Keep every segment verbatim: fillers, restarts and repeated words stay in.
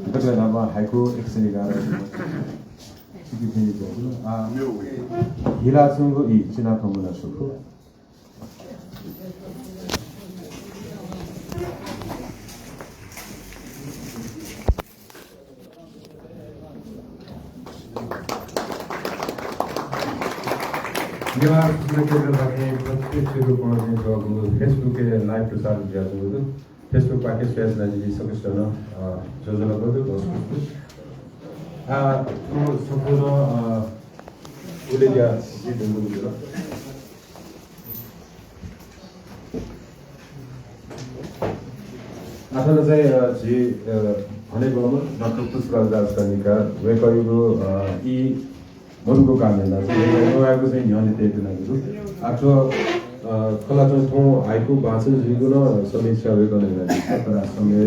दकलय् न्हापां हाइकु एक सय एघार। आ, हिलाच्वंगु ई चिनाखँ मुनाः स्वकू। नेवाः सूचना केन्द्रपाखें प्रत्यक्ष रूपं चाहिँ थ्व Facebook-य् live प्रसारण जुयाच्वंगु दु। Facebook-पाखें स्वयाच्वनादीपिं सकसितं नं, अ, ज्वजलपा दु, घसघस दु। आ, थ्व सम्पूर्ण, अ, उलेज्या जुइ धुंकूगु जुल। आः थन चाहिँ, अ, झी, अ, हनेबहःम्ह डाक्टर पुष्पराज राजकर्णिकार, वय्कःयागु, अ, ई मदुगु कारणं ला चाहिँ वय्कःयागु चाहिँ न्ह्यःने तयेत्वनागु दु। आः थ्व, अ, खला चाहिँ थौं हाइकु वाचन जुइगु नं समीक्षा वय्कलं यानादीगु खः, तर समय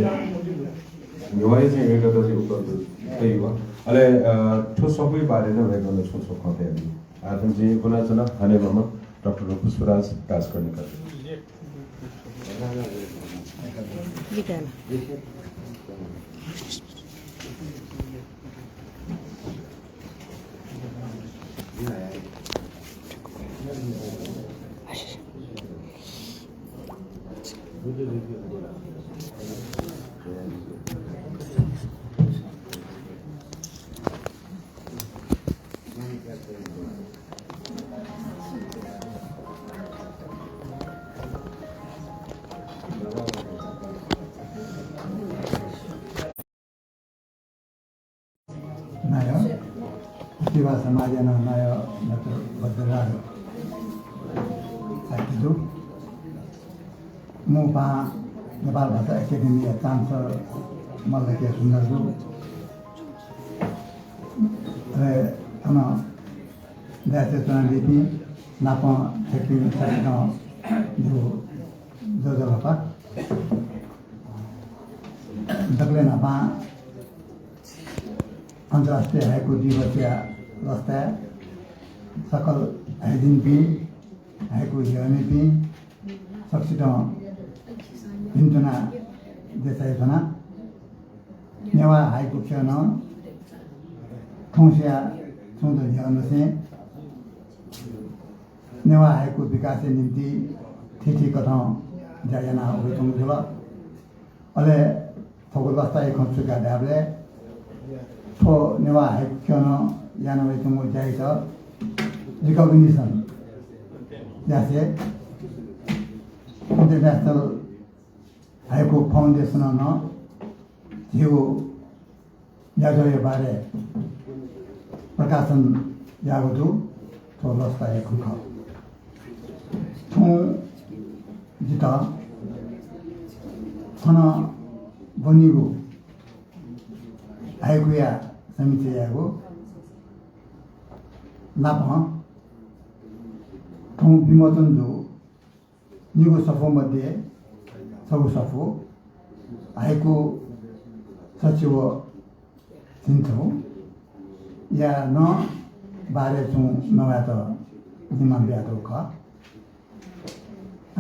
न्ह्यवया चाहिँ वय्कःयात चाहिँ उपलब्ध तइगु। अले, अ, थ्व सफूया बारे नं वय्कलं छुं छुं खँ धयादीगु। आः थन जिं ब्वनाच्वना हनेबहःम्ह डाक्टर पुष्पराज राजकर्णिकार। नायः, सेवा समाजया नं नायः डाक्टर भद्रराज शाक्य जु। मू पाहां नेपाल भाषा एकेडेमीया चान्सलर मल्ल के सुन्दर जु। अले थन दाय्‌थाय् च्वनादीपिं नापं थ्यंपिं सकसितं जिगु ज्वजलपा। दकलय् न्हापां अन्तर्राष्ट्रिय हाइकु दिवसया लसताय् सकल हाइजिनपिं, हाइकु न्ह्यःनेपिं सकसितं भिन्तुना देछानाच्वना। नेवाः हाइकु ख्यलं थौंसिया छुं द न्ह्यःनिसें नेवाः हाइकु विकासया निंतिं थीथी कथं ज्या याना वयाच्वंगु जुल। अले थःगु लसताया खँ छु का धायेबलय् थ्व नेवाः हाइकु ख्यलं याना वयाच्वंगु ज्यायात recognition यासें International Haiku Foundation-नं झीगु ज्याझ्वःया बारे प्रकाशन याःगु दु। थ्व लसताया खँ खः। थौं जितः थन ब्वनीगु हाइकुया समीक्षा यायेगु नापं थौं विमोचन जूगु निगू सफू मध्ये छगू सफू हाइकु सचिव झिंछगूया नं बारे छुं नवायेत जिम्मा बियातःगु खः।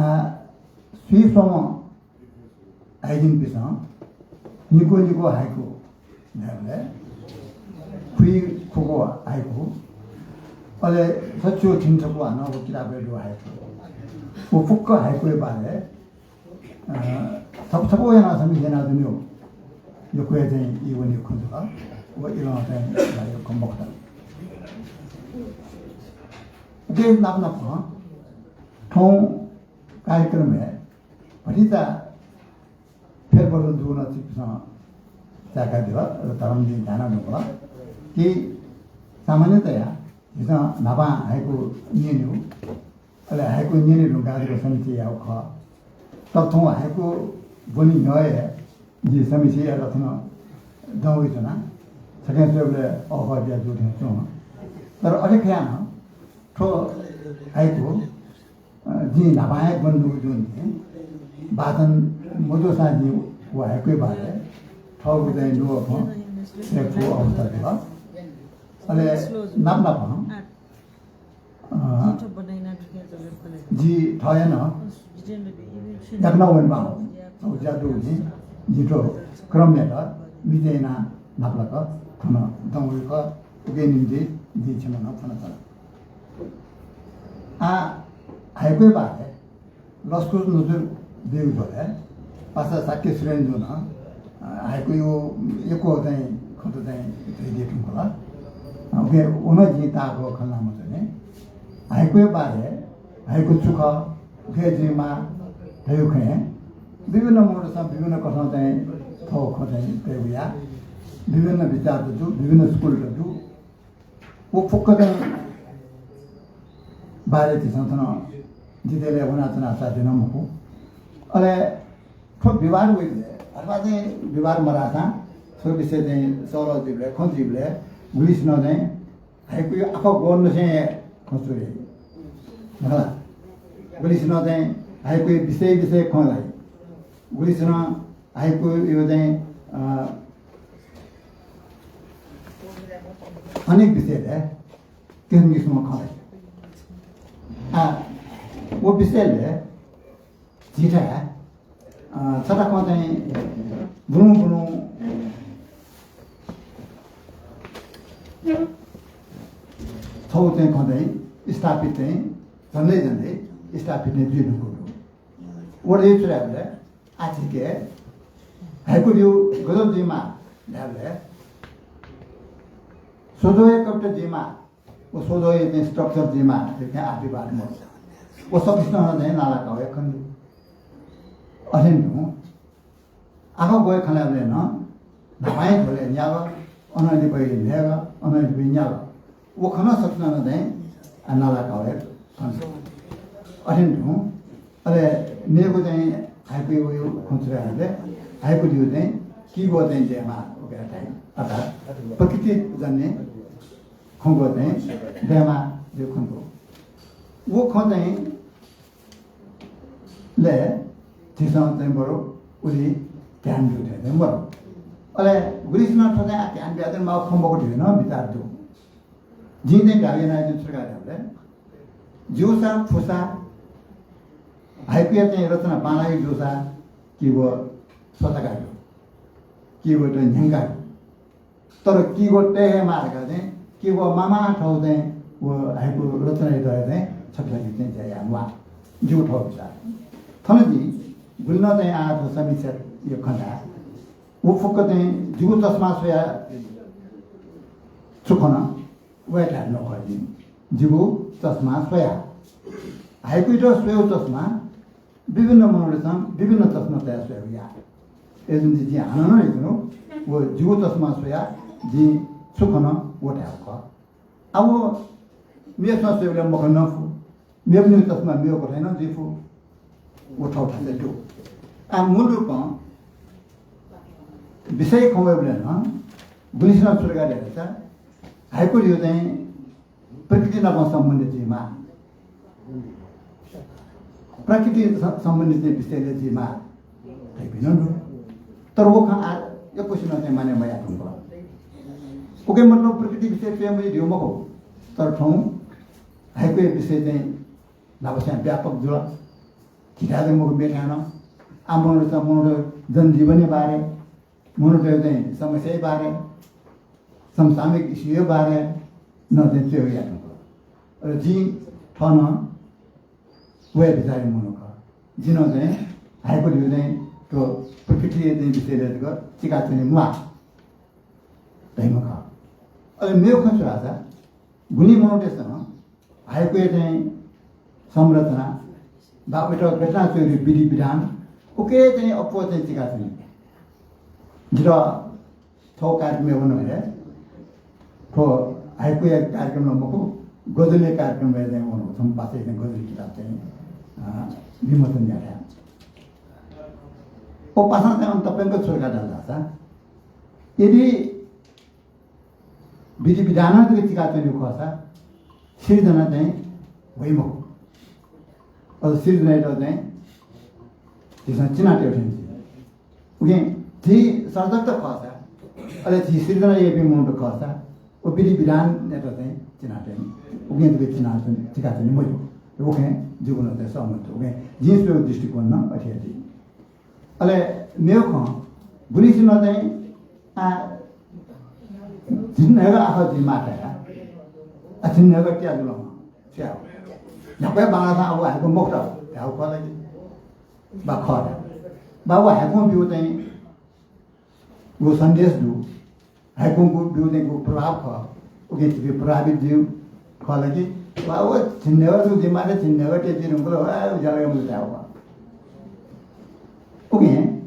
आ, स्वीस्वम्ह हाइजिनपिसं निक्वः निक्वः हाइकु धायेबलय् खुइ खुगू हाइकु, अले सच्छि झिंछगू हानं व किताबय् दु हाइकु। व फुक्क हाइकुया बारे, अ, छपु छपु यानाः समीक्षा यानाच्वनेगु यक्व हे चाहिँ ई वनेगु खँ जुल। व इलं चाहिँ धाःगु खँ मखुत। उकिं नाप नाप थौं कार्यक्रमय् भतिचा फेरबदल जूगु नं छिकपिन्सं चाय्कादिल, र धरं जिं धायेधुंकल कि सामान्यतया झीसं न्हापां हाइकु न्यनेगु, अले हाइकु न्यने धुंकाः जिगु समीक्षा याःगु खः। तर थौं हाइकु ब्वने न्ह्यः हे जिं समीक्षा यायेत थन दं वयाच्वना। छकः स्वयेबलय् अःखः जुया जू थें च्वं। तर अथे खयां नं थ्व हाइकु अ, जिं न्हापां हे ब्वने दुगु जुल नि, वाचन मजूसां जिं व हाइकुया बारे थःगु चाहिँ नुगः खँ छ्वयेफु अवस्था जुल। अले नाप नापं, अ, जि थः हे नं याकनं वनेमाः, छगू ज्या दुगुलिं जिं थ्व क्रमयात मिते यानाः न्हापालाक थन दं वय्कः उके निम्ति जिं क्षमा नं फ्वनाच्वना। आ, हाइकुया बारे लसकुस नजुर ब्यूगु दु ले, पासा शाक्य सुरेन्द्रजुं नं, अ, हाइकुया यक्व चाहिँ खँत चाहिँ धयादी धुंकल। अ, उके व नं जिं ताःहाकः खँ ल्हाना मच्वने। हाइकुया बारे, हाइकु छु खः, गय् जुइमाः धयागु खँय् विभिन्न मनूतय्सं विभिन्न कथं चाहिँ थःगु खँ चाहिँ तयागु याः। विभिन्न विचारत दु, विभिन्न स्कुलत दु। व फुक्कं बारे झीसं थन detail-य् वनाच्वना साध्य नं मखु। अले थ्व विवाद वइबलय् अथवा चाहिँ विवाद मधाःसां थ्व विषय चाहिँ सल्लाह जुइबलय्, खँ जुइबलय् गुलिसिनं चाहिँ हाइकुया आखः ग्वन्हय् हे खँ च्वइ। मखु ला? गुलिसिनं चाहिँ हाइकुया विषय विषय खँ ल्हाइ। गुलिसिनं हाइकुया चाहिँ, अ, अनेक विषयलय् किसिम किसिमं खँ ल्हाइ। आ, व विषयलय् झीथाय्, अ, छता खँ चाहिँ ब्वलुं ब्वलुं छगू चाहिँ खँ चाहिँ स्थापित चाहिँ झन्डै झन्डै स्थापित चाहिँ जुइ धुंकूगु दु। व चाहिँ छु धायेबलय् आः झीके हाइकु धइगु गजब जुइमाः धायेबलय् सोझो हे कविता जुइमाः, व सोझो हे चाहिँ structure जुइमाः धइगु आः विवाद मदु। व सकसिनं चाहिँ नाला काःगु हे खँ दु। अथें तुं आखः ग्वय् खँ ल्हायेबलय् नं न्हापां हे झ्वलय् न्याल, अनं लिपा हे न्हय्‌ल, अनं लिपा हे न्याल। व खँ नं सकसिनं नं चाहिँ नाला काःगु हे खँ दु। अथें तुं अले मेगु चाहिँ हाइकुया वइगु खँ छु धायेबलय् हाइकु धइगु चाहिँ किगु चाहिँ दयेमाः उके धाइ। अर्थात् प्रकृतिजन्य खँग्वः चाहिँ दयेमाः धइगु खँ दु। व खँ चाहिँ लय् झीसं चाहिँ बरु उलि ध्यान ब्यू थें चाहिँ मदु। अले गुलिसिनं थ्व चाहिँ आः ध्यान बियाच्वनेमाःगु खँ मखु धइगु नं विचार दु। जिं चाहिँ धायेगु यानाः जिं छु धकाः धायेबलय् ज्यूसा फुसा हाइकुया चाहिँ रचना बांलाःगु जूसा किगु स्वतःकागु, किगुत न्ह्यंकागु। तर किगु तये हे माः धकाः चाहिँ किगु माःमाः थें चाहिँ व हाइकु रचनायात हे चाहिँ छकः छकः चाहिँ ज्या याये म्वाः। जिगु थःगु विचार। थन जिं गुलिनं चाहिँ आः थ्व समीक्षाया खँ धाये। व फुक्क चाहिँ जिगु चस्मां स्वयाः छु खन, व हे धाये धुन खः जिं। जिगु चस्मां स्वयाः। हाइकुयात स्वयेगु चस्मां विभिन्न मनूतय्सं विभिन्न चस्मा तयाः स्वयेगु याः। अय्‌जूगुलिं जिं हानं नं धयाच्वना, व जिगु चस्मां स्वयाः जिं छु खन, व धायेगु खः। आः व मेपिसं स्वयेबलय् मखने नं फु, मेपिनिगु चस्मां मेगु कथं नं जुइ फु। व थःथःगु दु। आः मूल रूपं विषय खँ वयेबलय् नं गुलिसिनं छु धकाः धाल धाःसा हाइकु धइगु चाहिँ प्रकृति नाप सम्बन्धित जुइमाः। प्रकृति स-, सम्बन्धित चाहिँ विषयलय् जुइमाः धइपिं नं दु। तर व खँ आः यक्वसिनं चाहिँ मानय् मयाये धुंकल। उकिया मतलब प्रकृति विषय च्वये मज्यू धइगु मखु। तर थौं हाइकुया विषय चाहिँ न्हापास्यां व्यापक जुल। झीथाय् जक मखु, मेथाय् नं। आः मनूतय्सं मनूतय् जनजीवनया बारे, मनूतय् चाहिँ समस्याया बारे, समसामयिक इस्युया बारे नं चाहिँ च्वयेगु याये धुंकल। अले जिं थः नं व हे विचारया मनू खः। जिं नं चाहिँ हाइकु धइगु चाहिँ थ्व प्रकृतिया चाहिँ विषयलय् जक चिकाच्वने म्वाः धइम्ह खः। अले मेगु खँ छु धाःसा गुलिं मनूतय्सं हाइकुया चाहिँ संरचना वा वयात गथे यानाः च्वयेगु विधि विधान उके चाहिँ अप्वः चाहिँ चिकाच्वनी। जितः थ्व कार्यक्रमय् वनेबलय् थ्व हाइकुया कार्यक्रम नं मखु, गजलया कार्यक्रमय् चाहिँ वनेगु, थन पासाया चाहिँ गजल किताब चाहिँ, अ, विमोचन याये। व पासां चाहिँ अन तप्यंक छु धकाः धाल धाःसा यदि विधि विधानं जक चिकाच्वनीगु खःसा सिर्जना चाहिँ वइ मखु। अझ सिर्जनायात चाहिँ झीसं चिनातयेगु थें जुइ। उकिं झी सर्जक त खःसा, अले झी सिर्जना याइपिं मनूत खःसा, व विधि विधानयात चाहिँ चिनातये। उकिं जक चिनाच्वने, चिकाच्वने मज्यू। उकिं जिगु नं चाहिँ सहमत दु। उकिं जिं स्वयेगु दृष्टिकोण नं अथे हे जुइ। अले मेगु खँ, गुलिसिनं चाहिँ, आ, झिंन्हय्‌गः आखः जुइमाः धया। आ, झिंन्हय्‌गः त्याजुल। छु याये? न्ह्याक्व बांलाःसां अब हाइकु मखुत धायेगु खः ला कि? बा खः धायेगु। बा व हाइकुं ब्यूगु चाहिँ व सन्देश दु। हाइकुं ब्यूगु चाहिँ व प्रभाव खः। उकिं झीपिं प्रभावित जुइ खः ला कि? वा, व झिंन्हय्‌गः जक जुइमाः, झिंन्हय्‌गः त्याजुइ धुंकल, वा, उज्याला मजू धायेगु खः। उकिं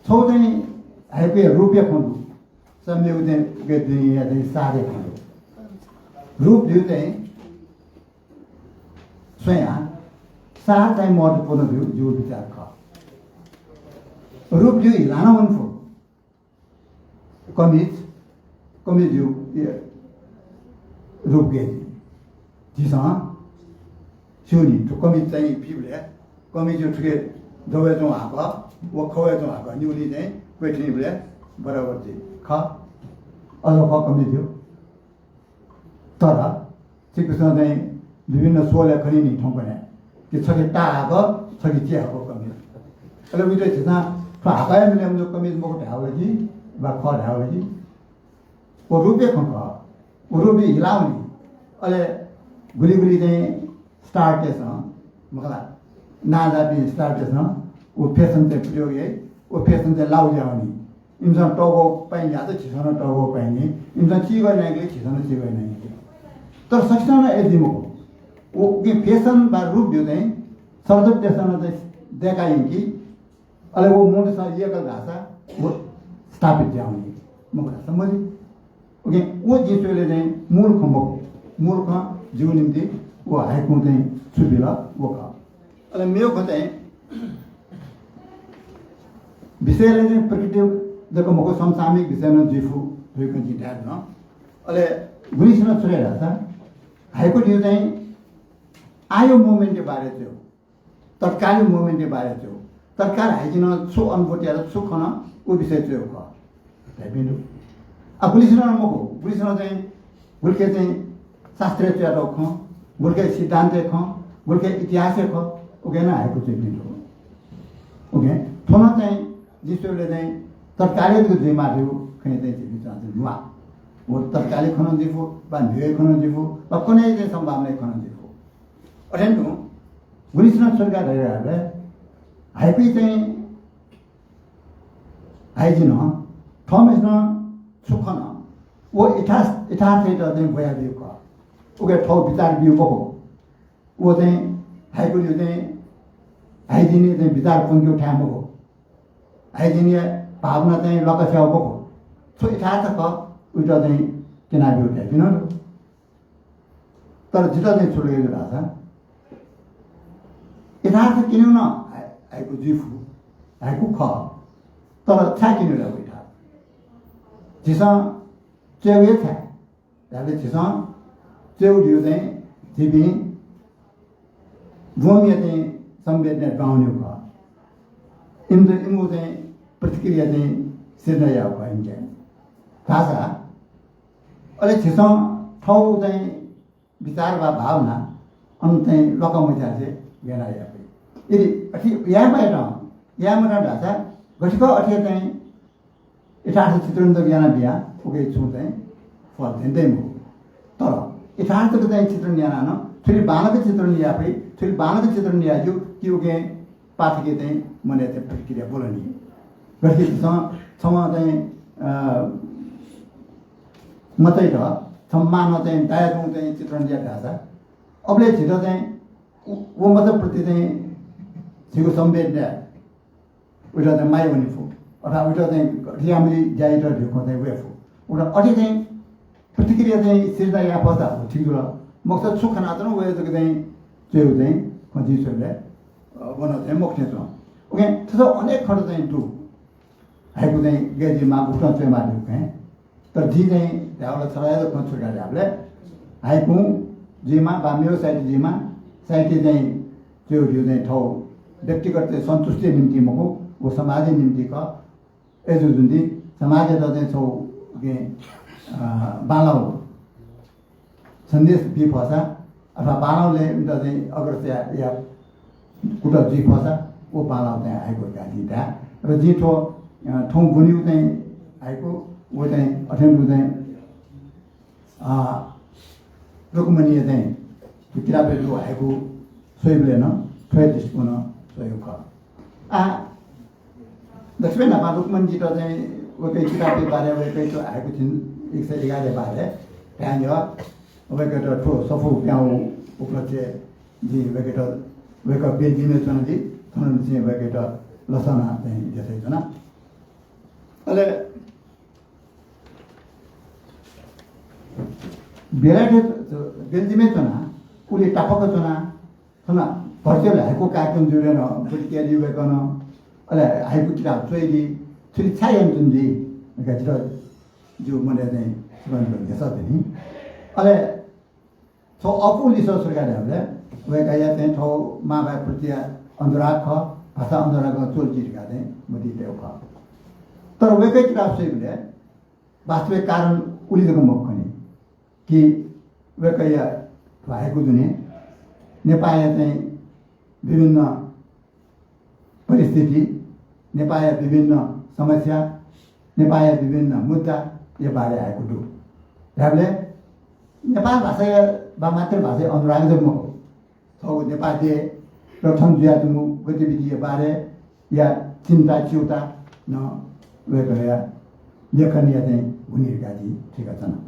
छगू चाहिँ हाइकुया रूपया खँ दु। स मेगु चाहिँ उके दुनिया चाहिँ सारया खँ दु। रूप ब्यूगु चाहिँ स्वयां सार चाहिँ महत्त्वपूर्ण ब्यूगु जिगु विचार खः। रूप ब्यूगु हिलानं वने फु। कमिज, कमिज ब्यूगु, ए, रूप गय् जुइ। झीसं स्यू नि, थ्व कमिज चाहिँ बीबलय् कमिज थुके दबय् च्वंगु हाकः, व खवय् च्वंगु हाकः, न्यूलिं चाहिँ क्वय् थ्यनीबलय् बराबर जुइ। खः, अथे खः कमिज ब्यूगु। तर छिकपिन्सं चाहिँ विभिन्न स्वलय् खनी नि थौंकन्हय् कि छखे ताः हाकः, छखे चे हाकः कमिज। अले उइत झीसं थ्व हाकःया मिलय् मजू कमिज मखु धायेगु ला कि, वा खः धायेगु ला कि? व रूपया खँ खः। व रूप हिला वनी। अले गुलि गुलि चाहिँ स्टारतय्‌सं, मखु ला, नांजाःपिं स्टारतय्‌सं व fashion चाहिँ प्रयोग याइ, व fashion चाहिँ लागू जुया वनी। इमिसं तःग्वःगु पाइँ न्यात, झीसं नं तःग्वःगु पाइँ नि। इमिसं चिगः न्याइगु, झीसं नं चिगः न्याइगु। तर सकसिनं नं अथे जुइ मखु। व, उकिं fashion वा रूप ब्यूगु चाहिँ सर्वोत्तमतय्‌सं नं चाहिँ दय्‌का यंकी। अले व मनूतय्‌सं यंकल धाःसा व स्थापित जुया वनी। मखु धाःसा मजुइ। उकिं व जिं स्वयेबलय् चाहिँ मूल खँ मखु। मूल खँ जिगु निंतिं व हाइकुं चाहिँ छु बिल व खः। अले मेगु खँ चाहिँ विषयलय् चाहिँ प्रकृति जक मखु, समसामयिक विषय नं जुइ फु धइगु खँ जिं धाये धुन। अले गुलिसिनं छु धाइ धाःसा हाइकु धइगु चाहिँ आःया moment-या बारे च्वयेगु। तत्कालया moment-या बारे च्वयेगु। तत्काल हाइजिनं छु अनुभूति यात, छु खन, व विषय च्वयेगु खः। धाइपिं दु। आ, गुलिसिनं मखु, गुलिसिनं चाहिँ, गुलिके चाहिँ शास्त्रय् च्वयातःगु खँ, गुलिके सिद्धान्तया खँ, गुलिके इतिहासया खँ, उकिं नं हाइकु च्वइपिं दु। उकिं थ्व नं चाहिँ जिं स्वयेबलय् चाहिँ तत्कालय् जक जुइमाः धइगु खँय् चाहिँ झीपिं चाहिँ न्ह्याः। व तत्कालया खँ नं जुइ फु, वा न्ह्यःया खँ नं जुइ फु, वा कन्हय्‌या चाहिँ सम्भावनाया खँ नं जुइ फु। अथें तुं गुलिसिनं छु धकाः धयाबलय् हाइकुइ चाहिँ हाइजिनं थःम्हेसिनं छु खन, व यथार्थ, यथार्थयात चाहिँ ब्वयाब्यूगु खः। उके थःगु विचार ब्यूगु मखु। व चाहिँ हाइकुया चाहिँ हाइजिनया चाहिँ विचार प्वंकेगु थाय् मखु। हाइजिनया भावना चाहिँ ल्वाकछ्याःगु मखु। छु यथार्थ खः, उइत चाहिँ क्यनाब्यूगु थाय् बिन। तर जितः चाहिँ छु लगे धाःसा, यथार्थ क्यनेगु नं हाइ-, हाइकु जुइ फु, हाइकु खः। तर छाय् क्यनेगु धाःसा यथार्थ झीसं च्वयेगु हे छाय् धाःसा झीसं च्वयेगु धइगु चाहिँ झीपिं ब्वंम्हया चाहिँ संवेदना दुहां वनीगु खः। इमित, इमिगु चाहिँ प्रतिक्रिया चाहिँ सिर्जना याःगु खः इमिके। धाःसा अले झीसं थःगु चाहिँ विचार वा भावना अन चाहिँ ल्वाका मछ्यासे गय् याना याये फइ। यदि अथे याये मयात, याये मत धाःसा गथे खः अथे चाहिँ यथार्थ चित्रण जक याना बिया, उके छुं चाहिँ फल चाहिँ दइ मखु। तर यथार्थक चाहिँ चित्रण याना नं थुलि बांलाक चित्रण याये फइ, थुलि बांलाक चित्रण याये ज्यू कि उके पाठकया चाहिँ मनय् चाहिँ प्रतिक्रिया ब्वल नि। गथे कि झीसं छम्ह चाहिँ, अ, मचाइत छम्ह मांनं चाहिँ दायाच्वंगु चाहिँ चित्रण यात धाःसा अबलय् झीत चाहिँ व, व मचाप्रति चाहिँ झीगु संवेदना, उइत चाहिँ माया वने फु, अथवा उइत चाहिँ रियामली ज्याइत ढ्युखं चाहिँ वये फु। उत अथे चाहिँ प्रतिक्रिया चाहिँ सिर्जना याये फत धाःसा ठीक जुल। मखुसा छु खनाच्वन वया जक चाहिँ च्वयेगु चाहिँ खँ जिं स्वयेबलय्, अ, व नं चाहिँ मखुथें च्वं। उकिं थ्व अनेक खँत चाहिँ दु। हाइकु चाहिँ गय् जुइमाः, गुकथं च्वयेमाः धइगु खँय्। तर जिं चाहिँ धायेबलय् छता हे खँ छु धकाः धायेबलय् हाइकुं जुइमाः वा मेगु साहित्य जुइमाः, साहित्य चाहिँ च्वयेगु धइगु चाहिँ थःगु व्यक्तिगत चाहिँ सन्तुष्टिया निम्ति मखु, व समाजया निम्ति खः। अय्‌जूगुलिं समाजयात चाहिँ छगू, अ, बांलाःगु सन्देश बी फःसा अथवा बांलाःगु लय् इमित चाहिँ अग्रसर या, या कुतः जुइ फःसा व बांलाःगु चाहिँ हाइकु धकाः जिं धाये। र जिं थ्व अ, थौं ब्वनीगु चाहिँ हाइकु, व चाहिँ अथें दु चाहिँ, अ, लोकमान्य चाहिँ किताबय् दु हाइकु स्वइबलय् नं थ्व हे दृष्टिकोणं स्वइगु खः। आ, दकलय् न्हापां लोकमान्यजीत चाहिँ वय्कःया किताबया बारे, वय्कःया थ्व हाइकु झिंछक्वया बारे धायेगु, वय्कःयात थ्व सफू पिहां वःगु उपलक्ष्यय् जिं वय्कःयात, वय्कः बेल्जियमय् च्वनादी, थन निसें वय्कःयात लसना चाहिँ देछानाच्वना। अले बेलायतय्, बेल्जियमय् च्वना, उलि तापाक च्वना, थन virtual हाइकु कार्यक्रम जुइबलय् नं ब्वति कयादी वय्कलं, अले हाइकु किताब च्वयादी, थुलि छाय् यानाच्वनादी धकाः जितः जिगु मनय् चाहिँ सुभान न्ह्यसः दनि। अले थ्व अःपु लिसः छु धकाः धायेबलय् वय्कःया चाहिँ थ्व मांभाय् प्रति अनुराग खः, भाषा अनुरागं च्वल जुइ धकाः चाहिँ मतिइ तयेगु खः। तर वय्कःया किताब स्वइबलय् वास्तविक कारण उलि जक मखु खनी कि वय्कःया थ्व हाइकु दुने नेपाःया चाहिँ विभिन्न परिस्थिति, नेपाःया विभिन्न समस्या, नेपाःया विभिन्न मुद्दाया बारे हाइकु दु। धायेबलय् नेपाल भाषाया वा मातृभाषाया अनुराग जक मखु, थःगु नेपाः देय् र थन जुयाच्वंगु गतिविधिया बारेया चिन्ता च्यूता नं वय्कःया लेखनया चाहिँ हुनिर्गाजी थुइकाच्वना।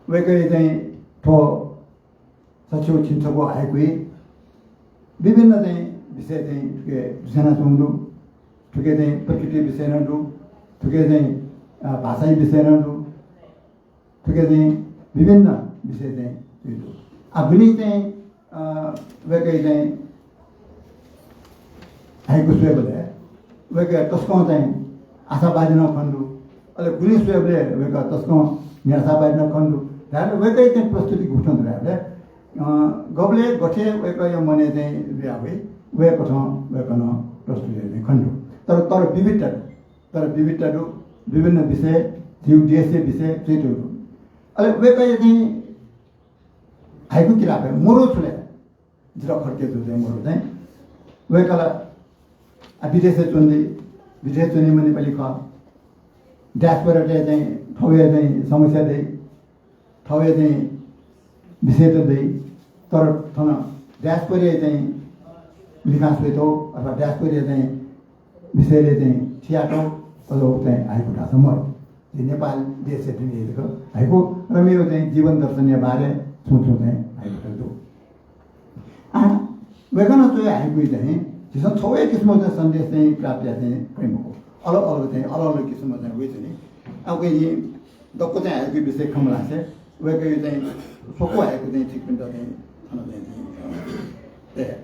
वय्कःया चाहिँ थ्व सछिउ झिंछक्व हाइकुइ विभिन्न चाहिँ विषय चाहिँ थुके बिस्यानाच्वंगु दु। थुके चाहिँ प्रकृति विषय नं दु, थुके चाहिँ, अ, भाषाया विषय नं दु, थुके चाहिँ विभिन्न विषय चाहिँ थुइ दु। आ, गुलिं चाहिँ, अ, वय्कःया चाहिँ हाइकु स्वयेबलय् वय्कः तसकं चाहिँ आशावादी नं खने दु। अले गुलिं स्वयेबलय् वय्कः तसकं निराशावादी नं खने दु। धायेबलय् वय्कःया चाहिँ प्रस्तुति गुकथं दु धायेबलय्, अ, गबलय् गथे वय्कःया मनय् चाहिँ बिया वइ, वय्कथं वय्कलं प्रस्तुति चाहिँ खने दु। तर, तर विविधता दु। तर विविधता दु, विभिन्न विषय, झीगु देशया विषय च्वयातःगु दु। अले वय्कःया चाहिँ हाइकु किताबय् मरु छु ले, जितः खड्के जू चाहिँ मरु चाहिँ। वय्कः ला, आ, विदेशय् च्वनी, विदेशय् च्वनीम्ह नेपाली खः। Diaspora-तय् चाहिँ थौंया चाहिँ समस्या दइ, थौंया चाहिँ विषयत दइ, तर थन diaspora-या चाहिँ लिखां स्वयेत अथवा diaspora-या चाहिँ विषयलय् चाहिँ थियात अले व चाहिँ हाइकु धाःसा मरु। झी नेपाल देशय् दुने जक हाइकु र मेगु चाहिँ जीवन दर्शनया बारे छुं छुं चाहिँ हाइकुत दु। आ, वय्कलं च्वया हाइकुइ चाहिँ झीसं छगू हे किसिमं चाहिँ सन्देश चाहिँ प्राप्त याये चाहिँ फइ मखु। अलग अलग चाहिँ अलग अलग किसिमं चाहिँ वइ चाहिँ नि। अब कहीं दक्व चाहिँ हाइकु विषय खँ मल्हासे वय्कःया चाहिँ छगू हाइकु चाहिँ छिकपिन्त चाहिँ थन चाहिँ, अ, ए।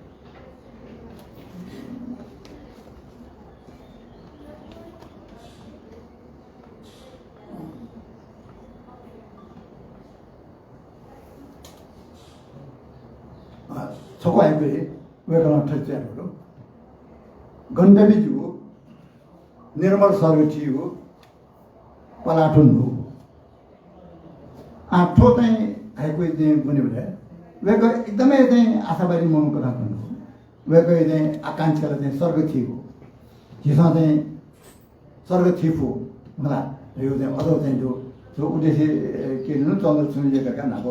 अ, छगू हाइकु हे वय्कलं थथे च्वयातःगु दु। गण्डकी जू, निर्मल सर्ग थीगु, पलाः थ्व न्हूगु। आ, थ्व चाहिँ हाइकु चाहिँ ब्वनेबलय् वय्कः एकदमै चाहिँ आशावादी मनूया कथं खने दु। वय्कःया चाहिँ आकांक्षा ला चाहिँ सर्ग थीगु। झीसं चाहिँ सर्ग थी फु, मला, यो चाहिँ अझ चाहिँ जो, जो उद्देश्य, ए, के नु चन्द्र सुन लेखा का नाप,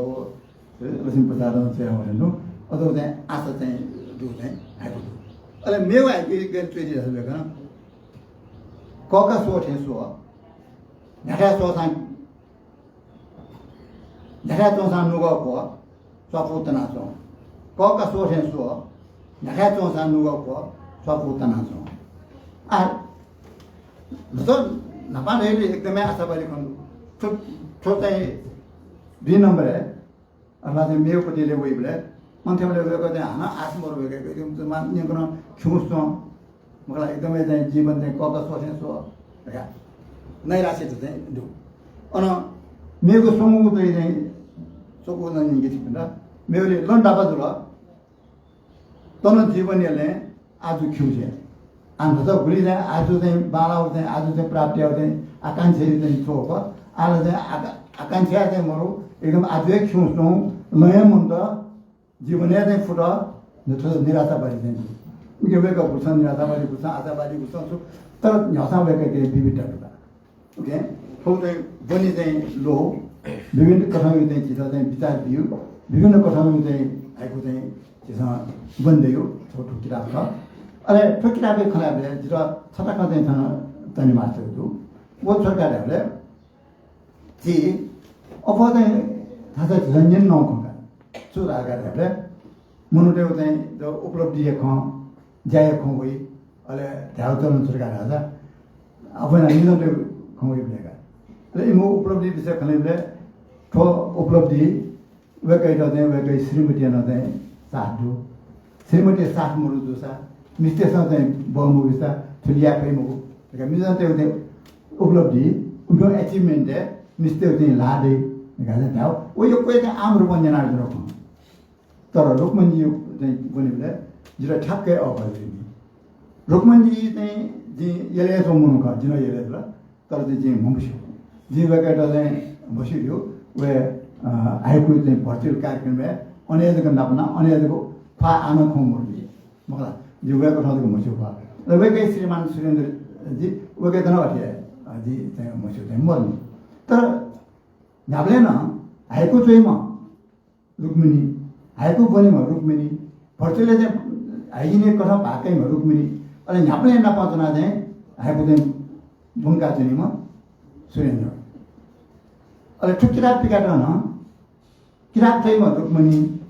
ए, लक्ष्मी प्रसादं चाहिँ हो नु, अझ चाहिँ आशा चाहिँ दु चाहिँ हाइकु दु। अले मेगु हाइकु गन च्वयादी धाःसा वय्कलं कःका स्वः थें स्व, न्ह्याथाय् स्वःसां न्ह्याथाय् च्वंसां नुगः क्व, स्वापू तनाच्वं। कःका स्वः थें स्व, न्ह्याथाय् च्वंसां नुगः क्व, स्वापू तनाच्वं। आ, न्हापा न्हापा धइगु एकदमै आशावादी खने दु। थ्व, थ्व चाहिँ दुई नम्बरय्, अथवा चाहिँ मेगु पतिले वइबलय्, अन थेंबलय् वय्कः चाहिँ हानं आश मरु वय्कः, एकदम मा-, न्यंकनं खिउँसे च्वं। मखु ला, एकदमै चाहिँ जीवन चाहिँ कःका स्वः थें स्व धकाः नैराश्यता चाहिँ दु। अन मेगु स्वंगू चाहिँ, चाहिँ स्वकू नं न्यंके छिकपिन्त। मेगुलिं लँ दापा जुल। तन जीवनया लँय् आजु खिउँसे। आ, न्हाचः गुलि चाहिँ आजु चाहिँ बांलाःगु चाहिँ, आजु चाहिँ प्राप्त याःगु चाहिँ आकांक्षा चाहिँ थ्व खः। आः ला चाहिँ आका-, आकांक्षा चाहिँ मरु, एकदम आजु हे खिउँसे च्वं, लँ हे मन्त, जीवनय् चाहिँ फुत, थ्व निराशावादी चाहिँ दु। उके वय्कः गुलि छं न्ह्यसःवादी, गुलि छं आशावादी, गुलि छं छु, तर न्ह्यसः वय्कःके विविधता दु का। OK, थ्व चाहिँ ब्वने चाहिँ ल्वः, विभिन्न कथंया चाहिँ झीत चाहिँ विचार बियु, विभिन्न कथंया चाहिँ हाइकु चाहिँ झीसं ब्वने दयु, थ्व, थ्व किताब खः। अले थ्व किताबय् खँ ल्हायेबलय् जितः छता खँ चाहिँ थन तने मास्टर दु। व छु का धायेबलय् झी अप्वः चाहिँ थासय् झीसं न्यने नं खं का। छु धाल का धायेबलय् मनूतय्गु चाहिँ द उपलब्धिया खँ, ज्याया खँ वइ, अले धायेगु चलन छु का धाःसा अप्वः नं मिजंतय्गु खँ वइबलय् का। अले इमिगु उपलब्धि विषय खँ ल्हाइबलय् थ्व उपलब्धि वय्कःयात चाहिँ वय्कःया श्रीमतीया नं चाहिँ साथ दु। श्रीमतीया साथ मदु जूसा, मिस्तय्सं चाहिँ बः मब्यूसा थुलि याये फइ मखु। धकाः मिजंतय्गु चाहिँ उपलब्धि, उमिगु achievement-य् मिस्तय्गु चाहिँ ल्हाः दइ धकाः चाहिँ धायेगु। व यक्व हे चाहिँ आम रूपं न्यनाच्वनागु खँ। तर रुक्मणीजी चाहिँ ब्वनेबलय् जितः ठ्याक्कै अःपु जुइनि। रुक्मणीजी चाहिँ जिं यलय् च्वंम्ह मनू खः, जिं नं यलय् जुल। तर चाहिँ जिं म्हमस्यू। जिं वय्कःयात चाहिँ म्हस्यूगु, वय्, अ, हाइकु चाहिँ virtual कार्यक्रमय् अन हे जक नापना, अन हे जक ख्वाः आः नं खंगु मदुनि। मखु ला, जिं वय्कःयात जक म्हस्यू खः। अले वय्कःया श्रीमान सुरेन्द्रजी, वय्कःयात नं अथे हे, अ, जिं चाहिँ म्हस्यू चाहिँ मदुनि। तर न्ह्याबलें नं हाइकु च्वइम्ह रुक्मिणी, हाइकु ब्वनीम्ह रुक्मिणी, virtual-य् चाहिँ हाइजिनय् कथं भाग काइम्ह रुक्मिणी, अले न्ह्याबलें नाप च्वनाः चाहिँ हाइकु चाहिँ ब्वंकाच्वनीम्ह सुरेन्द्र। अले थ्व किताब पिकायेत नं, किताब च्वइम्ह रुक्मिणी,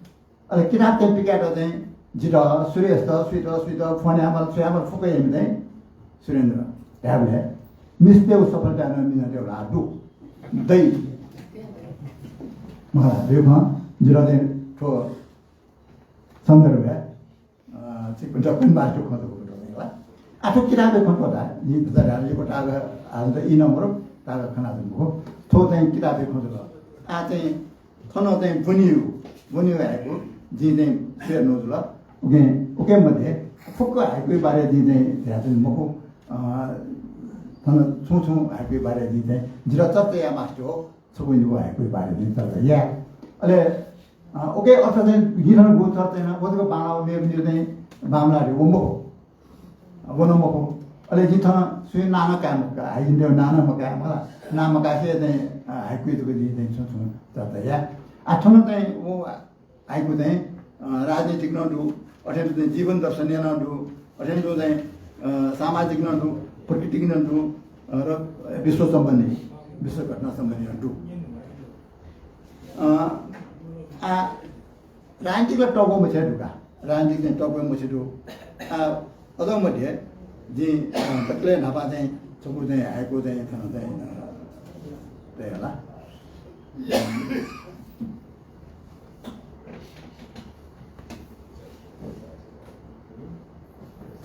अले किताब चाहिँ पिकायेत चाहिँ जितः, सुरेशत, सुइत, सुइत, फोन यायेमाल, छु यायेमाल, फुक्क याइम्ह चाहिँ सुरेन्द्र धायेबलय् मिस्तय्गु सफलता नं मिजंतय्गु ल्हाः दु। दइ। मखु ला, थ्व खँ जितः चाहिँ थ्व सन्दर्भय्, अ, चिकन मास्टर खँ जक कुतः ला। आः थ्व किताबय् खँ त्वःता, जिं भचा धाःसा यक्व ताःगु, आः त ई नं मरु, ताःगु खँ ल्हानाच्वने मखु। थ्व चाहिँ किताबय् खँ जुल। आः चाहिँ थन चाहिँ ब्वनीगु, ब्वनीगु हाइकु जिं चाहिँ सुरु यानागु जुल। उकिं, उकिया मध्ये फुक्क हाइकुया बारे जिं चाहिँ धयाच्वने मखु। अ, थन छुं छुं हाइकुया बारे जिं चाहिँ जितः चर्चा याये मास्ति हो, छकूनिगू हाइकुया बारे जिं चर्चा याये। अले, अ, उकिया अर्थ चाहिँ जिं थन गु चर्चा याना, व जक बांलाः, मेपिनिगु चाहिँ बांमलाः धइगु व मखु। व नं मखु। अले जिं थन सुया नां नं काये मखु का, हाइजिनतय्गु नां नं मकाये, मखु ला, नां मकासे चाहिँ, अ, हाइकु जक जिं चाहिँ छुं छुं चर्चा याये। आः थन चाहिँ व हाइकु चाहिँ, अ, राजनीतिक नं दु, अथें तुं चाहिँ जीवन दर्शनया नं दु, अथें तुं चाहिँ, अ, सामाजिक नं दु, प्रकृतिक नं दु, अ, र विश्व सम्बन्धी, विश्व घटना सम्बन्धी नं दु। अ, आः राजनीतिक ला तःग्वः मछिया दु का। राजनीतिक चाहिँ तःग्वः मछिया दु। आः अथे मध्ये जिं, अ, दकलय् न्हापां चाहिँ छकू चाहिँ हाइकु चाहिँ थन चाहिँ, अ, तये हला।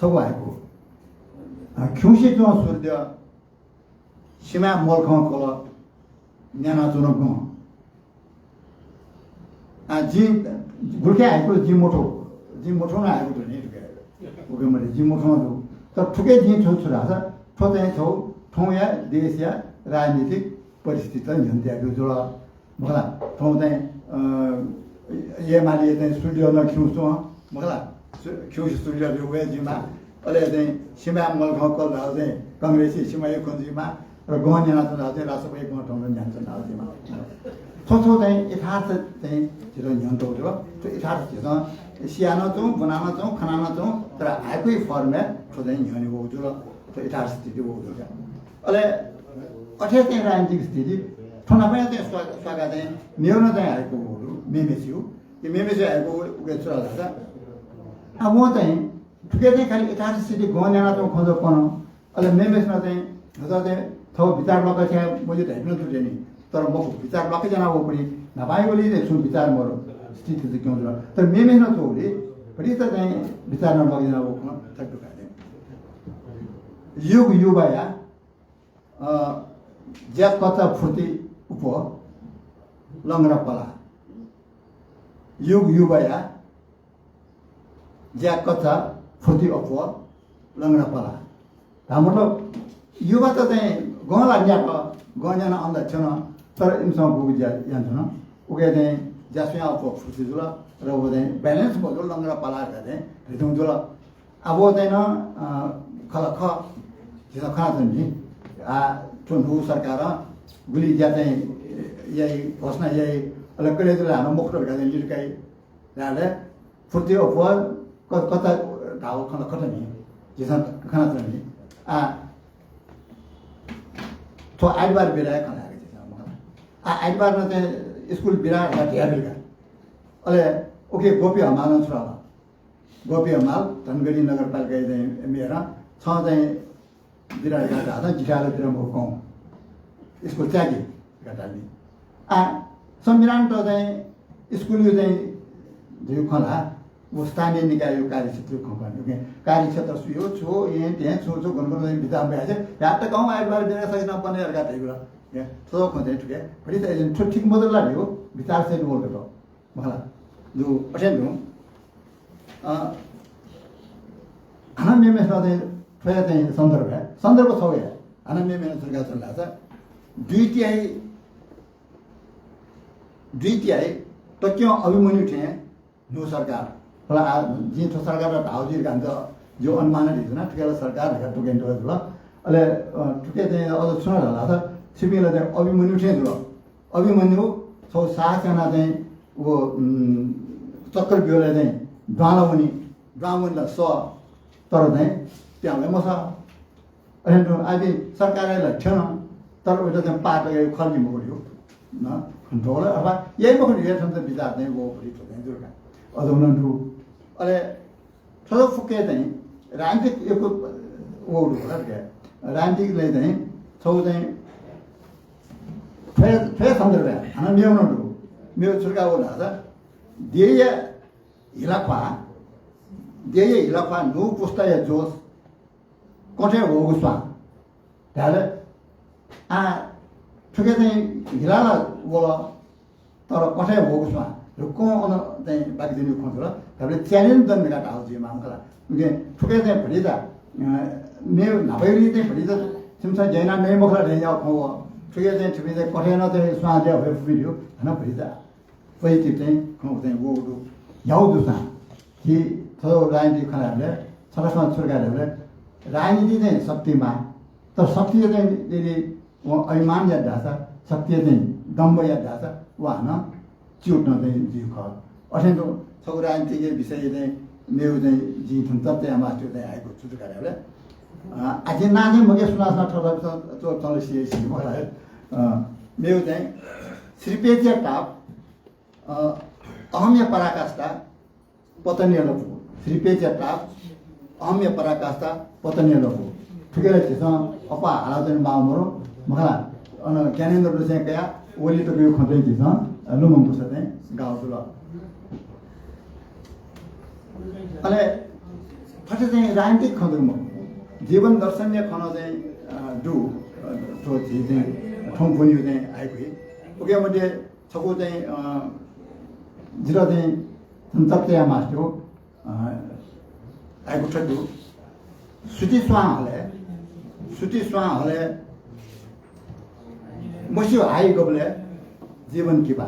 छगू हाइकु। अ, खिउँसे च्वं सूर्य सिमाय् मल्खं कल, न्यानाच्वन गं। आः, जिं गुलिखे हाइकु जिं मथू, जिं मथूगु नं हाइकु दु नि, उकिया मध्ये जिं मथूगु दु। तर थुकी जिं छु छु धाःसा, थ्व चाहिँ छगू थौंया देशया राजनीतिक परिस्थितित न्ह्यःने तयागु जुल। मखु ला, थौं चाहिँ, अ, एमाले चाहिँ सूर्य नं खिउँसे च्वं, मखु ला, सु-, खिउँसे सूर्य वये जुइमाः। अले चाहिँ सिमाय् मल्खं कल धाःगु चाहिँ कांग्रेसया सिमाया खँ जुइमाः, र गं न्यानाच्वन धाःगु चाहिँ राजसभाया गं थौं नं न्यानाच्वन धाःगु जुइमाः। थ्व थ्व चाहिँ यथार्थ चाहिँ झीत न्ह्यःने तःगु जुल। थ्व यथार्थ झीसं सिया नं च्वं, ब्वना नं च्वं, खना नं च्वं, तर हाइकुया form-य् थ्व चाहिँ न्ह्यःने वःगु जुल। थ्व यथार्थ स्थिति वःगु जुल। अले अथे चाहिँ राजनीतिक स्थिति थ्व न्हापां चाहिँ स्वा-, स्वाकाः चाहिँ मेगु नं चाहिँ हाइकु वःगु दु, मेमेस्युया। मेमेस्युया हाइकु उकिया छु धाःसा, आः वं चाहिँ थुकी चाहिँ खालि यथार्थ स्थिति गं न्यानाच्वंगु खँ जक कन। अले मेमेसं चाहिँ, थःत चाहिँ थःगु बिचार ल्वाकछ्याये मज्यू धाइपिं नं दु नि। तर मखु, बिचार ल्वाकछ्याना वःपिं न्हापांगुलिं चाहिँ छुं बिचार मदु स्थिति जक जुल। तर मेमेसं च्वंगुलिं भतिचा चाहिँ बिचार नं ल्वाकछ्याना वःगु खँ थथे दु का। युग युवाया, अ, ज्या कचा फुर्ति अप्वः लंगडा पलाः। युग युवाया ज्या कचा फुर्ति अप्वः लंगडा पलाः। धाःगु मतलब, युवात चाहिँ गं ला न्यात, गं न्यानाः अन ला थ्यन, तर इमिसं गुगु ज्या यानाच्वन, उकिया चाहिँ ज्या स्वयाः अप्वः फुर्ति जुल, र व चाहिँ balance मजुल, लंगडा पलाः धकाः चाहिँ रिथं जुल। अब चाहिँ नं, अ, खला खः, झीसं खनाच्वनी। आ, थ्व न्हू सरकारं गुलि ज्या चाहिँ याइ, घोषणा याइ, अले कलेजय् हानं मखुत धकाः चाहिँ लिरकाइ। धाःले फुर्ति अप्वः क-, कता धाःगु खँ खः नि, झीसं खनाच्वनी। आ, थ्व आइतबार बिदा याये खँ ल्हायेका झीसं मखला। आ, आइतबार नं चाहिँ स्कुल बिदा धकाः धयाबिल का। अले उकी गोपी हमालं छु धाल? गोपी हमाल धनगढी नगरपालिकाया चाहिँ मेयर, छं चाहिँ बिदा धकाः धाःसा जिथाय् ला बिदा मखु, कं स्कुल चाय्‌कि धकाः धाल नि। आ, संविधानत चाहिँ स्कुलया चाहिँ धइगु खँ ला, व स्थानीय निकायया कार्यक्षेत्रया खँ खः। कार्यक्षेत्र छु हो, छु हो, येँ तेँ छु छु गन गन चाहिँ बिचाः मयासें यात कं आइतबार बिदा सकें नं बने धकाः धइगु ला। थ्व खँ चाहिँ थुके भतिचा एजेन्ट थ्व ठीक मदु ला धइगु बिचाः सहित वल का। मखला, दु, अथें दु। अ, हानं मेमेसं चाहिँ थ्वया चाहिँ सन्दर्भ हे, सन्दर्भ छगू हे। हानं मेमेसं थुइका च्वन धाःसा दुई तिहाई, दुई तिहाई तक्यं अभिमन्यु थें न्हू सरकार। होला, आ, जिं थ्व सरकार धाःगु जुइ धकाः जिं अनुमान हे धयाच्वना, थुके ला सरकार धकाः थुके नं जुल। अले, अ, थुके चाहिँ अझ छु नं धाल धाःसा छिपिं ला चाहिँ अभिमन्यु थें जुल। अभिमन्यु छगू साहस यानाः चाहिँ व, उम्, चक्रव्यूहय् चाहिँ दुहां ला वनी, दुहां वनी ला सः, तर चाहिँ पिहां वये मसः। अथें तुं आः सरकारय् ला थ्यन, तर वयात चाहिँ पाः तयागु खर्च मखु धइगु। न, खँ ला अथवा याइ मखु धइगु थन त बिचाः चाहिँ व भति थ्व चाहिँ जुल का। अझ नं दु। अले थ्व फुक्क चाहिँ राजनीतिक यक्व व दु होला का। राजनीतिकय् चाहिँ छगू चाहिँ थ्व, थ्व सन्दर्भय् हानं मेगु नं दु। मेगु छु का व धाःसा देय्‌या हिलाख्वाः, देय्‌या हिलाख्वाः न्हू पुस्ताया जोस कथं वःगु स्वां धाःसा, आ, थुके चाहिँ हिला ला वल, तर कथं वःगु स्वां, रुक्कं अन चाहिँ बाकि जूगु खँ जुल। धाःबलय् challenge दन धकाः धाःगु जुइ माः मखला। उकिं थुके चाहिँ भतिचा, अ, मेगु न्हापायागुलिं चाहिँ भतिचा छिमिसं ज्या याना नये मखला धयागु खँ व। थुके चाहिँ छिपिं चाहिँ कथं नं चाहिँ स्वां जुया वये फुपिं धइगु, हानं भतिचा positive चाहिँ खँ चाहिँ वःगु दु। न्ह्यागु जूसां झी थ्व राजनीतिक खँ ल्हायेबलय् छता खँ छु का धाःबलय् राजनीति चाहिँ शक्ति माः, तर शक्तिया चाहिँ यदि व अभिमान यात धाःसा, शक्तिया चाहिँ दम्भ यात धाःसा व हानं च्युत नं चाहिँ जुइगु खः। अथें तुं छगू राजनीतिक विषय चाहिँ मेगु चाहिँ जिं थन चर्चा याये मास्ति चाहिँ हाइकु छु छु का धाःबलय्, अ, आः जिं नां चाहिँ मग्यं सुनां सुनां थःथःपिन्सं च्वः थन सिया सी मखला। अ, मेगु चाहिँ श्रीपेचया ताप, अ, अहमया पराकाष्ठा, पतनया लँपु। श्रीपेचया ताप, अहमया पराकाष्ठा, पतनया लँपु। थुके ला झीसं अप्वः हाला च्वने माःगु मरु मखला। अन ज्ञानेन्द्र ऋषिं कयाः वलि तकया खँ चाहिँ झीसं, अ, लुमंकुसा चाहिँ गाःगु जुल। अले थथे चाहिँ राजनीतिक खँ जक मखु, जीवन दर्शनया खँ नं चाहिँ, अ, दु, अ, थ्व झी चाहिँ थौं ब्वनीगु चाहिँ हाइकु हे। उकिया मध्ये छगू चाहिँ, अ, जितः चाहिँ सन्तप्त याये मास्ति, अ, हाइकु थथे दु। सुति स्वां हलय्, सुति स्वां हलय् मस्यू हाइ गबलय् जीवन किपा।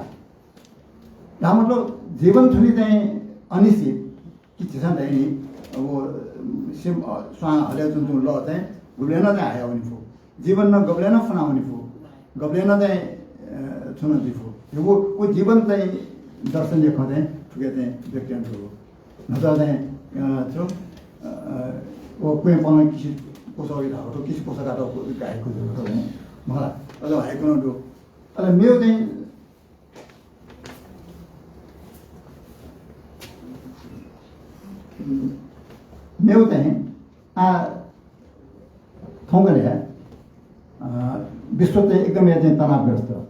धाःगु मतलब जीवन थुलि चाहिँ अनिश्चित कि झीसं धाइ नि, अब सिम, अ, स्वां हलय् च्वंच्वंगु लः चाहिँ गुबलें नं चाहिँ हाया वने फु। जीवन नं गबलें नं फुना वने फु। गबलें नं चाहिँ, अ, छुं नं जुइ फु। व, व जीवन चाहिँ दर्शनया खँ चाहिँ थुके चाहिँ व्यक्त याना जूगु। न्हाचः चाहिँ, अ, छु, अ, अ, व क्वँय् पनं किसि क्वसः धाःगु, किसि क्वसः कातः हाइकु जूगु मखला। अझ हाइकु नं दु। अले मेगु चाहिँ मेगु चाहिँ आः थौंकन्हय्, अ, विश्व चाहिँ एकदमै चाहिँ तनावग्रस्त,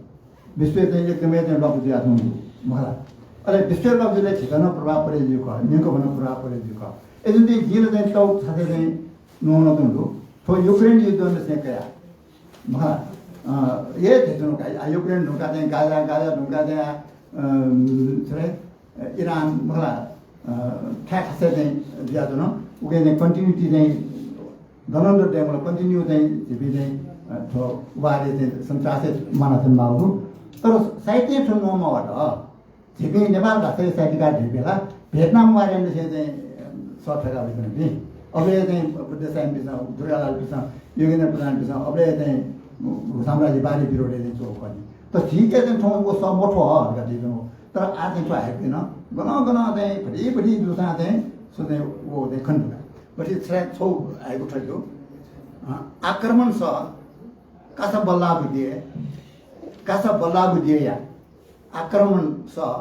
विश्व चाहिँ एकदमै चाहिँ ल्वापु जुयाच्वंगु मखला। अले विश्व ल्वापु जुइबलय् झीत नं प्रभाव परे जुइगु खः, न्यंकं नं प्रभाव परे जुइगु खः। अय्‌जूगुलिं जिं ला चाहिँ तःगु छाथय् चाहिँ न्ववानाच्वंगु दु। थ्व युक्रेन युद्ध लिसें कयाः मखला, अ, हे धयाच्वंगु का, आ, युक्रेन धुंकाः चाहिँ गाजा, गाजा धुंकाः चाहिँ, आ, अम, छु रे, इरान मखला, अ, थाय् थासय् चाहिँ जुयाच्वन। उकिं चाहिँ continuity चाहिँ दनंदर दयेमाल, continue चाहिँ झीपिं चाहिँ, अ, थ्व वारय् चाहिँ सन्तासय् म्वानाच्वने माःगु दु। तर साहित्यय् थ्व न्ववाः वयात झीपिं नेपाल भाषाया साहित्यकार धइपिं ला भियतनाम वारया निसें चाहिँ, अ, सः थकाः वइच्वनापिं। अबलय् चाहिँ बुद्ध सायनपिन्सं, दुर्गालालपिन्सं, योगेन्द्र प्रधानपिन्सं अबलय् चाहिँ साम्राज्यवादी विरोधय् चाहिँ च्वःगु खः नि। तर झीके चाहिँ थौं व सः मथ्व हः धकाः झी च्वं। तर आः चाहिँ थ्व हाइकुइ नं गनं गनं चाहिँ भति भति जूसां चाहिँ छु चाहिँ व चाहिँ खने दु का। भति छ्या छौ हाइकु थथे दु। अ, आक्रमण सः कासा बल्लाःगु देय्, कासा बल्लाःगु देय्‌या आक्रमण सः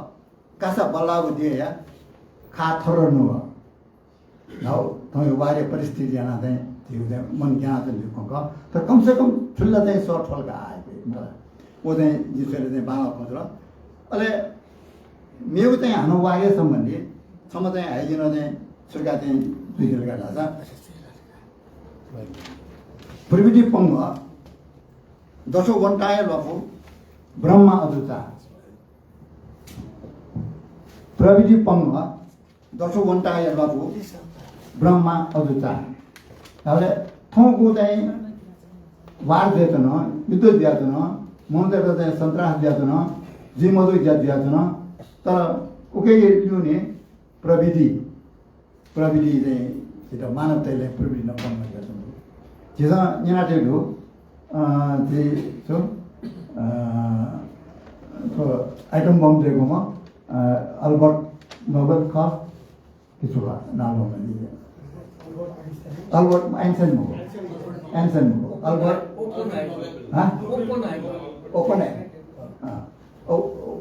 कासा बल्लाःगु देय्‌या खा थर्र नुगः। न्हापा थौंया वाःया परिस्थिति यानाः चाहिँ झीगु चाहिँ मन ग्यानाच्वंगु खँ खः। तर कम से कम थुलि ला चाहिँ सः थ्वल का हाइकुइ, मला। व चाहिँ जिं स्वयेबलय् चाहिँ बांलाःगु खँ जुल। अले मेगु चाहिँ हानं वाःया सम्बन्धी छम्ह चाहिँ हाइजिन चाहिँ सुरुका चाहिँ जुइके धकाः धाःसा प्रविधि पंगः दथुवन्ताया ल्वापु ब्रह्मा अजू चां। प्रविधि पंगः दथुवन्ताया ल्वापु ब्रह्मा अजू चां। धाःबलय् थौंगु चाहिँ वार जुयाच्वन, युद्ध जुयाच्वन, मनूतय्‌त चाहिँ सन्त्रास जुयाच्वन, जुइ मजूगु ज्या जुयाच्वन। तर उकिया ल्यूने प्रविधि, प्रविधि चाहिँ झीत मानवताया प्रविधि नं पंगः जुयाच्वंगु दु। झीसं न्यनातयागु दु, अ, झी छु, अ, थ्व atom bomb दय्‌कूम्ह, अ, अल्बर्ट नोबेल खः, कि छु खः, नां ल्वःमन नि। अल्बर्ट आइन्स्टाइन मखु, आइन्स्टाइन मखु, अल्बर्ट, हाँ? ओपनहाइमर। अँ। ओ, ओ,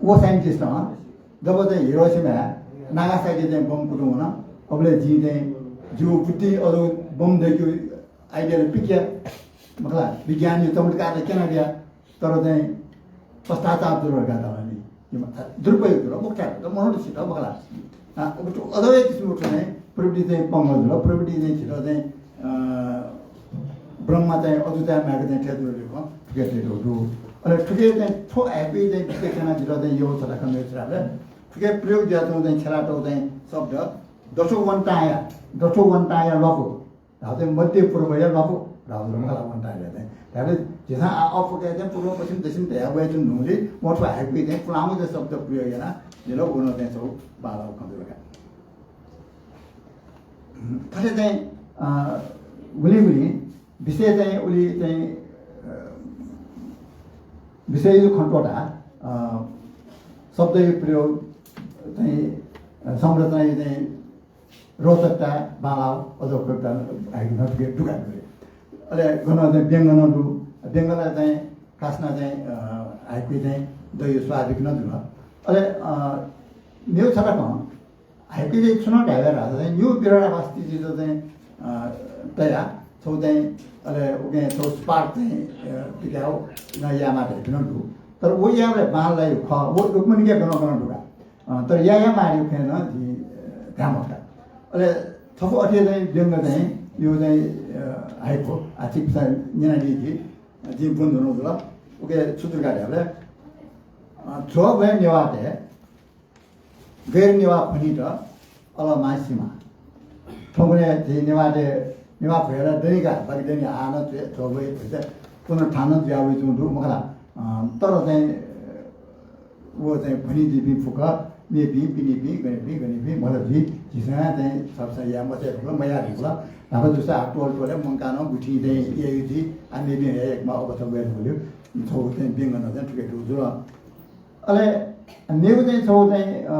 व scientist हँ। जब चाहिँ हिरोसिमा, नागासाकी चाहिँ बम कुतुं वन, अबलय् जिं चाहिँ जिगु बुद्धि अझ बम दय्‌केगु idea ला पिकया, मखु ला, विज्ञानया चमत्कार ला क्यनाबिया, तर चाहिँ पश्चाताप जुल धकाः धाल नि। दुरुपयोग जुल, मखु, मनूत सित, मखु ला। अ, अझ हे किसिमं चाहिँ प्रविधि चाहिँ पंगः जुल, प्रविधि चाहिँ झीत चाहिँ, अ, ब्रह्मा चाहिँ अजू चां माय्‌क चाहिँ थथे जुल धइगु खँ थुके थथे दु। अले थुके चाहिँ थ्व हाइकुइ चाहिँ विशेषण जितः चाहिँ यःगु छता खँ मेगु छता, थुके प्रयोग जुयाच्वंगु चाहिँ छेँय् च्वंगु चाहिँ शब्द दथुवन्ताया, दथुवन्ताया ल्वापु धाःगु चाहिँ मध्य पूर्वया ल्वापु धाःगु जुल, मखु ला, वन्ताया चाहिँ। धाःसा झीसं आः अःपुके चाहिँ पूर्व, पश्चिम, दक्षिण धया वयाच्वंगु धुंगुलिं व थ्व हाइकुइ चाहिँ पुलांगु चाहिँ शब्द प्रयोग यानाः जितः व नं चाहिँ छगू बांलाःगु खँ जुल का। थथे चाहिँ, अ, उलि उलि विषय चाहिँ उलि चाहिँ, अ, विषयया खँ त्वःताः, अ, शब्दया प्रयोग चाहिँ, अ, संरचनाया चाहिँ रोचकता बांलाः, अझ कविता हाइकु नं थुके दु का। अले गन चाहिँ व्यंग नं दु, व्यंग ला चाहिँ खास यानाः चाहिँ, अ, हाइकु चाहिँ दइगु स्वाभाविक नं जुल। अले, अ, मेगु छता खँ हाइकुइ चाहिँ छु नं धायेबलय् धाःसा चाहिँ निगू विरोधाभास चिजत चाहिँ, अ, तयाः छगू चाहिँ, अले उकिं छगू spark चाहिँ, अ, पिकायेगु नं यायेमाः धइपिं नं दु। तर व यायेबलय् बांलाइगु खः, व दक्वसिबय् गनं गनं दु का। अ, तर यायेमाःगु खँय् नं जिं, अ, धाये मखु का। अले छपु अथे चाहिँ व्यंग चाहिँ, यो चाहिँ, अ, हाइकु, आ, छिकपिन्सं न्यनादी कि, जिं ब्वने धुन जुल। उकिं छु जुल का धायेबलय्, अ, झ्वःभ्वय् नेवाःतय् गैर नेवाः भ्वनित अलः मास्ति माः। थौंकन्हय् झी नेवाःतय्, नेवाः भ्वय् ला दनि का, बाकी दनि, आः नं झ्वःभ्वय् भ्वय् पुनरुत्थान नं जुया वइच्वंगु दु, मखु ला। अ, तर चाहिँ, अ, व चाहिँ भ्वनि जुइपिं फुक्क मेपिं, पिनिपिं, गनिपिं, गनिपिं, मतलब झी, झीसं चाहिँ छपसं याये मते धुंकल, मयाः धुंकल। न्हापा जूसा आः त्वःल त्वःलय् मंकाः नं गुथिं चाहिँ याइगु जुइ, आः मेपिं हे एकमा अवस्था वये धुंकल। छगू चाहिँ व्यंग नं चाहिँ थुके दु जुल। अले मेगु चाहिँ छगू चाहिँ, अ,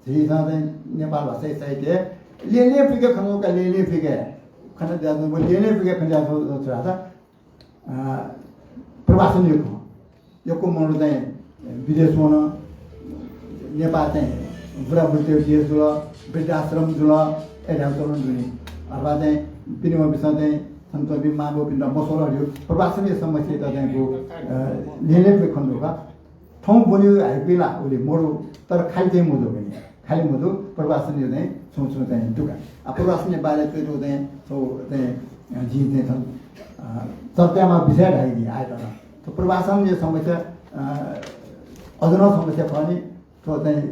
झीसं चाहिँ नेपाल भाषाया साहित्य ल्यं ल्यं फुइके खँ ल्यं ल्यं फुइके खँ जुयाच्वंगु, ल्यं ल्यं फुइके खँ जुयाच्वंगु छु धाःसा, अ, प्रवासनया खँ। यक्व मनूत चाहिँ विदेश वन, नेपाः चाहिँ बुराबुरीतय् देश जुल, वृद्धाश्रम जुल, अय् धाःगु चलन दु नि। अथवा चाहिँ पिनेवंपिन्सं चाहिँ थन च्वंपिं मांबौपिन्त मस्वल धइगु प्रवासनया समस्यायात चाहिँ गु, अ, ल्यं ल्यं फुइके खँ दु का। थौं ब्वनीगु हाइकुइ ला उलि मदु, तर खालि चाहिँ मजू का नि। खालि मजू, प्रवासनया चाहिँ छुं छुं चाहिँ दु का। आ, प्रवासनया बारे च्वयेत चाहिँ छगू चाहिँ, अ, जिं चाहिँ थन, अ, चर्चाया विषय धाइ नि आयत नं। थ्व प्रवासनया समस्या, अ, अझ नं समस्या खः नि, थ्व चाहिँ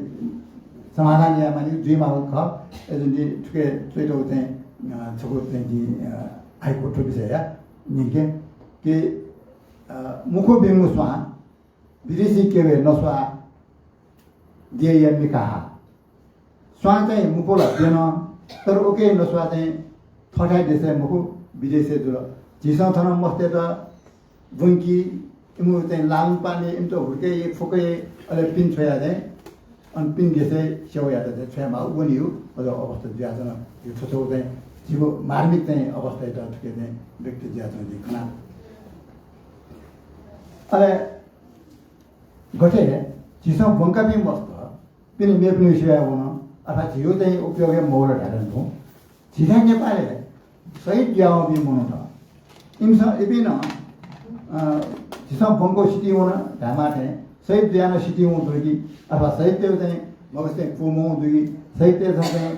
समाधान यायेमाःगु जुइमाःगु खः। अय्‌जूगुलिं थुके च्वयेत चाहिँ, अ, छगू चाहिँ जिं, अ, हाइकु थ्व विषयया न्यंके कि, अ, मुखु ब्यंगु स्वां विदेशी क्यबय् नस्वाः देय्‌या मिखा हा। स्वां चाहिँ मुखु ला ब्यन, तर उके नस्वाः चाहिँ थःथाय् देशय् मखु, विदेशय् जुल। झीसं थन मस्तय्त ब्वंकी, इमिगु चाहिँ लालनपालन, इमित हुर्के, फुके, अले पिने छ्वया चाहिँ अन पिने देशय् सेवा यायेत चाहिँ छ्वयेमाः वनीगु अझ अवस्था जुयाच्वन। यो थ्व चाहिँ झीगु मार्मिक चाहिँ अवस्थायात थुके चाहिँ व्यक्त जुयाच्वन जिं खना। अले गथे झीसं ब्वंकापिं मस्त पिने मेपिनिगु सेवा याये वन, अथवा झीगु चाहिँ उपयोग हे मवल धायेधुन तुं। झीथाय् नेपालय् शहीद जुयावंपिं मनूत, इमिसं, इपिं नं, अ, झीसं ब्वंकाः सितिं वन धायेमाः थें, शहीद जुयाः नं सितिं वं दु कि, अथवा शहीदतय् चाहिँ मगस चाहिँ पूवं दु कि, शहीदतय् चाहिँ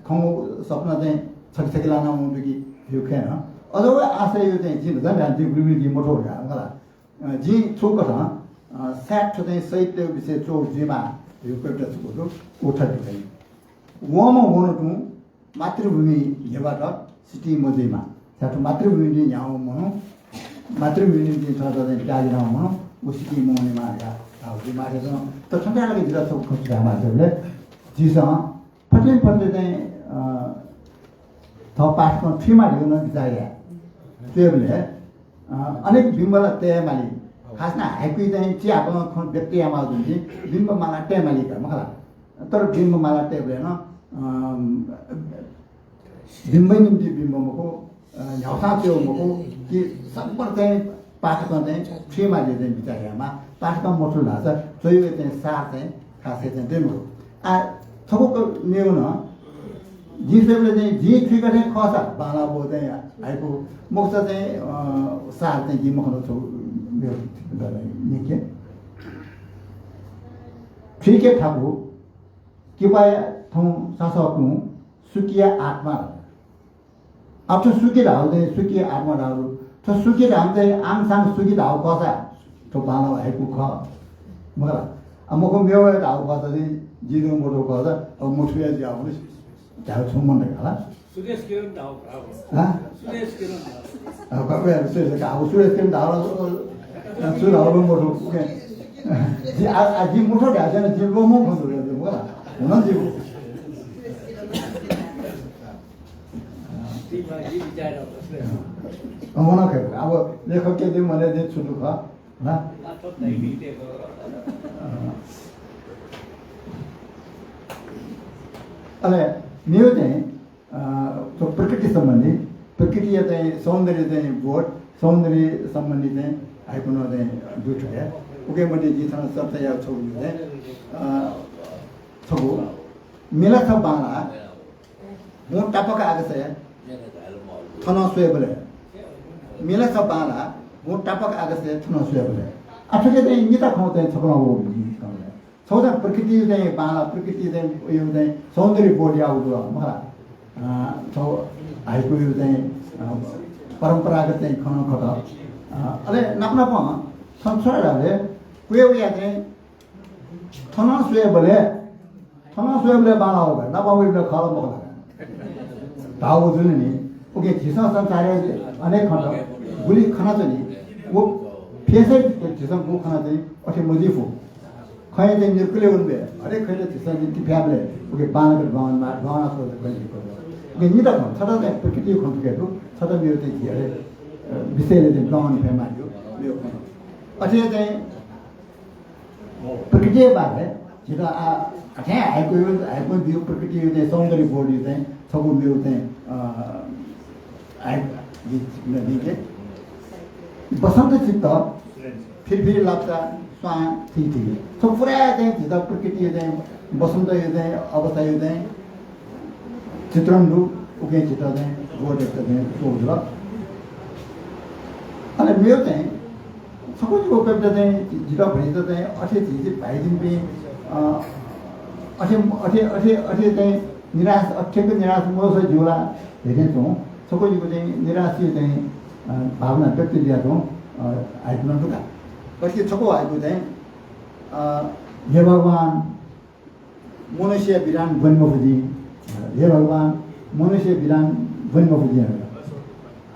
खंगु सपना चाहिँ छकि छकि लाना वं दु कि, यो खँ नं। अझ व आशययु चाहिँ जिं झन धान जिं गुलि गुलि जिं मथ्व का, मला। अ, जिं छु कथं, अ, सायद थ्व चाहिँ शहीदतय् विषय च्वःगु जुइमाः धइगु कविता छकू दु, व थथे दु। वंम्ह वन तुं मातृभूमि न्ह्यब्वयात सितिं मजुइमाः। सायद थ्व मातृभूमिइ न्ह्यावंम्ह मनू, मातृभूमिइ थःत चाहिँ त्याग यानावंम्ह मनू, व सितिं मवनेमाः धकाः धाःगु जुइमाः धकाः। तर थन लागिं जितः छकू खँ छु धायेमाः धाःसा, झीसं फतिं फतिं चाहिँ, अ, थः पाठकं थुइमाः धइगु नं बिचाः याये। थुइबलय्, अ, अनेक बिम्ब ला तयेमाली। खास नं हाइकुइ चाहिँ चिहाकलं खँ व्यक्त यायेमाःगु जुलिं बिम्ब माला तयेमाली का, मखु ला। तर बिम्ब माला तयेबलय् नं, अ, बिम्बया निंतिं बिम्ब मखु, अ, न्ह्याःसां च्वयेगु मखु कि सकभर चाहिँ पाठकं चाहिँ थुइमाः धइगु चाहिँ बिचाः यायेमाः। पाठकं मथुल धाःसा च्वयेगु चाहिँ सार चाहिँ खासय् चाहिँ दइ मखु। आ, छकू क-, मेगु नं, जिं स्वयेबलय् चाहिँ जिं थुइका थें खःसा बांलाःगु चाहिँ हाइकु, मखुसा चाहिँ, अ, सार चाहिँ जिं मखना छगू मेगु न्यंके। थुइके थाकु, किपाया थौं सासः कुं, सुकिया आत्मा। अब थ्व सुकी धाःगु चाहिँ सुकिया आत्मा धाःगु। थ्व सुकी धाःगु चाहिँ आङ साङ सुकी धाःगु खःसा थ्व बांलाःगु हाइकु खः। मखु ला? अब मखु मेगु हे धाःगु खःसा चाहिँ जिं मथ्वःगु खःसा अब मथुया जुयावल धायेगु छुं मन्त का ला। सुरेश किरण धाःगु खः। हाँ? सुरेश किरण धाःगु। अब बाबा यार सुरेश का, अब सुरेश किरण धाःगु ला, छु धाःगु ला मथ्वः। ओके। जि आ, आ, जिं मथ्वः धाःसा नं जिं ल्वःमं खँ धाःगु मखु ला। हुन जिं अँ, वन खय्। अब लेखकके दे मले दे छु दुःख, ना? अँ। अले मेगु चाहिँ, अ, थ्व प्रकृति सम्बन्धी, प्रकृतिया चाहिँ सौन्दर्य चाहिँ बोध, सौन्दर्य सम्बन्धी चाहिँ हाइकु नं चाहिँ दु थुके। उके मध्ये जिं थन चर्चा याये छगू चाहिँ, अ, छगू मिलाछ बांलाः हुँ तापाक आकाशय् थनं स्वयेबलय्, मिलाछ बांलाः हुँ तापाक आकाशय् थनं स्वयेबलय्। आ, थुके चाहिँ निता खँ चाहिँ छकलं वःगु जिं खँ ल्हाये। छगू चाहिँ प्रकृतिया चाहिँ बांलाः, प्रकृतिया चाहिँ उयो चाहिँ सौन्दर्य बोध याःगु दु, मखु ला। अ, छगू हाइकुया चाहिँ, अ, परम्परागत चाहिँ खँ नं खः। अ, अले नाप नापं थन छु धाःसा क्वय् वयाः चाहिँ थनं स्वयेबलय्, थनं स्वयेबलय् बांलाः वःगु, नापं वइबलय् खः ला मखु ला धाःगु जुल नि। उकिं झीसं संसारय् अनेक खँ गुलि खनाच्वनी, व फेसय् झीसं गु खनाच्वनी, अथे मजुइ फु। खँय् चाहिँ निर्कुले वनेबलय्, हरेक खँय् झीसं निंतिं फ्याःबलय् उके बांलाक दुहां वनेमाः, दुहां वनाः स्वयेबलय् खँ। उकिं निता खँ, छता चाहिँ प्रकृतिया खँ थुके दु, छता मेगु चाहिँ झी अले, अ, विषयलय् चाहिँ दुहां वने फयेमाः धइगु मेगु खँ। अथे चाहिँ प्रकृतिया बारे झीत आ, अथे हाइकुया, हाइकुं बिउ प्रकृतिया चाहिँ सौन्दर्य बोधया चाहिँ छगू मेगु चाहिँ, अ, हाइकु जिं, जिं, जिं, बसन्त चित्त, फिरफिरी लाप्चा, स्वां, थीथी। थ्व पुरा चाहिँ झीत प्रकृतिया चाहिँ बसन्तया चाहिँ अवस्थाया चाहिँ चित्रण दु, उकिं झीत चाहिँ बोध यायेत चाहिँ स्वःगु जुल। अले मेगु चाहिँ छकू छकू कविता चाहिँ झीत भतिचा चाहिँ अथे झी चाहिँ भाइजिनपिं, अ, अथे, अथे, अथे, अथे चाहिँ निराश, अथेक निराश मजुसे ज्यू ला धइथें च्वं। छकू छकू चाहिँ निराशया चाहिँ, अ, भावना व्यक्त जुयाच्वं, अ, हाइकु नं दु का। कथि छकू हाइकु चाहिँ, अ, हे भगवान, मनुष्य बिधान ब्वने मफु जिं। हे भगवान, मनुष्य बिधान ब्वने मफु जिं।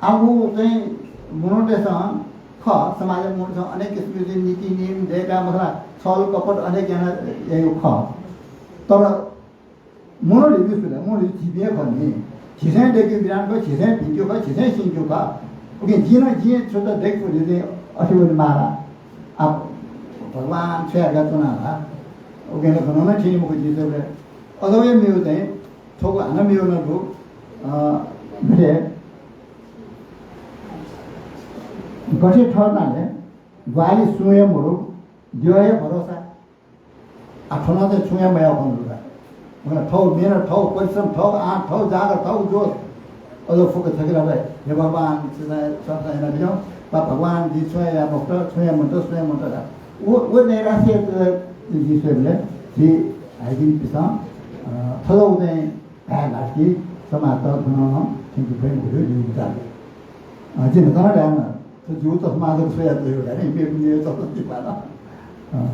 आः व चाहिँ मनूतय्‌सं खः, समाजय् मनूतय्‌सं अनेक किसिमया चाहिँ नीति नियम दय्‌काः मखु ला, छल कपट अनेक याना याइगु खः। तर मनोधर्मी सु धाःसा मनोधर्मी झीपिं हे खः नि। झीसं दय्‌कूगु विधान खः, झीसं भिंकेगु खः, झीसं स्यंकेगु खः। उकिं जिं नं, जिं छुट्टा दय्‌कूगु, जिं अथे वने माला। आ, भगवान छु याय्‌का च्वना ला? उकिं ला गनं नं थ्यनी मखु जिं स्वयेबलय्। अझ हे मेगु चाहिँ, थ्वगु हानं मेगु नं दु। अ, गथे, गथे थःनाले ग्वाहालि सुं हे मदु, द्यः हे भरोसा। आ, थन चाहिँ छुं हे मयाः खँ दु का। मतलब, थःगु मेहनत, थःगु परिश्रम, थःगु आँट, थःगु जाँगर, थःगु जोस। अझ फुक्क छखेलय्, हे भगवान, छितः सःता यानाबिज्याहुँ। वा भगवान, जिं छुं हे याये मफुत, छुं हे मन्त, छुं हे मन्त का। व, व नैराश्य जिं स्वयेबलय् झी हाइजिनपिन्सं, अ, थज्याःगु चाहिँ भाय् ल्हात कि समाजत गनं थ्यंके फइ मखु धइगु जिगु विचार। अ, जिं न्हापां धायेमाः, थ्व जिगु चस्मा जक स्वयातःगु का नि, मेपिनिगु चस्मा ति पाल। अ।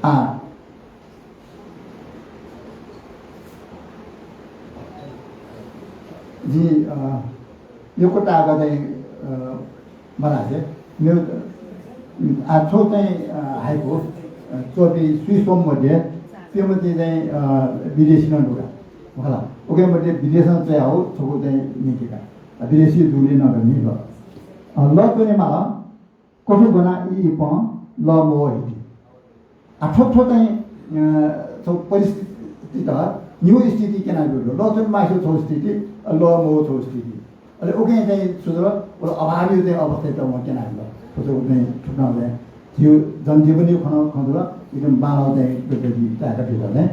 आ, जिं, अ, यक्व ताःक चाहिँ, अ, मधासे, मेगु, आ, थ्व चाहिँ, अ, हाइकु, अ, च्वःपिं स्वीस्वम्ह मध्ये प्यम्ह चाहिँ, अ, विदेशी नं दु का। मखु ला? उकिया मध्ये विदेशं च्वयागु छकू चाहिँ न्यंके का। अ, विदेशी जूगुलिं नं का नि ल। अ, लः च्वनेमाल, कथं ब्वना ई इपं लः मवः हिति। आ, थ्व, थ्व चाहिँ, अ, थ्व परिस्थितित निगू स्थिति क्यनाबिल। लः च्वनेमाःगु थ्व स्थिति, अ, लः मवः थ्व स्थिति। अले उकिं चाहिँ छु जुल, अले अभावया चाहिँ अवस्थायात वं क्यनाबिल। थ्व चाहिँ थुकथं चाहिँ झीगु जनजीवनया खँ, खँ जुल, एकदम बांलाःगु चाहिँ गतिविधि ताय्‌का बिल चाहिँ।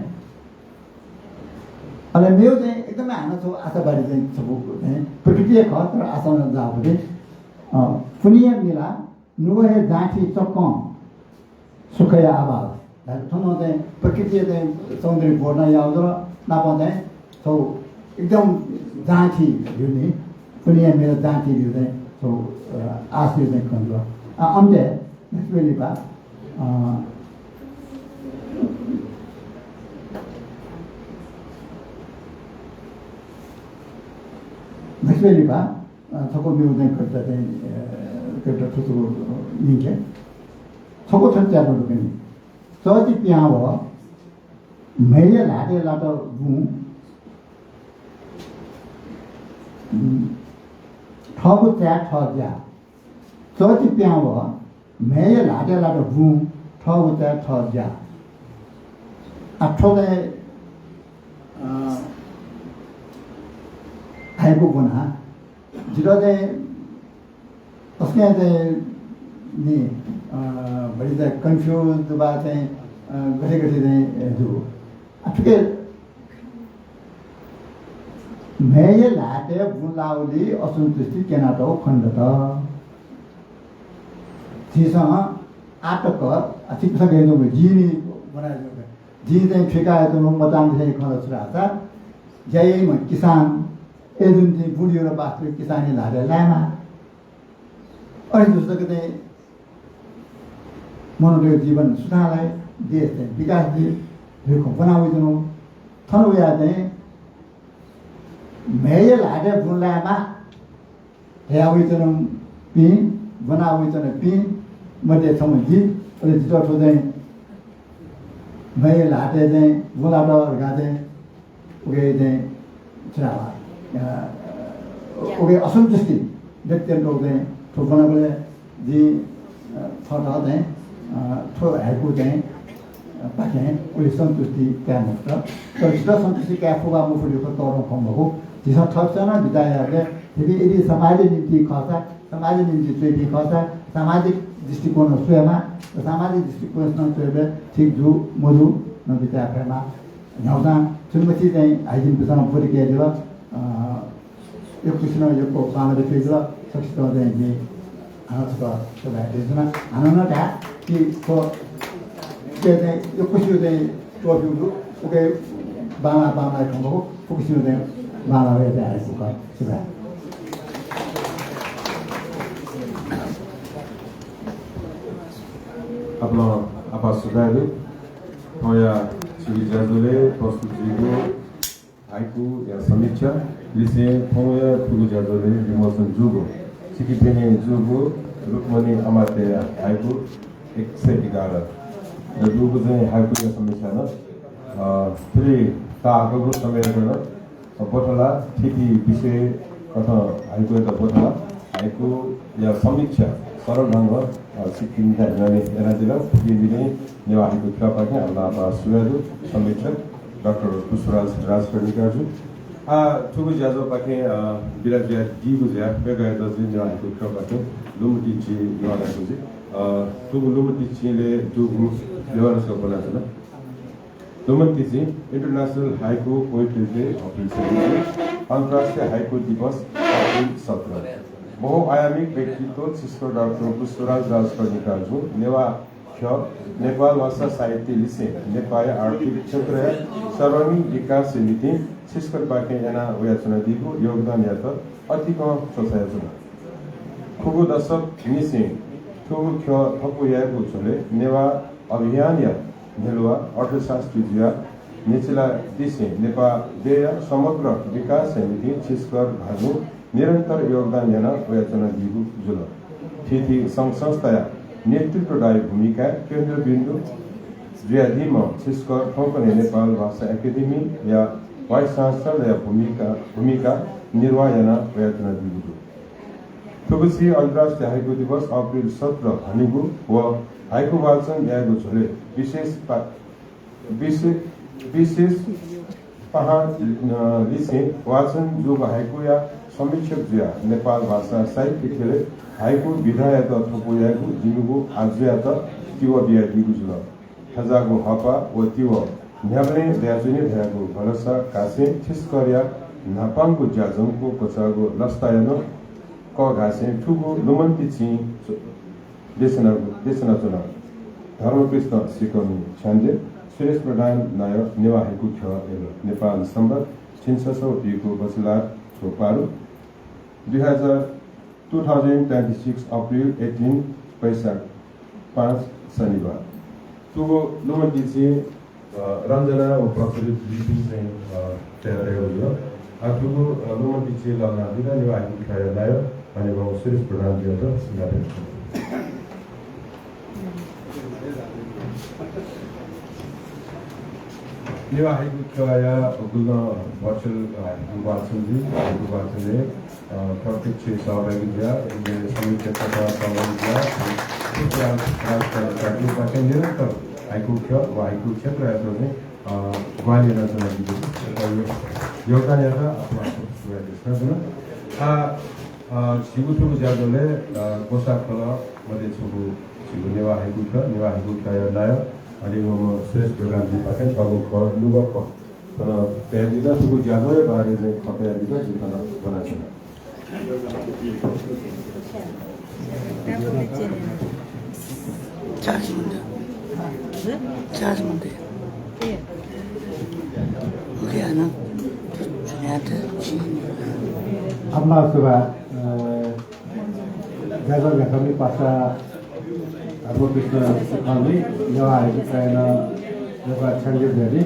अले मेगु चाहिँ एकदमै हानं थ्व आशावादी चाहिँ छपु चाहिँ प्रकृति हे खः, तर आशा नं जाःगु चाहिँ, अ, पुन्हिया मिला नुगः हे जाँठी चक्कं सुखया आभास। धाय्‌क थन चाहिँ प्रकृतिया चाहिँ सौन्दर्य वर्णन याःगु जुल, नापं चाहिँ छगू एकदम जाँठी धइगु नि, पुन्हिया मिला जाँठी धइगु चाहिँ छगू, अ, आशया चाहिँ खँ जुल। आ, अन्त्यय् न्ह्याक्व लिपा, अ, न्ह्याक्व लिपा, अ, छकू मेगु चाहिँ कविता चाहिँ, अ, कविता थुतुगु न्यंके। छकू थन च्यादँ दु का नि। चःति प्यां व म्हय्‌या ल्हातय् लात बुँ, उम्, थःगु चाय् थः ज्या। चःति प्यां व म्हय्‌या ल्हातय् लात बुँ, थःगु चाय् थः ज्या। आ, थ्व चाहिँ, अ, हाइकु ब्वना जितः चाहिँ तसकं चाहिँ नि, अ, भति चाहिँ confuse वा चाहिँ, अ, गथे गथे चाहिँ, अ, दु। आ, थुके म्हय्‌या ल्हातय् बुँ लाःगुलिं असन्तुष्टि क्यनातःगु खनेदत। झीसं आःतक, आ, छिकपिन्सं गय् जूगु, जिं नि ब्वना जूगु। जिं चाहिँ थुइका यानाच्वनागु मचांनिसेंया खँ ला छु धाःसा, ज्या याइम्ह किसान, अय्‌जूगुलिं बुँ धइगु ला वास्तविक किसानया ल्हातय् लायेमाः। अथे जूसा जक चाहिँ मनूतय्‌गु जीवन सुथां लाइ, देश चाहिँ विकास जुइ धइगु खँ ब्वना वइच्वनागु। थन वयाः चाहिँ म्हय्‌या ल्हातय् बुँ लायेमाः धया वइच्वनापिं, ब्वना वइच्वनापिं मध्ये छम्ह जि। अले जितः थ्व चाहिँ म्हय्‌या ल्हातय् चाहिँ बुँ लात धकाः चाहिँ उके चाहिँ छु धाल, अ, उके असन्तुष्टि व्यक्त यानातःगु चाहिँ थ्व ब्वनाबलय् जिं, अ, थःत चाहिँ, अ, थ्व हाइकु चाहिँ, अ, पाखें उलि सन्तुष्टि काये मफुत। तर जितः सन्तुष्टि काये फु वा मफु धइगु तःधंगु खँ मखु। झीसं थःपिन्सं नं बिचाः यायेबलय् झीपिं यदि समाजया निंतिं खःसा, समाजया निंतिं च्वइपिं खःसा, सामाजिक दृष्टिकोणं स्वयेमाः, सामाजिक दृष्टिकोणं स्वयेबलय् ठीक जू मजू नं बिचाः याये फयेमाः। न्ह्यागुसां थुलिमछि चाहिँ हाइजिनपिन्सं ब्वति कयादिल। अ, यक्वसिनं यक्व बांलाक फ्यतुल। सकसितं चाहिँ जिं हानं छकः सुभाय् देछाना। हानं नं धाये कि थ्व चाहिँ यक्वसिगु चाहिँ त्वःब्यूगु दु। उके बांलाः बांलाः खँ मखु, फुक्कसिगु चाहिँ बांलाः वयाः चाहिँ हाइकु खः। सुभाय्। आपालं आपाः सुभाय् दु। थौंया छिगु ज्याझ्वलय् प्रस्तुत जुइगु हाइकुया समीक्षा लिसें थौंया थुगु ज्याझ्वलय् विमोचन जूगु, छिकपिनि जूगु रुक्मणी अमात्यया हाइकु एक सय एघार। दुगु चाहिँ हाइकुया समीक्षा नं, अ, थुलि ताःहाकःगु समयय् नं, अ, ब्वथला थीथी विषय कथं हाइकुयात ब्वथला, हाइकुया समीक्षा सरल ढंगं, अ, सिक्किमया न्ह्यःने यानादिल। थुकिं निंतिं नेवाः हाइकु ख्यःपाखें आभार सुयादु समीक्षक डाक्टर पुष्पराज राजकर्णिकारजु। आः थुगु ज्याझ्वःपाखें, अ, बिदा जुयादीगु ज्या वय्कःयात चाहिँ नेवाः हाइकु ख्यःपाखें लुमतिचिं न्वानागु जुइ। अ, थुगु लुमतिचिंलय् दुगु व्यवस्था ब्वनाच्वना। लुमतिचिं International Haiku Poetry Day April सत्र, अन्तर्राष्ट्रिय हाइकु दिवस अप्रिल सत्र। बहुआयामिक व्यक्तित्व छिस्कर डाक्टर पुष्पराज राजकर्णिकारजुं नेवाः ख्यः, नेपाल भाषा साहित्य लिसें नेपाःया आर्थिक क्षेत्रया सर्वाङ्गीण विकासया निंतिं छिस्करपाखें याना वयाच्वनादीगु योगदानयात अतिकं च्वछायाच्वना। खुगू दशक निसें थुगु ख्यः थपु यायेगु झ्वलय् नेवाः अभियानया न्ह्यलुवा अर्थशास्त्री जुयाः न्ह्यचिलादिसें नेपाः देय्‌या समग्र विकासया निंतिं छिस्कर भाजुं निरन्तर योगदान याना वयाच्वनादीगु जुल। थीथी संघ संस्थाया नेतृत्वदायी भूमिकाय् केन्द्रबिन्दु जुयादीम्ह छिस्कर थौंकन्हय् नेपाल भाषा एकेडेमीया vice chancellorया भूमिका, भूमिका निर्वाह याना वयाच्वनादीगु दु। थुगुसी अन्तर्राष्ट्रिय हाइकु दिवस अप्रिल सत्र हनेगु व हाइकु वाचन यायेगु झ्वलय् विशेष पा-, विशे-, विशेष पाहां, अ, लिसें वाचन जूगु हाइकुया समीक्षक जुयाः नेपाल भाषा साहित्य ख्यलय् हाइकु विधायात थपु यायेगु जिमिगु आज्जुयात तिबः बियादीगु जुल। थज्याःगु हःपाः व तिबः न्ह्याबलें दयाच्वने धयागु भलसा घासें छिस्करया न्हापांगु ज्याझंगु क्वचाःगु लसताया नं कःघासें थुगु लुमन्तिचिं देछानागु, देछानाच्वना। धर्मकृष्ण सिकःमि छ्याञ्जे, सुरेश प्रधान नायः नेवाः हाइकु ख्यः एलो, नेपाल संवत् झिंछसः व पीगू बसिलाः छ्वपारु, दुई हजार, two thousand twenty six April eighteen, वैशाख पाँच, शनिबार। थुगु लुमन्तिचिं, अ, रञ्जना व प्रचलित लिपिं चाहिँ, अ, तयार याःगु जुल। आः थुगु, अ, लुमन्तिचिं लःल्हानादीत नेवाः हाइकु ख्यःया नायः हनेबहःम्ह सुरेश प्रधानजुयात सुम्काथें। नेवाः हाइकु ख्यःया गुलि नं virtual, अ, हाइकु वाचन जुइ, हाइकु वाचनय्, अ, प्रत्यक्ष सहभागी जुयाः इमित समीक्षक तथा सहभागी जुयाः पुष्पराज राजकर्णिकारजुपाखें निरन्तर हाइकु ख्यः व हाइकु क्षेत्रयात चाहिँ, अ, ग्वाहालि यानाच्वनादीगु, अ, योगदानयात आभार सुयादीगु दु। आः अ, झीगु थुगु ज्याझ्वलय्, अ, ग्वसाः खलः मध्ये छगू झीगु नेवाः हाइकु ख्यः, नेवाः हाइकु ख्यःया नायः हनेबहःम्ह सुरेश प्रधानजुपाखें थःगु खः, नुगः खः थन तयादीत, थुगु ज्याझ्वःया बारे चाहिँ खँ तयादीत जिं थन ब्वनाच्वना। Charge month. Charge month. आपालं सुभाय्, अ, ज्याझ्वः न्ह्याकामि पासा धर्मकृष्ण सिकःमि, नेवाः हाइकु ख्यःया नं छ्याञ्जे जुयादी।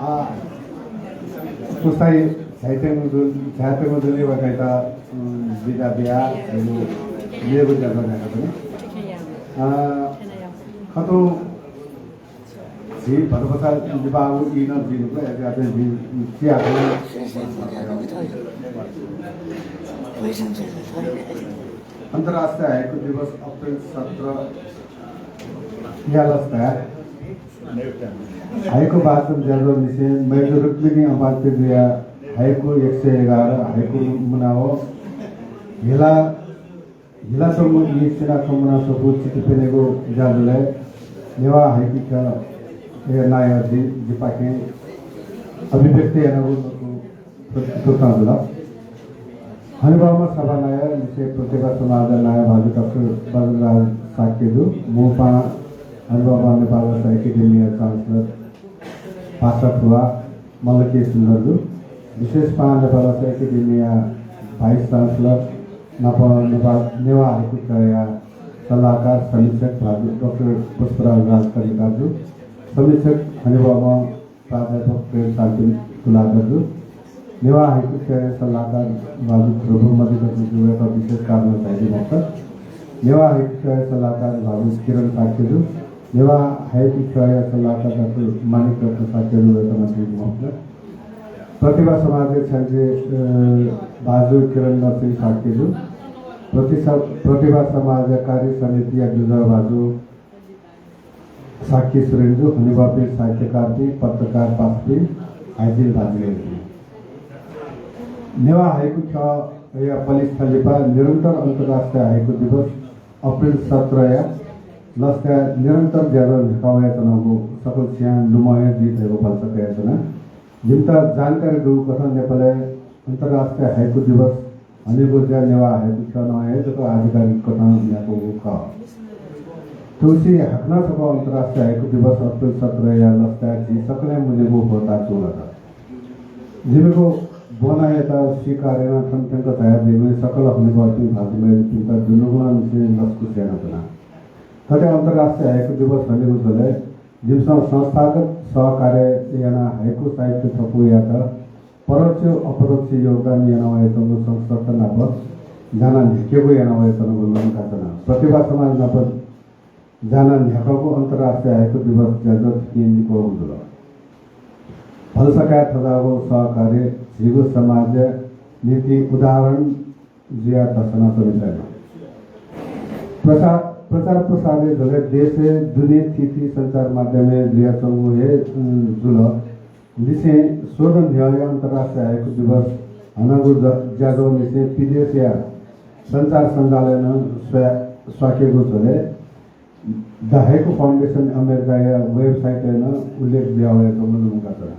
आ, पुस्ताइ झायातःगु दु, झायातःगु दु वय्कःयात, उम्, बिदा बियाः, मेगु ज्याझ्वः न्ह्याकाच्वनी। अ, खतुं झी भचा भचा लिपा व ई नं जुइ नुगु, अय्‌जुयाः चाहिँ जिं चिया खः। अन्तर्राष्ट्रिय हाइकु दिवस अप्रिल सत्रया लसताय् हाइकु वाचन ज्याझ्वःनिसें मय्जु रुक्मिणी अमात्यजुया हाइकु एक सय एघार हाइकु मुना व हिला हिलासम्म ई चिनाखँ मुना स्वपु चित्त प्यनेगु ज्याझ्वलय् नेवाः हाइकु ख्यःया नायः जि, जिपाखें अभिव्यक्त यानागु लँपु प्रस्तुत जुल। हनेबहःम्ह सभानायः लिसें प्रतिभा समाजया नायः भाजु डाक्टर बज्रराज शाक्यजु, मू पाहां हनेबहःम्ह नेपाल भाषा एकेडेमीया चान्सलर भाषा फुवा मल्ल के सुन्दरजु, विशेष पाहां नेपाल भाषा एकेडेमीया vice chancellor नाप नेपाल नेवाः हाइकु ख्यःया सल्लाहकार समीक्षक भाजु डाक्टर पुष्पराज राजकर्णिकारजु, समीक्षक हनेबहःम्ह प्राध्यापक प्रेमशान्ति तुलाधरजु, नेवाः हाइकु ख्यःया सल्लाहकार भाजु ध्रुव मधिकर्मीजु वय्कः विशेष कारणं झायादी मखुत। नेवाः हाइकु ख्यःया सल्लाहकार भाजु किरण शाक्यजु, नेवाः हाइकु ख्यःया सल्लाहकार डाक्टर माणिक रत्न शाक्यजुयात नं थ्यंक मफुत। प्रतिभा समाजया छ्याञ्जे, अ, भाजु किरण नरसिंह शाक्यजु, प्रतिसा-, प्रतिभा समाजया कार्य समितिया दुजः भाजु शाक्य सुरेनजु, हनेबहःपिं साहित्यकारपिं, पत्रकार पासापिं, हाइजिन भाजु मय्जुपिं। नेवाः हाइकु ख्यःया पलिस्था लिपा निरन्तर अन्तर्राष्ट्रिय हाइकु दिवस अप्रिल सत्रया लसताय् निरन्तर ज्याझ्वः न्ह्याका वयाच्वनागु सकल चिहां लुमं हे जुइ धयागु भलसा कयाच्वना। जिमित जानकारी दुगु कथं नेपालय् अन्तर्राष्ट्रिय हाइकु दिवस हनेगु ज्या नेवाः हाइकु ख्यलं हे जक आधिकारिक कथं न्ह्याकूगु खः। थुगुसी हाकनं छकः अन्तर्राष्ट्रिय हाइकु दिवस अप्रिल सत्रया लसताय् झी सकलें मुनेगु ह्वःताः चूलात। जिमिगु ब्वनायात स्वीकार यानाः थन थ्यंक झायादीपिं सकल हनेबहःपिं भाजु मय्जुपिन्त दुनुगलंनिसें लसकुस यानाच्वना। थथे अन्तर्राष्ट्रिय हाइकु दिवस हनेगु झ्वलय् जिमिसं संस्थागत सहकार्य यानाः हाइकु साहित्य थपु यायेत परोक्ष अपरोक्ष योगदान याना वयाच्वंगु संस्थात नाप जानाः न्ह्याकेगु याना वयाच्वनागु लुमंकाच्वना। प्रतिभा समाज नाप जानाः न्ह्याकागु अन्तर्राष्ट्रिय हाइकु दिवस ज्याझ्वः थुकिं लिक्वःगु जुल। भलसा काये थज्याःगु सहकार्य झीगु समाजया निंतिं उदाहरण जुयाः धस्वानाच्वने फयेमा। प्रसार, प्रचार प्रसारया झ्वलय् देशय् दुने थीथी सञ्चार माध्यमय् जुयाच्वंगु हे, उम्, जुल। लिसें स्वदँ न्ह्यःया अन्तर्राष्ट्रिय हाइकु दिवस हनागु ज-, ज्याझ्वःनिसें पिदेशया सञ्चार सञ्जालय् नं स्वा-, स्वाकेगु झ्वलय् The Haiku Foundation अमेरिकाया website-य् नं उल्लेख जुया वयाच्वंगु लुमंकाच्वना।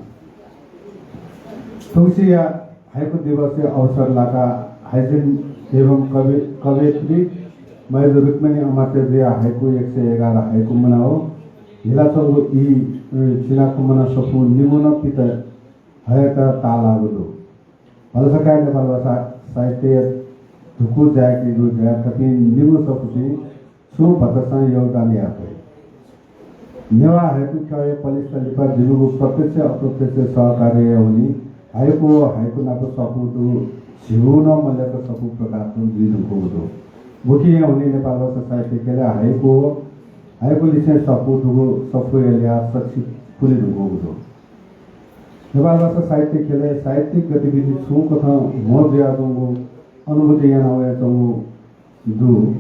थुगुसिया हाइकु दिवसया अवसर लाकाः हाइजिन एवं कवि-, कवयित्री मय्जु रुक्मिणी अमात्यजुया हाइकु एक सय एघार हाइकु मुना व हिलाच्वंगु ई, अ, चिनाखँ मुना सफू निगू नं पित हयेत ताःलाःगु दु। भलसा काये नेपाल भाषा साहित्यया धुकू जाय्केगु ज्याय् थपिं निगू सफूपिं छुं भचासं योगदान याये फइ। नेवाः हाइकु ख्यःया पलिस्था लिपा जिमिगु प्रत्यक्ष अप्रत्यक्ष सहकार्यया हुनिं हाइकु व हाइकु नाप सफू दुगु झिगू नं मल्यक सफू प्रकाशन जुइ धुंकूगु दु। गुकिया हुनिं नेपाल भाषा साहित्य ख्यलय् हाइकु व हाइकु लिसें सफू दुगु सफूया ल्याः सछि पुले धुंकूगु दु। नेपाल भाषा साहित्य ख्यलय् साहित्यिक गतिविधि छुं कथं म्हो जुयाच्वंगु अनुभूति याना वयाच्वंगु दु।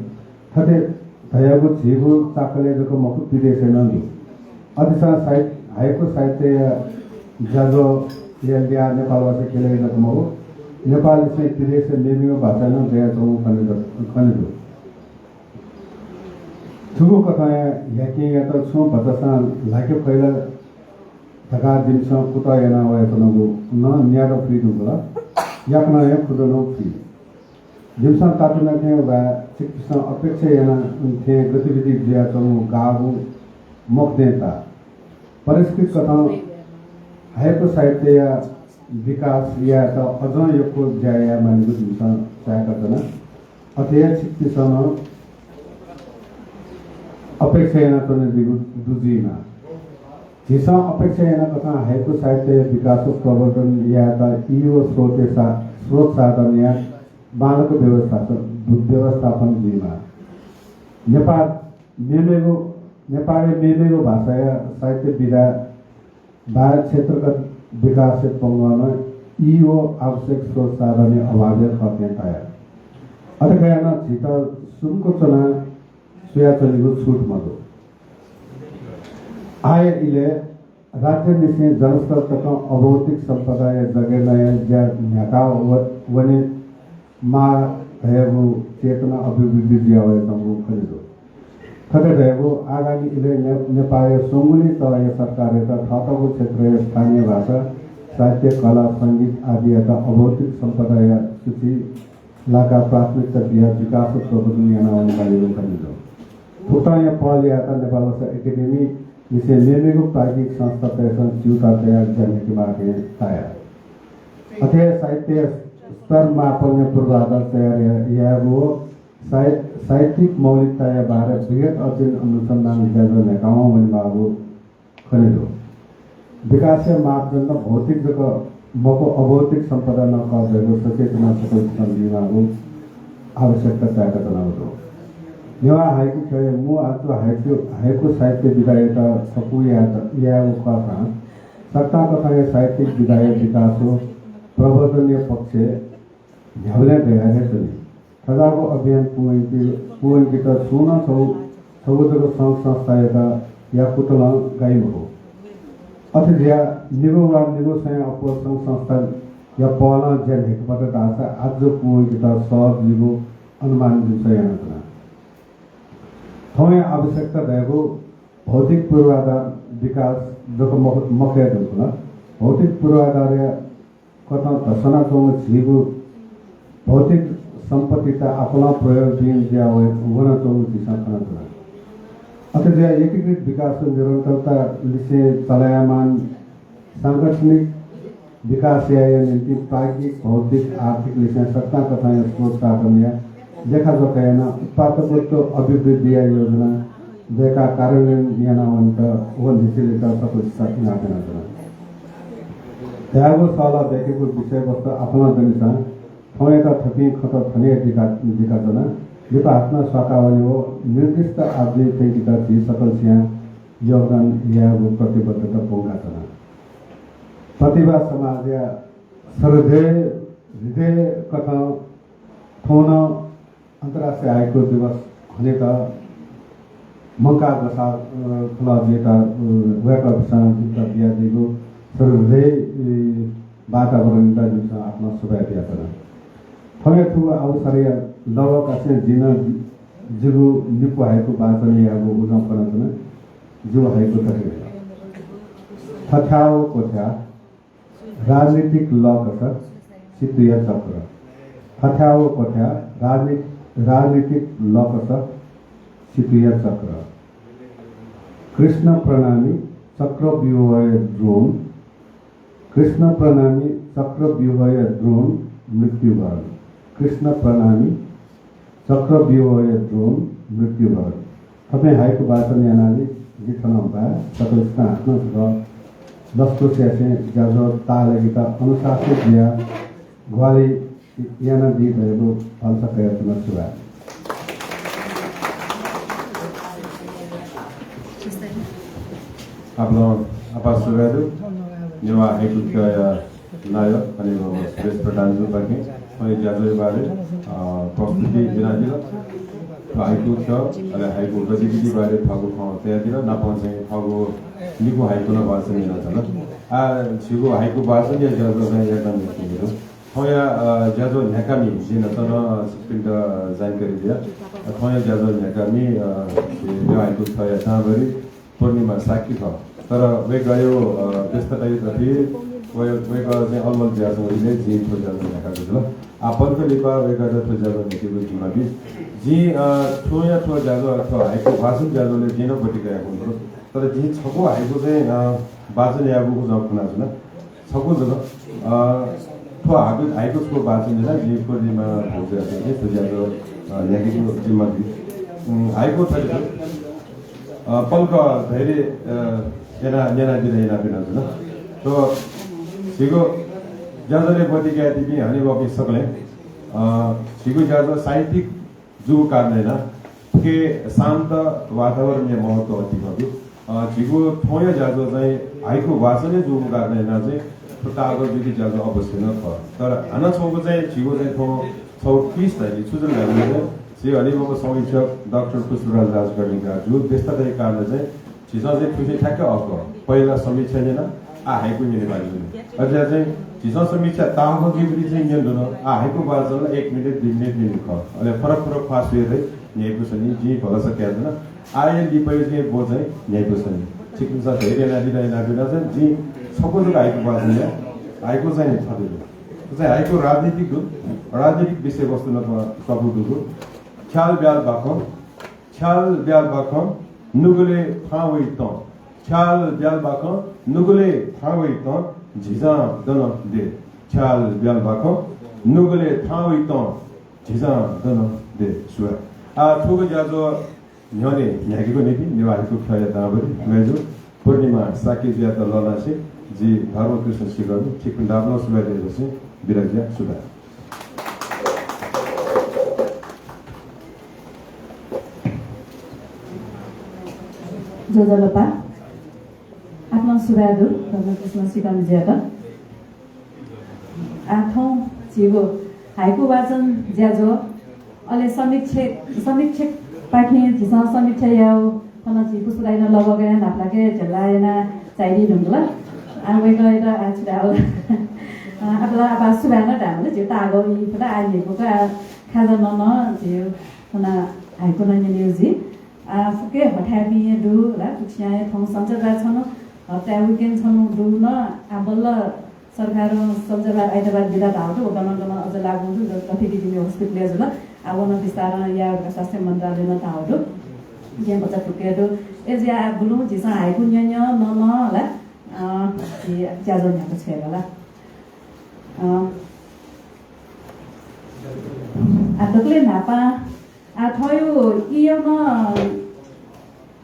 थथे धयागु झीगु चाकलय् जक मखु, पिदेशय् नं दु। अथेसां साहित्य, हाइकु साहित्यया ज्याझ्वःया ल्याः नेपाल भाषा ख्यलय् जक मखु, नेपाललिसें पिदेशय् मेमेगु भाषाय् नं दयाच्वंगु खने द-, खने दु। थुगु कथंया ह्याकेयात छुं भचासं ल्हाके फइ ला धकाः जिमिसं कुतः याना वयाच्वनागु नं न्यादँ फुइ धुंकल, याकनं हे खुदँ नं फुइ। जिमिसं तातुना थें वा छिकपिन्सं अपेक्षा याना थें गतिविधि जुयाच्वंगु गाःगु मखुथें ताः। परिष्कृत कथं हाइकु साहित्यया विकास यायेत अझं यक्व ज्या याये मानिगु जिमिसं चाय्काच्वना। अथे हे छिकपिन्सं नं अपेक्षा यानाच्वनादीगु दु जुइमाः। झीसं अपेक्षा याना कथं हाइकु साहित्यया विकास व प्रवर्धन यायेत ई व स्रोतया सा-, स्रोत साधनया बांलाक व्यवस्थापन, व्यवस्थापन जुइमाः। नेपाल मेमेगु, नेपालया मेमेगु भाषाया साहित्य विधा वा क्षेत्रगत विकासया पंगः नं ई व आवश्यक स्रोत साधनया अभावया खः थें ताया। अथे कयाः नं झीत सुम्क च्वनाः स्वयाच्वनेगु छुट मदु। आःया इलय् राज्यनिसें जनस्तर तकं अभौतिक सम्पदाया जगेर्नाया ज्या न्ह्याका व-, वने माः धयागु चेतना अभिवृद्धि जुया वयाच्वंगु खने दु। थथे धयागु आगामी इलय् ने-, नेपाःया स्वंगुलिं तहया सरकारयात थःथःगु क्षेत्रया स्थानीय भाषा, साहित्य, कला, संगीत आदियात अभौतिक सम्पदाया सूची लाकाः प्राथमिकता बियाः विकास व प्रवर्धन याना वने मालीगु खने दु। थुकथंया पहल यायेत नेपाल भाषा एकेडेमी लिसें मेमेगु प्राज्ञिक संस्थातय्सं च्यूताः तयाः ज्या न्ह्याकेमाः थें ताया। अथे हे साहित्य स्तर मापनया पूर्वाधार तयार या-, यायेगु व साहि-, साहित्यिक मौलिकताया बारे बृहत् अध्ययन अनुसन्धान ज्याझ्वः न्ह्याकावं वनेमाःगु खने दु। विकासया मापदण्ड भौतिक जक मखु, अभौतिक सम्पदा नं खः धयागु सचेतना सकलसिनं बीमाःगु आवश्यकता चाय्काच्वनागु दु। नेवाः हाइकु ख्यःया मू आजु हाइकु, हाइकु साहित्य विधायात छपु यायेत, यायेगु खःसां सकतां कथंया साहित्यिक विधाया विकास व प्रवर्धनया पक्षय् न्ह्याबलें दयाः हे च्वनी। थज्याःगु अभियान पूवंके, पूवंकेत छुं नं छगू, छगू जक संघ संस्थायात या कुतलं गाइ मखु। अथे जुयाः निगू वा निगू स्वयां अप्वः संघ संस्थाया पहलं ज्या न्ह्याके फत धाःसा आजु पूवंकेत सहज जुइगु अनुमान जिमिसं यानाच्वना। थौंया आवश्यकता धयागु भौतिक पूर्वाधार विकास जक मख-, मखये धुंकल। भौतिक पूर्वाधारया कथं धस्वानाच्वंगु झीगु भौतिक सम्पत्तित आपालं प्रयोगविहीन जुया वये-, वनाच्वंगु झीसं खनाच्वना। अथे जुयाः एकीकृत विकास व निरन्तरता लिसें चलायमान सांगठनिक विकास यायेया निंतिं प्राज्ञिक, भौतिक, आर्थिक लिसें सकतां कथंया स्रोत साधनया लेखाजोखा यानाः उत्पादकत्व अभिवृद्धिया योजना दय्काः कार्यान्वयन याना वनेत व न्ह्यचिलेत सकलसित इनाप यानाच्वना। धयागु सहलह दय्केगु विषयवस्तु आपालं दनिसां थौंयात थपिं खँत थन हे दिका, दिकाच्वना। लिपा हाकनं स्वाका वने व निर्दिष्ट आब्जु फ्यंकेत झी सकलसियां योगदान यायेगु प्रतिबद्धता ब्वंकाच्वना। प्रतिभा समाजया सहृदय हृदय कथं थौं नं अन्तर्राष्ट्रिय हाइकु दिवस खनेत मंकाः ग्वसाः, अ, खलः जुयाः, अ, वय्कःपिन्सं जिमित बियादीगु सहृदय, अ, वातावरणयात जिमिसं आपालं सुभाय् बियाच्वना। थौंया थुगु अवसरया लवकासें जिं नं जि-, जिगु निपु हाइकु वाचन यायेगु उजं कनाच्वना। जिगु हाइकु थथे हे। थथ्याः व क्वथ्याः राजनीतिक लकस सितुया चक्र। थथ्याः व क्वथ्याः राजनी-, राजनीतिक लकस सितुया चक्र। कृष्ण प्रणामी चक्रव्यूहया द्रोण। कृष्ण प्रणामी चक्रव्यूहया द्रोण मृत्युवरण। कृष्ण प्रणामी चक्रव्यूहया द्रोण मृत्युवरण। थपिं हाइकु वाचन यानादी, जि थन बाय् सकलसितं हाकनं छकः लसकुस यासें ज्याझ्वः ताःलाकेत अनुशासित जुयाः ग्वाहालि यानादी धयागु भलसा कयाच्वना। सुभाय्। आपालं आपाः सुभाय् दु। नेवाः हाइकु ख्यःया नायः हनेबहःम्ह सुरेश प्रधानजुपाखें थौंया ज्याझ्वःया बारे, अ, प्रस्तुति बियादिल। थ्व हाइकु ख्यः, अले हाइकु गतिविधि बारे थःगु खँ तयादिल। नापं चाहिँ थःगु निपु हाइकु नं वाचन यानाच्वन। आ, झीगु हाइकु वाचनया ज्याझ्वः चाहिँ एकदम न्ह्याइपुगु दु। थौंया, अ, ज्याझ्वः न्ह्याकामि, जिं न्हाचः नं छिकपिन्त जानकारी बिया। अ, थौंया ज्याझ्वः न्ह्याकामि, अ, झी नेवाः हाइकु ख्यःया दांभरि पूर्णिमा शाक्य खः। तर वय्कःया, अ, व्यस्तताया दथुइ वय्-, वय्कः चाहिँ अलमल जुयाच्वंगुलिं जिं थ्व ज्याझ्वः न्ह्याकागु जुल। आः पलख लिपा वय्कःयात थ्व ज्याझ्वः न्ह्याकेगु जिम्मा बी। जिं, अ, थौंया थ्व ज्याझ्वः, थ्व हाइकु वाचन ज्याझ्वःलय् जिं नं ब्वति कयागु मदु। तर जिं छगू हाइकु चाहिँ, अ, वाचन यायेगु उजं खनाच्वना। छगू जक, अ, थ्व हाइकु, हाइकु छगू वाचन यानाः जिं पूर्णिमा भौजुयात चाहिँ थ्व ज्याझ्वः, अ, न्ह्याकेगु जिम्मा बी। उम्, हाइकु थथे दु। अ, पलख धैर्य, अ, यानाः न्यनादिल, इनाप यानाच्वना। थ्व झीगु ज्याझ्वलय् ब्वति कयादीपिं हनेबहःपिं सकलें, अ, झीगु ज्याझ्वः साहित्यिक जूगु कारणं यानाः थुकी शान्त वातावरणया महत्व अति खः दु। अ, झीगु थौंया ज्याझ्वः चाहिँ हाइकु वाचन हे जूगु कारणं यानाः चाहिँ थ्व ताःगु जुइगु ज्याझ्वः अवश्य नं खः। तर हानं छगू चाहिँ झीगु चाहिँ थौं छगू twist धाइ, छु जुल धाःसा चाहिँ झी हनेबहःम्ह समीक्षक डाक्टर पुष्पराज राजकर्णिकार जु व्यस्तताया कारणं चाहिँ झीसं चाहिँ थुसे ठ्याक्कै अःपुक। पहिला समीक्षा न्यना, आः हाइकु न्यने बानी वनी। अथे जुयाः चाहिँ झीसं समीक्षा ताःहाकः जुइगुलिं चाहिँ न्यने धुन। आः हाइकु वाचन ला एक मिनेट, दुई मिनेट न्यने खः। अले फरक फरक ख्वाः स्वये धइ न्ह्याइपुसे नि, जिं भलसा कयाच्वना। आःया लिपाया चाहिँ ब्व चाहिँ न्ह्याइपुसे नि। छिकपिन्सं धैर्य यानादिल, यानादिल चाहिँ जिं छकू जक हाइकु वाचन याये। हाइकु चाहिँ थथे दु। थ्व चाहिँ हाइकु राजनीतिक दु। राजनीतिक विषयवस्तु नाप स्वापू दुगु। ख्याल ब्याल बाखं, ख्याल ब्याल बाखं, नुगलय् थां वइ तं। ख्याल ब्याल बाखं, नुगलय् थां वइ तं, झिंझां दन दे। ख्याल ब्याल बाखं, नुगलय् थां वइ तं, झिंझां दन दे। सुभाय्। आः थुगु ज्याझ्वः न्ह्यःने न्ह्याकेगु निंतिं नेवाः हाइकु ख्यःया दांभरि मय्जु पूर्णिमा शाक्यजुयात लःल्हासें जि धर्मकृष्ण श्रीकर्मी छिकपिन्त आपालं सुभाय् देछासें बिदा जुया। सुभाय्। ज्वजलपा, आपालं सुभाय् दु धर्मकृष्ण सिकंजुयात। आः थौं झीगु हाइकु वाचन ज्याझ्वः, अले समीक्षक, समीक्षकपाखें झीसं समीक्षा यायेगु थन झी पुष्पदाइनं लगबगय् न्हापालाक झेल्ला याना झायादी धुंकल। आः वय्कःयात आः छु धाये वल। अ, आपालं आपाः सुभाय् नं धायेमाल, झी ताःगु ई फुत आः न्ह्यइपुक आः खाजा नं नं झी थन हाइकु नं न्यनेगु जुइ। आः फुक्क हथाय्‌पिं हे दु ला, फुक्कसियां हे थौं सञ्चरबार छन्हु, हप्ताय् weekend छन्हु दु नं, आः बल्ल सरकारं सञ्चरबार आइतबार बिदा धाःगु दु, व गनं गनं अझ लागू दु, ग-, गथेकि जिमि hospital-य् जुल। आः व नं बिस्तारं याये धकाः स्वास्थ्य मन्त्रालयं नं धाःगु दु। जिं भचा फुक्क हे दु। अय्‌जुयाः आः गुलुं झीसं हाइकु न्यँ न्यँ नं नं ला, अ, झी ज्याझ्वः न्ह्याक्व छ्वयेमाल। अ, आः दकलय् न्हापां आः थःगु ई नं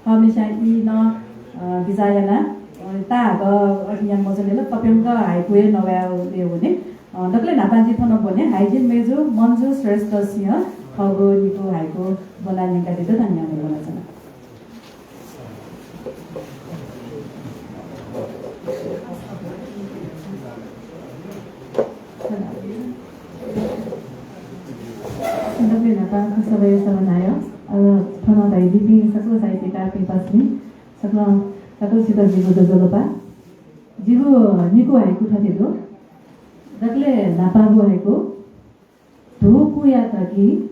हःम्हस्यां ई नं, अ, बिचाः याना, अ, ताःहाकः अभियान मजूनिल, तप्यंक हाइकु हे नवाये वने। अ, दकलय् न्हापां जिं थन ब्वने हाइजिन मय्जु मन्जु श्रेष्ठ सिंह थःगु निकू हाइकु ब्वना न्यंकादीत धन्यवाद ब्वनाच्वना। दकलय् न्हापां सभाया सभानायः, अ, थन धयादीपिं सकल साहित्यकार पिपासिनी, सकल, सकलसित जिगु ज्वजलपा। जिगु निकू हाइकु थथे दु। दकलय् न्हापांगु हाइकु। धू कुया धकी,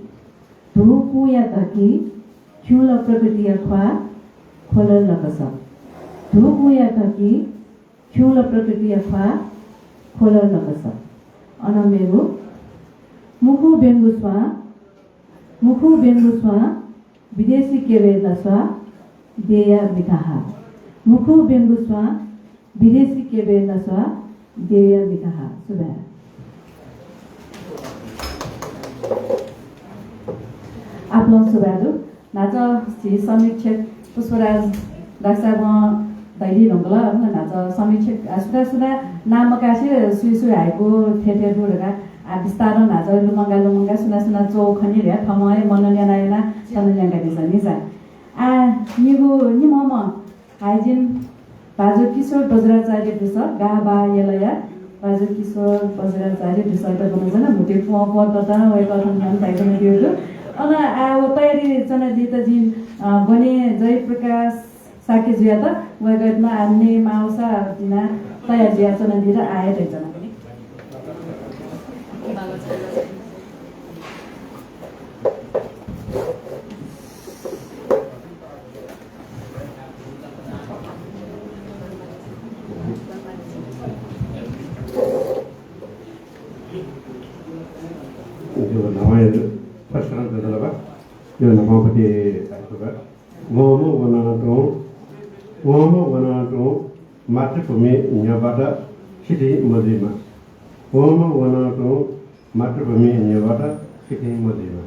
धू कुया धकी, खिउँल प्रकृतिया ख्वाः, ख्वल लकस। धू कुया धकी, खिउँल प्रकृतिया ख्वाः, ख्वल लकस। अन मेगु, मुखु ब्यंगु स्वां, मुखु ब्यंगु स्वां, विदेशी केबय् लस्वाः, देया मिखा हा। मुखु ब्यंगु स्वां, विदेशी केबय् लस्वाः, देया मिखा हा। सुभाय्। आपालं सुभाय् दु। न्हाचः झी समीक्षक पुष्पराज डाक्साबं धयादी धुंकल, अन न्हाचः समीक्षक, आ, सुदा सुदा नां मकासे सुइ सुइ हाइकु थथे दु धकाः, आ, बिस्तारं न्हाचः लुमंका लुमंका सुना सुना च्वः खनी धकाः थःम्हं हे मनन याना याना थन न्यंकादिसँ नि सा। आ, निगू निम्हम्ह हाइजिन भाजु किशोर बज्राचार्य दुसः, गाः बाः यलया भाजु किशोर बज्राचार्य दुसःयात ब्वनाच्वना। म्हुतुइ प्वं प्वं ततं वय्कः थन न्ह्यःने झायाच्वनादीगु दु। अन आः व तयारी च्वनादीत जिं, अ, ब्वने जयप्रकाश शाक्यजुयात, वय्कःयात नं आः नये माःसा जिं तयार जुयाच्वनादीत आः हे धयाच्वना। जिगु न्हापां फसं ज्वजलपा, जिगु न्हापांपट्टि हाइकु खः। वंम्ह वनातुं, वंम्ह वनातुं मातृभूमि न्ह्यब्वत सितिं मजुइमा। वंम्ह वनातुं मातृभूमि न्ह्यब्वत सितिं मजुइमा।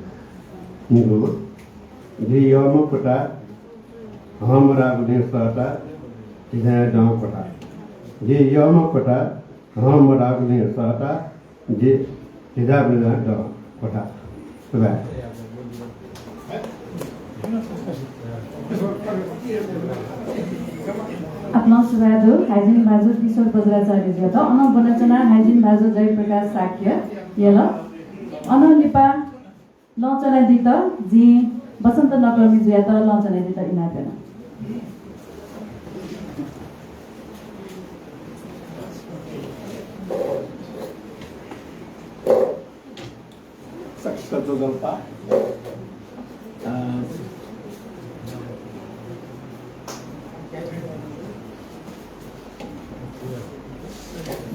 निगू, जि यःम्ह कुता, हं मदाःगुलिं सःता, धिजाया दं क्वता। जि यःम्ह कुता, हं मदाःगुलिं सःता, जि धिजा बिजा दं क्वता। सुभाय्। आपालं सुभाय् दु, हाइजिन भाजु किशोर बज्राचार्यजुयात। अनं ब्वनाच्वना हाइजिन भाजु जयप्रकाश शाक्य यल। अनं लिपा लँ च्वनादीत जिं बसन्त नकर्मीजुयात लँ च्वनादीत इनाप याना। सकसित ज्वजलपा। अ,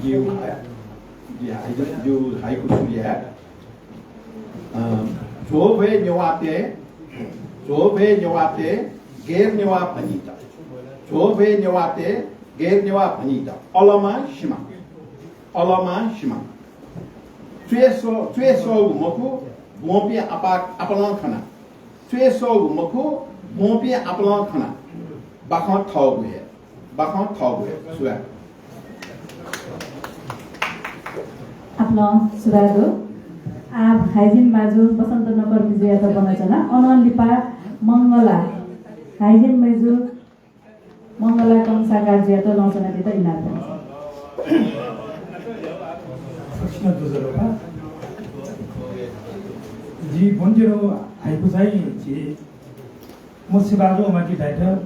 जिगु हाइ-, जिगु हाइकु सुरु याये। अ, झ्वःभ्वय् नेवाःतय्, झ्वःभ्वय् नेवाःतय् गैर नेवाः भनित। झ्वःभ्वय् नेवाःतय् गैर नेवाः भनित। अलमा सिमा। अलमा सिमा। च्वय् स्व-, च्वय् स्वःगु मखु, ब्वंपिं आपा-, आपालं खना। च्वय् स्वःगु मखु, ब्वंपिं आपालं खना। बाखं थःगु हे। बाखं थःगु हे। सुभाय्। आपालं सुभाय् दु। आः हाइजिन भाजु बसन्त नकर्मीजुयात ब्वनाच्वना। अनं लिपा मंगला हाइजिन मय्जु मंगला कंसाकारजुयात नं च्वनादीत इनाप। सच्छि नं ज्वजलपा। जि ब्वनेत्यनागु हाइकु चाहिँ झी मच्छिबहादुर ओमाटी दाइयात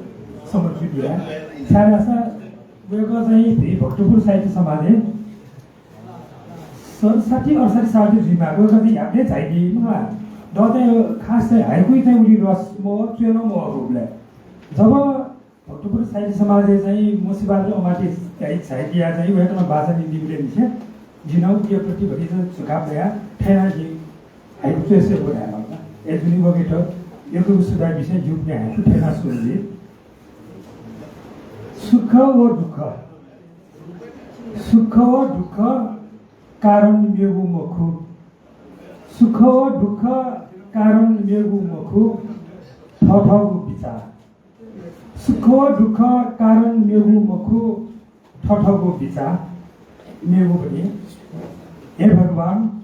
समर्पित याये। छाय्धाःसा वय्कः चाहिँ झी भक्तपुर साहित्य समाजय् सतसट्ठी अठसट्ठी सालति जुइमाः, वय्कः चाहिँ न्ह्याबलें झाइदी मखु ला। दँ चाहिँ खास चाहिँ हाइकुइ चाहिँ उलि रस मवः, च्वय् नं मवःगु उबलय्। जब भक्तपुर साहित्य समाजय् चाहिँ मच्छिबहादुर ओमाटी दाइ झाइदियाः चाहिँ वय्कलं वाचन यानादीबलय् निसें जिं नं उकिया प्रति भतिचा झुकाव दयाः थथे यानाः जिं हाइकु च्वय् स्वयेगु धायेमाल। अय् जुनि वय्कःयात यक्व सुभाय् बिसें जिं उकिं हाइकु थथे यानाः स्वये। सुख व दुःख, सुख व दुःख कारण मेगु मखु। सुख व दुःख कारण मेगु मखु, थःथःगु बिचाः। सुख व दुःख कारण मेगु मखु, थःथःगु बिचाः। मेगु पनि, हे भगवान,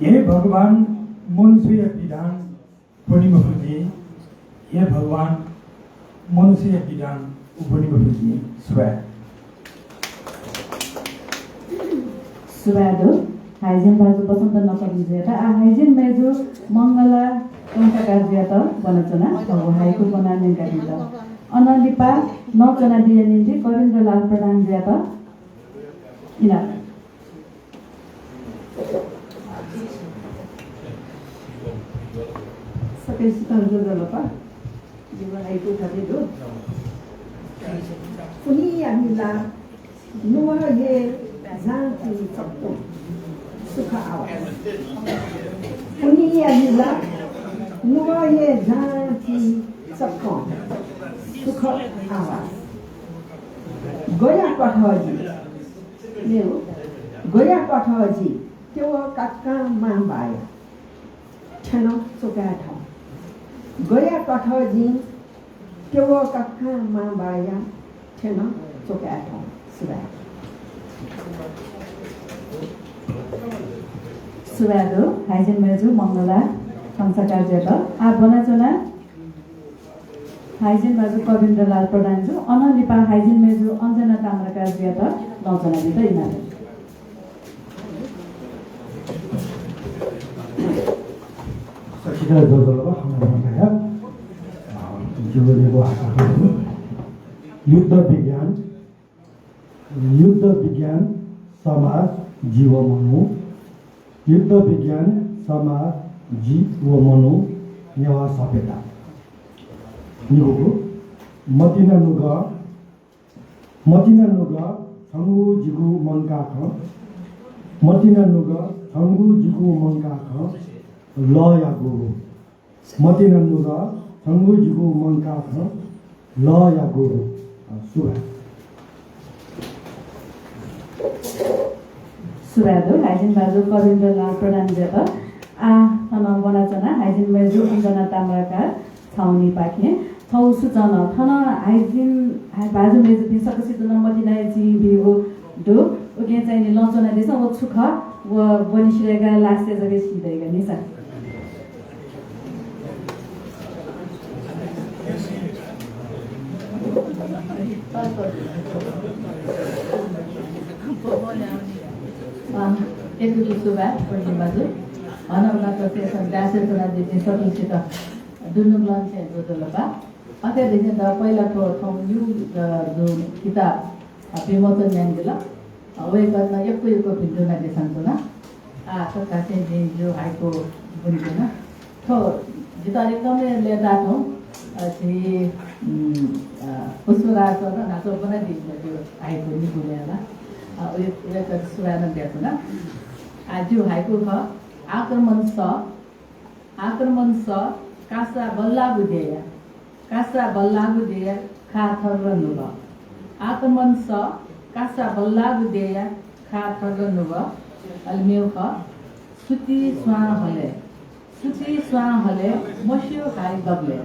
हे भगवान, मनुष्यया विधान ब्वने मफुनि, हे भगवान, मनुष्यया विधान ब्वने मफुनि। सुभाय्। सुभाय् दु हाइजिन भाजु बसन्त नकविजुयात। आः हाइजिन मय्जु मंगला कंसाकारजुयात ब्वनाच्वना, थःगु हाइकु ब्वनाः न्यंकादीत। अनं लिपा नं च्वनादीया निंतिं कविन्द्रलाल प्रधानजुयात इनाप। सकसितं ज्वजलपा। जिगु हाइकु थथे दु। पुन्हिया मिला नुगः हे जाँचि चक्कं सुख आवास। पुन्हिया मिला नुगः हे जाँचि चक्कं सुख आवास। गया क्वाथः जि, मेगु, गया क्वाथः जि, तेव काकां मांबाया थ्यन च्वकाये थौं। गया क्वाथः जिं तेव काकां मांबाया थ्यन च्वकाये थौं। सुभाय्। सुभाय् दु हाइजिन मय्जु मंगला कंसाकारजुयात। आः ब्वनाच्वना हाइजिन भाजु कविन्द्रलाल प्रधानजु, अनं लिपा हाइजिन मय्जु अञ्जना ताम्राकारजुयात नं च्वनादीत इनाप। सकसितं ज्वजलपा, खँ ल्हानाः धया। अ, जिगु न्यंगु हाइकु दु। युद्ध विज्ञान, युद्ध विज्ञान समाज जि व मनू। युद्ध विज्ञान समाज जि व मनू, नेवाः सभ्यता। निगूगु, मतिना नुगः, मतिना नुगः छंगु जिगु मंकाः खँ, मतिना नुगः छंगु जिगु मंकाः खँ, लःया गुरु। मतिना नुगः छंगु जिगु मंकाः खँ, लःया गुरु। अ, सुभाय्। सुभाय् दु हाइजिन भाजु कविन्द्रलाल प्रधानजुयात। आः थन ब्वनाच्वना हाइजिन मय्जु अञ्जना ताम्राकार छाउनीपाखें छगू सूचना। थन हाइजिन, हाइ-, भाजु मय्जुपिं सकसितं नं मतिनाया चिं बीगु दु। उकिं चाहिँ नि लं च्वनादिसँ, व छु खः, व ब्वने सिधय्काः last-य् जक सिधय्कादिसँ। अँ, यक्व यक्व सुभाय् पूर्णिमाजु। हनं नं थ्व session ब्याहा यानादीपिं सकलसित दुनुगलंनिसें ज्वजलपा। अथे धइगु नं पहिला थ्व थौं न्यू, अ, जुन किताब, अ, विमोचन यानादिल। अ, वय्कःयात नं यक्व यक्व भिन्तुना देछानाच्वना। आः थ्व थासय् जिं जिगु हाइकु ब्वनेत्यना। थ्व जितः एकदम हे लय्ताः थौं, अ, झी, उम्, अ, पुष्पराज सरं न्हाचः ब्वनादीगु हाइकु निगू लय् ला। अ, वय्-, वय्कःयात सुभाय् नं बियाच्वना। आः जिगु हाइकु खः, आक्रमण सः, आक्रमण सः, कासा बल्लाःगु देय्‌या, कासा बल्लाःगु देय्‌या खः थर्र नुगः। आक्रमण सः, कासा बल्लाःगु देय्‌या खः थर्र नुगः। अले मेगु खः, सुति स्वां हलय्, सुति स्वां हलय् मस्यू हाइ गबलय्,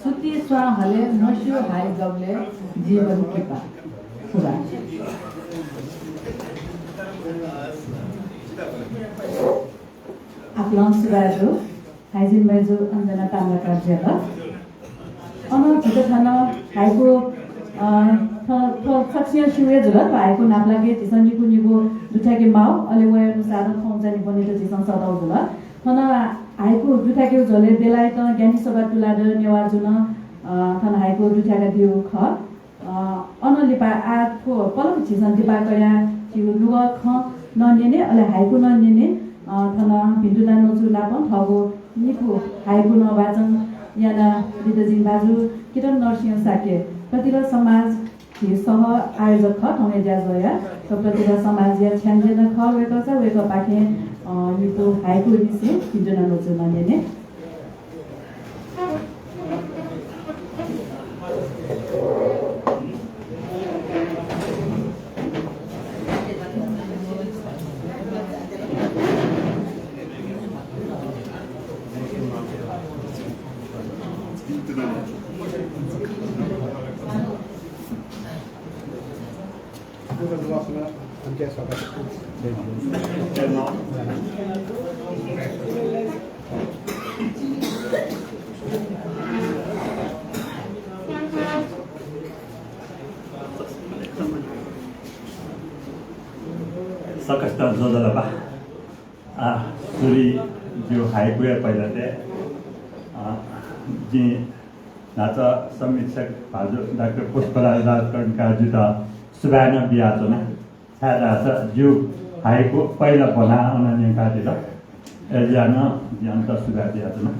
सुति स्वां हलय् मस्यू हाइ गबलय् जीवन किपा। सुभाय्। आपालं सुभाय् दु हाइजिन मय्जु अञ्जना ताम्राकारजुयात। अनं झीत थन हाइकु अ, थ्व, थ्व सकसिनं स्यू हे जुल, थ्व हाइकु न्हापालाक झीसं निकू निकू दुथ्याके माउ, अले वया अनुसार थौं चाहिँ ब्वनेत झीसं सःतौ जुल। थन हाइकु दुथ्याकेगु झ्वलय् बेलायत ज्ञानी शोभा तुलाधर नेवाःजुं, अ, थन हाइकु दुथ्याकादीगु खः। अ, अनं लिपा आः थ्व पलख झीसं दिपाः कयाः झीगु नुगः खँ नं न्यने, अले हाइकु नं न्यने। अ, थन भिंतुना नोचु नाप थःगु निपु हाइकु नं वाचन यानादीत जिमि भाजु किरण नरसिंह शाक्य, प्रतिभा समाज झी सह आयोजक खः, थौंया ज्याझ्वःया। थ्व प्रतिभा समाजया छ्याञ्जे नं खः वय्कः, वय्कःपाखें, अ, निपु हाइकु निसें भिंतुना नोचु नं न्यने। सकसितं ज्वजलपा। आ, सुरुइ जिगु हाइकुया पहिला तय्, आ, जिं न्हाचः समीक्षक भाजु डाक्टर पुष्पराज राजकर्णिकारजुयात सुभाय् नं बियाच्वना। छाय्धाःसा जिगु हाइकु पहिला ब्वना अन न्यंकादिल। अय्जुयाः नं जिं अनन्त सुभाय् बियाच्वना।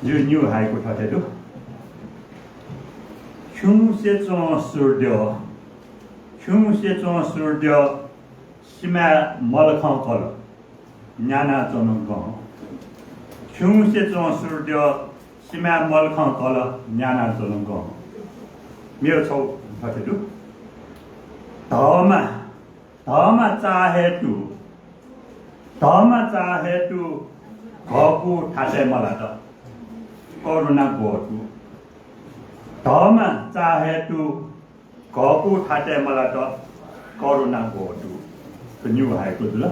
जिगु निगू हाइकु थथे दु। खिउँसे च्वं सूर्द्यः, खिउँसे च्वं सूर्द्यः, सिमाय् मलखं कल, न्यानाच्वन गं। खिउँसे च्वं सूर्द्यः, सिमाय् मलखं कल, न्यानाच्वन गं। मेगु छगू थथे दु। धःमा, धःमा चाःहेतु, धःमा चाःहेतु घःपू थातय् मलात, करुणा ग्वःतु। धःमा चाःहेतु घःपू थातय् मलात, करुणा ग्वःतु। थ्व निगू हाइकु जुल।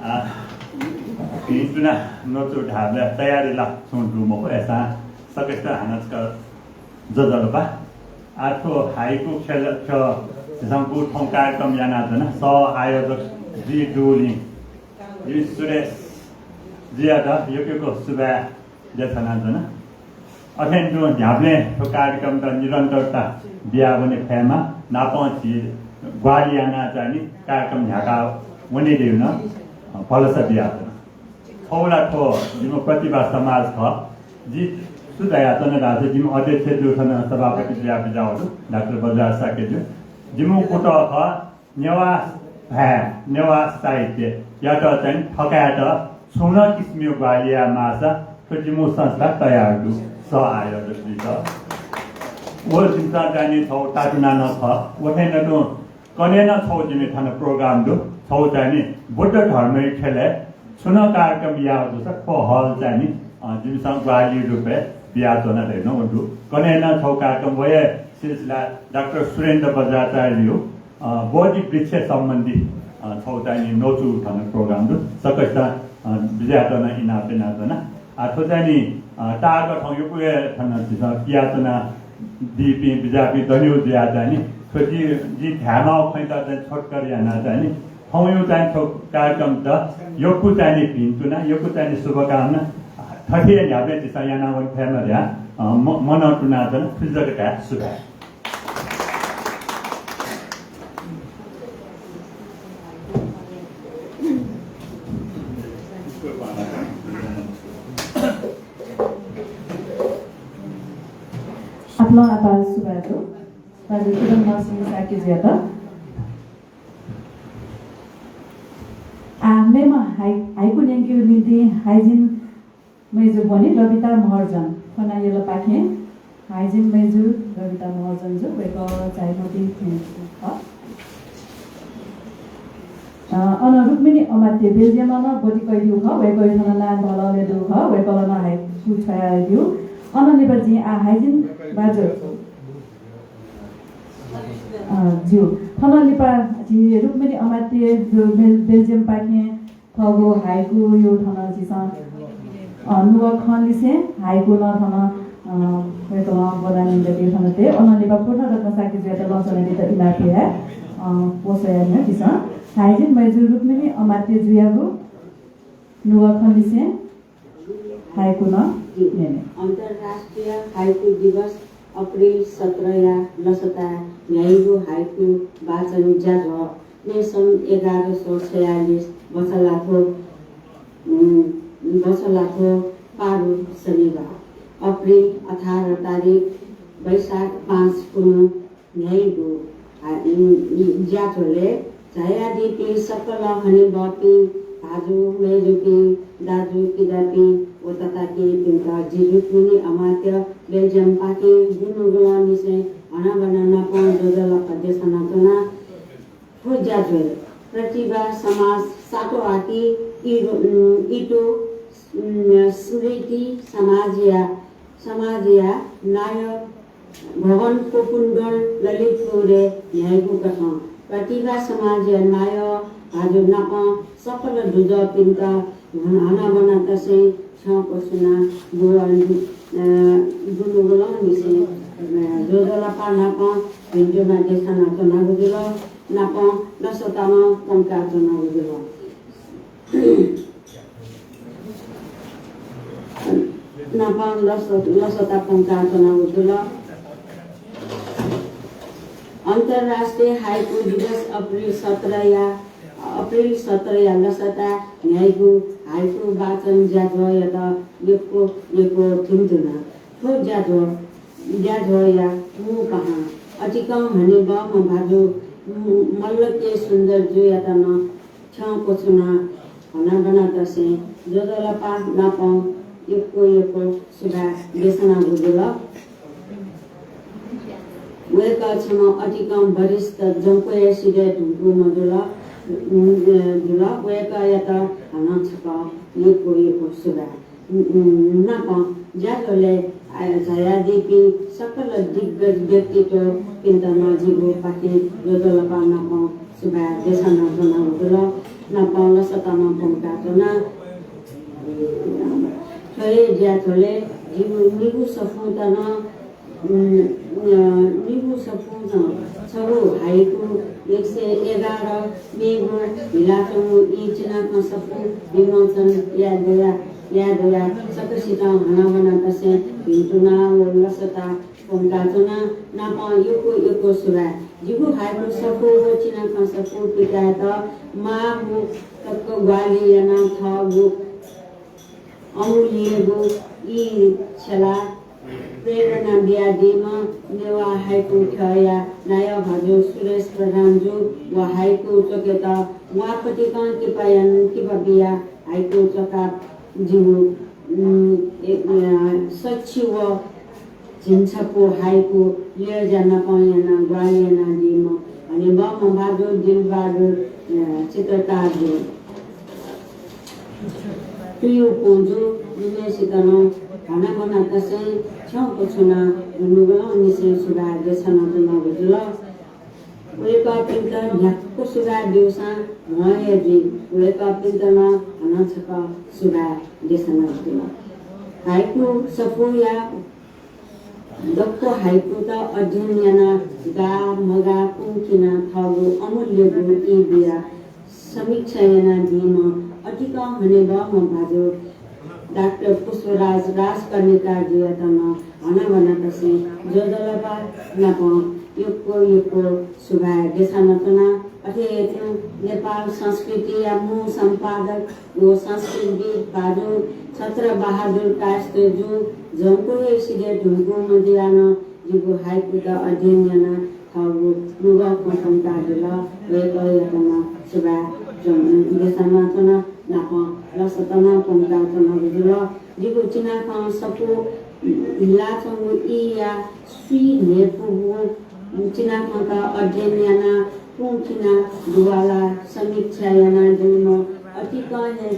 आ, भिंतुना नोचु धाःबलय् तयारी ला छुं दु मखु, अय्सां सकसितं हानं छकः ज्वजलपा। आ, थ्व हाइकु ख्यलय् झीसं गुगु थौं कार्यक्रम यानाच्वना। सह आयोजक जुइ दुगुलिं जिमि सुरेश जुयात यक्व यक्व सुभाय् देछानाच्वना। अथें तुं न्ह्याबलें थ्व कार्यक्रमत निरन्तरता बियावने फयेमा, नापं झी ग्वाहालि यानाः चाहिँ नि कार्यक्रम न्ह्याका वनेगु नं, अ, भलसा बियाच्वना। थौं ला थ्व जिमि प्रतिभा समाज खः। जि छु धयाच्वना धाःसा जिमि अध्यक्ष जु थन सभापति जुयाः बिज्याःगु दु, डाक्टर बज्रराज शाक्य जु। जिमिगु कुतः खः, नेवाः भाय्, नेवाः साहित्ययात चाहिँ थकायेत छुं नं किसिमया ग्वाहालि याये माःसा थ्व जिमिगु संस्था तयार दु, सह आयोजक जुइत। व जिमिसं चाहिँ नि छगू तातुना नं खः। व थें तुं कन्हय् नं छगू जिमि थन program दु। छगू चाहिँ नि बुद्ध धर्मया ख्यलय् छुं नं कार्यक्रम याःगु जूसा थ्व hall चाहिँ नि, अ, जिमिसं ग्वाहालि रूपय् बियाच्वना धइगु नं दु। कन्हय् नं छगू कार्यक्रम वया सिलसिला डाक्टर सुरेन्द्र बज्राचार्यया, अ, बोधि वृक्ष सम्बन्धी, अ, छगू चाहिँ नि नोचु थन program दु। सकसितं, अ, बिज्यात नं इनाप यानाच्वना। आ, थ्व चाहिँ नि, अ, ताःहाकः थौं यक्व हे थन झीसं पियाच्वनादीपिं बिज्यापिं दनेगु जुयाः चाहिँ नि थ्व जि, जिं धायेमाःगु खँयात चाहिँ छोटकरी यानाः चाहिँ नि थौंया चाहिँ थ्व कार्यक्रमत यक्व चाहिँ नि भिंतुना, यक्व चाहिँ नि शुभकामना, थथे हे न्ह्याबलें झीसं याना वने फयेमा धयाः, अ, म-, मनं तुनाच्वना। थुलि जक धाये, सुभाय्। आपालं आपाः सुभाय् दु। भाजु किरण नरसिंह शाक्यजुयात। आ, मेम्ह हाइ-, हाइकु न्यंकेगु निंतिं हाइजिन मय्जु ब्वनी रबिता महर्जन। थ्व नं यलपाखें हाइजिन मय्जु रबिता महर्जन जु, वय्कः झायामदी थें खः। अ, अन रुक्मिणी अमात्य बेल्जियमं नं ब्वति कयादीगु खः, वय्कःया थन नां धलः ले दुगु खः, वय्कलं नं हाइकु छ्वयादीगु। अन लिपा जिं आः हाइजिन भाजु, अ, ज्यू। थन लिपा झी रुक्मिणी अमात्य जु बेल-, बेल्जियमपाखें थःगु हाइकुया थन झीसं, अ, नुगः खँ लिसें हाइकु नं थन, अ, वय्कलं ब्वनाः न्यंकादीगु खँ मते, अनं नेपाः पूर्णरत्न शाक्यजुयात लँ स्वनादीत इनाप याये। अ, व स्वयाः न्यनादिसँ। हाइजिन मय्जु रुक्मिणी अमात्य जुयागु नुगः खँ लिसें हाइकु नं न्यने। अन्तर्राष्ट्रिय हाइकु दिवस अप्रिल सत्रया लसताय् न्ह्याइगु हाइकु वाचन ज्याझ्वः मे सन् एघार सय छयालिस बछलाथ्व, उम्, बछलाथ्व पारु शनिबार अप्रिल अठार तारिख वैशाख पाँच कुन्हु न्ह्याइगु, आ, उम्, उम्, ज्याझ्वलय् झायादीपिं सकल हनेबहःपिं भाजु, मय्जुपिं, दाजु, किजापिं व तताकेहेँपिन्त जि रुक्मिणी अमात्य बेल्जियमपाखें दुनुगलंनिसें हनाबना नापं ज्वजलपा देछानाच्वना। थ्व ज्याझ्वलय् प्रतिभा समाज सातोहाकि इरु-, उम्, इटु, उम्, स्मृति समाजया, समाजया नायः भवन पोपुन्डोल ललितपुरय् न्ह्याइगु कथं प्रतिभा समाजया नायः भाजु नापं सकल दुजःपिन्त हनाबना तसें छ्यं क्वछुना दु-, अ, दुनुगलंनिसें, अ, ज्वजलपा नापं भिंतुना देछानाच्वनागु जुल। नापं लसतां प्वंकाच्वनागु जुल। नापं लस-, लसता प्वंकाच्वनागु जुल। अन्तर्राष्ट्रिय हाइकु दिवस अप्रिल सत्रया, अप्रिल सत्रया लसताय् न्ह्याइगु हाइकु वाचन ज्याझ्वःयात यक्व यक्व भिंतुना। थ्व ज्याझ्वः, ज्याझ्वःया मू पाहां अतिकं हनेबहःम्ह भाजु म-, मल्ल के सुन्दर जुयात नं छ्यं क्वछुना हनाबना तसें ज्वजलपा नापं यक्व यक्व सुभाय् देछानागु जुल। वय्कः छम्ह अतिकं वरिष्ठ जंक्वया सिधय् धुंकूम्ह जुल, जुल। वय्कःयात हानं छकः यक्व यक्व सुभाय्। नापं ज्याझ्वलय्, आ, झायादीपिं सकल दिग्गज व्यक्तित्वपिन्त नं जिगु पाखें ज्वजलपा नापं सुभाय् देछानाच्वनागु जुल। नापं लसता नं प्वंकाच्वना। थ्व हे ज्याझ्वलय् जिगु निगू सफूत नं, उम्, अ, निगू सफूत नं छगू हाइकु एक सय एघार मेगु हिलाच्वंगु ई चिनाखँ सफू विमोचन याये दया, याये दया सकसितं हनाबना तसें भिंतुना व लसता प्वंकाच्वना। नापं यक्व यक्व सुभाय्। जिगु हाइकु सफू व चिनाखँ सफू पिकायेत माःगु तक ग्वाहालि यानाः थःगु अमूल्यगु ई छ्यला प्रेरणा बियादीम्ह नेवाः हाइकु ख्यःया नायः भाजु सुरेश प्रधान जु व हाइकु च्वकेत वापतिकं किपा यान, किपा बियाः हाइकु च्वका जिगु, उम्, ए, अ, सछि व झिंछपु हाइकु ल्यःज्या नापं यानाः ग्वाहालि यानादीम्ह हनेबहःम्ह भाजु दिलबहादुर, अ, चित्रकार जु, तुयु पुं जु, जिमिसित नं हनाबना तसें छ्यं क्वछुना दुनुगलंनिसें सुभाय् देछानाच्वनागु जुल। वय्कःपिन्त न्ह्याक्व सुभाय् ब्यूसां म्हो हे जुइ। वय्कःपिन्त नं हानं छकः सुभाय् देछानागु जुल। हाइकु सफूया दक्व हाइकुत अध्ययन यानाः गाः मगाः कुंखिनाः थःगु अमूल्यगु ई बियाः समीक्षा यानादीम्ह अतिकं हनेबहःम्ह भाजु डाक्टर पुष्पराज राजकर्णिकारजुयात नं हनाबना तसें ज्वजलपा नापं यक्व यक्व सुभाय् देछानाच्वना। अथे हे तुं नेपाल संस्कृतिया मू सम्पादक व संस्कृतिविद् भाजु छत्रबहादुर कायस्थ जु जंक्व हे सिधय् धुंकूम्ह जुयाः नं जिगु हाइकुत अध्ययन यानाः थःगु नुगः खँ प्वंकादिल। वय्कःयात नं सुभाय् देछानाच्वना। नापं लसता नं प्वंकाच्वनागु जुल। जिगु चिनाखँ सफू हिलाच्वंगु ईया स्वीन्हय्‌पु चिनाखँत अध्ययन यानाः कुंखिनाः दुवालाः समीक्षा यानादीम्ह अतिकं हे,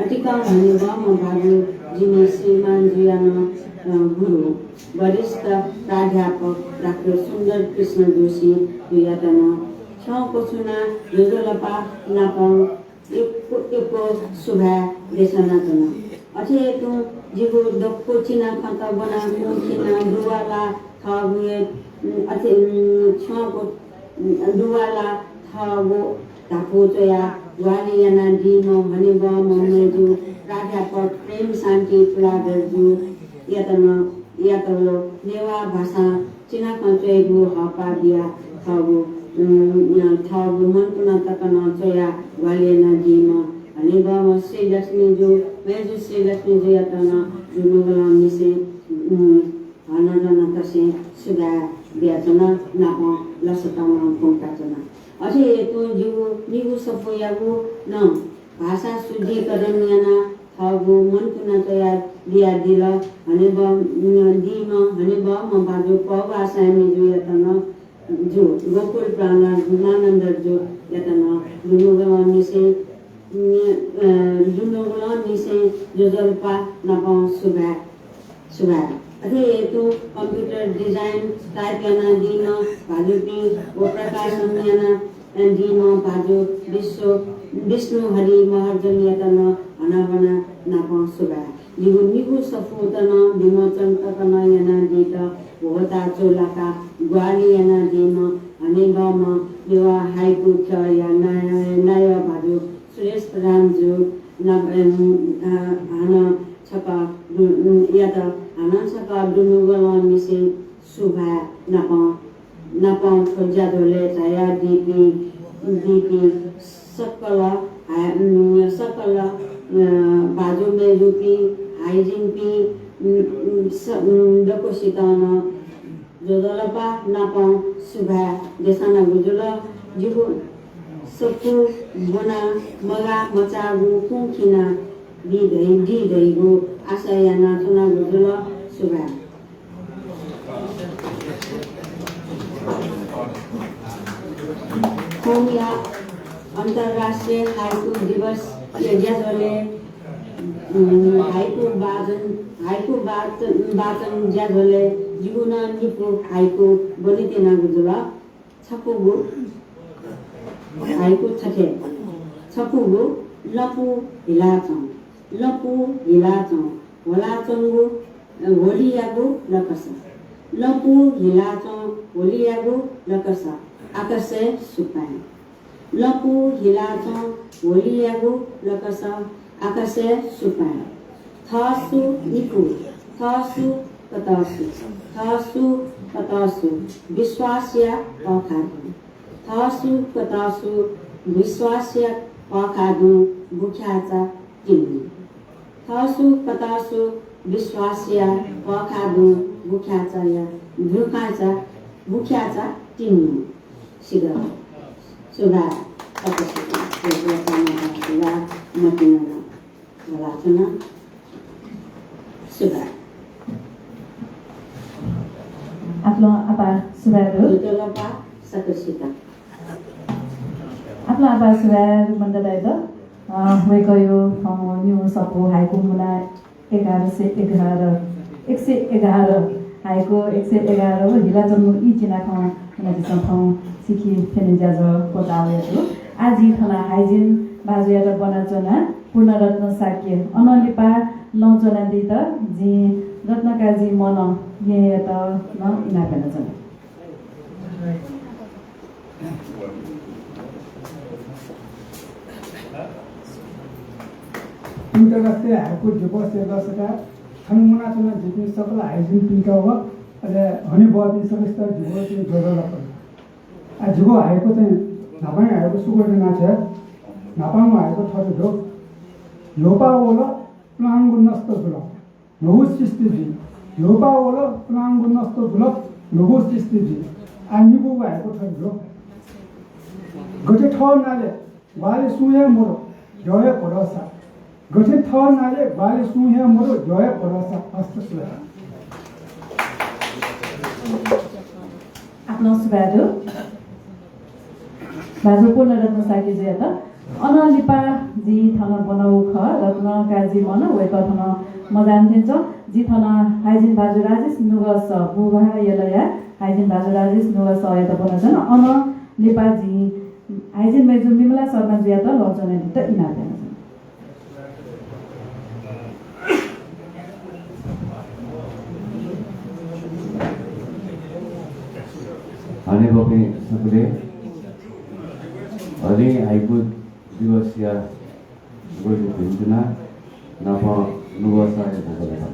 अतिकं हनेबहःम्ह भाजु जिमि श्रीमानजुया नं, अ, गुरु वरिष्ठ प्राध्यापक डाक्टर सुन्दर कृष्ण जोशी जुयात नं छ्यं क्वछुनाः ज्वजलपा नापं यक्व यक्व सुभाय् देछानाच्वना। अथे हे तुं जिगु दक्व चिनाखँ ब्वना कुंखिना दुवाला थःगु हे, उम्, अथे, उम्, छ्यंगु, उम्, दुवाला थःगु धापू च्वया ग्वाहालि यानादीम्ह हनेबहःम्ह मय्जु प्राध्यापक प्रेम शान्ति तुलाधरजुयात नं, यात व नेवाः भाषां चिनाखँ च्वयेगु हःपाः बिया थःगु, उम्, थःगु मनकुना तक नं च्वया ग्वाहालि यानादीम्ह हनेबहःम्ह श्रीलक्ष्मीजु, मय्जु श्रीलक्ष्मीजुयात नं दुनुगलंनिसें, उम्, हनादनातसें सुभाय् बियाच्वना, नापं लसतां नं कुंकाच्वना। अथे हे तुं जिगु निगू सफूयागु नं भाषा शुद्धिकरण यानाः थःगु मनकुना च्वया बियादिल हनेबहःम्ह, दीम्ह हनेबहःम्ह भाजु पौवा साय्‌मिजुयात नं, जु गोकुल प्राणमानन्दजुयात नं दुनुगलंनिसें, अ, दुनुगलंनिसें ज्वजलपा नापं सुभाय्। सुभाय्। अथे हे तुं computer design type यानादीम्ह भाजुपिं व प्रकाशन यानादीम्ह भाजु विश्व, विष्णु हरि महर्जनयात नं हनाबना नापं सुभाय्। जिगु निगू सफूत नं विमोचन तक नं यानादीत ह्वःताः चूलाकाः ग्वाहालि यानादीम्ह हनेबहःम्ह नेवाः हाइकु ख्यःया नायः, नायः भाजु सुरेश प्रधानजु नाप, अ, हानं छकः दु-, उम्, यात हानं छकः दुनुगलंनिसें सुभाय् नापं, नापं थ्व ज्याझ्वलय् झायादीपिं, दीपिं सकल हाइ-, उम्, सकल, अ, भाजु मय्जुपिं, हाइजिनपिं, उम्, उम्, स-, उम्, दक्वसितं नं ज्वजलपा नापं सुभाय् देछानागु जुल। जिगु सफू ब्वना मगाः मचाःगु कुंखिना दी धइ, दी धइगु आशा यानाच्वनागु जुल। सुभाय्। थौंया अन्तर्राष्ट्रिय हाइकु दिवसया ज्याझ्वलय्, उम्, हाइकु वाचन, हाइकु वाचन, वाचन ज्याझ्वलय् जिगु नं निपु हाइकु ब्वने त्यनागु जुल। छकूगु हाइकु थथे। छकूगु लँपु हिलाचं, लँपु हिलाचं, ह्वलाच्वंगु, अ, ह्वलियागु लकस। लँपु हिलाचं, ह्वलियागु लकस, आकाशय् सुपाँय्। लँपु हिलाचं, ह्वलियागु लकस, आकाशय् सुपाँय्। थःसु निपु, थःसु कतःसु, थःसु कतःसु विश्वासया पःखादुं। थःसु कतःसु विश्वासया पःखादुं बुख्याचा तिनि। थःसु कतःसु विश्वासया पःखादुं बुख्याचाया, बुख्याचा, बुख्याचा तिनि। सिधः। सुभाय्। सुभाय्। मतिना। ह्वलाच्वना। सुभाय्। आपालं आपाः सुभाय् दु। ज्वजलपा सकसितं। आपालं आपाः सुभाय् मण्डल दाइयात। अ, वय्कःया थौं निगू सफू हाइकु मुना एघार सय एघार, एक सय एघार, हाइकु एक सय एघार व हिलाच्वंगु ई चिनाखँ मुनादिसँ थौं सिखि फ्यने ज्याझ्वः क्वचाः वयाच्वंगु। आः जिं थन हाइजिन भाजुयात ब्वनाच्वना। पूर्णरत्न शाक्य अनं लिपा लँ च्वनादीत जिं रत्नकाजी मन येँयात नं इनाप यानाच्वना। अन्तर्राष्ट्रिय हाइकु दिवसया लसताय् थन मुनाच्वना जिपिं सकल हाइजिनपिन्त व अले हनेबहःपिं सकसित जिगु चाहिँ ज्वजलपा। आ, जिगु हाइकु चाहिँ न्हापांया हाइकु सुकं यानाछ्वये। न्हापांगु हाइकु थथे दु। न्ह्यःपा वल, पुलांगु नष्ट जुल, न्हूगु सृष्टि जुइ। न्ह्यःपा वल, पुलांगु नष्ट जुल, न्हूगु सृष्टि जुइ। आ, निगूगु हाइकु थथे दु। गथे थः नाले ग्वाहालि सुं हे मदु, द्यः हे भरोसा। गथे थः नाले ग्वाहालि सुं हे मदु, द्यः हे भरोसा। हस्त सुभाय्। आपालं सुभाय् दु। भाजु पूर्णरत्न शाक्यजुयात। अनं लिपा जिं थन ब्वनागु खः, रत्नकाजी मन, वय्कः थन मजःनि थें च्वं। जिं थन हाइजिन भाजु राजेश नुगःसः, बुबाः यलया हाइजिन भाजु राजेश नुगःसःयात ब्वनाच्वना। अनं लिपा जिं हाइजिन मय्जु विमला शर्माजुयात लँ च्वनादीत इनाप यानाच्वना। मेगःपिं सकलें हलिं हाइकु दिवसया ग्वयेगु भिंतुना नापं नुगः सःया बगलय्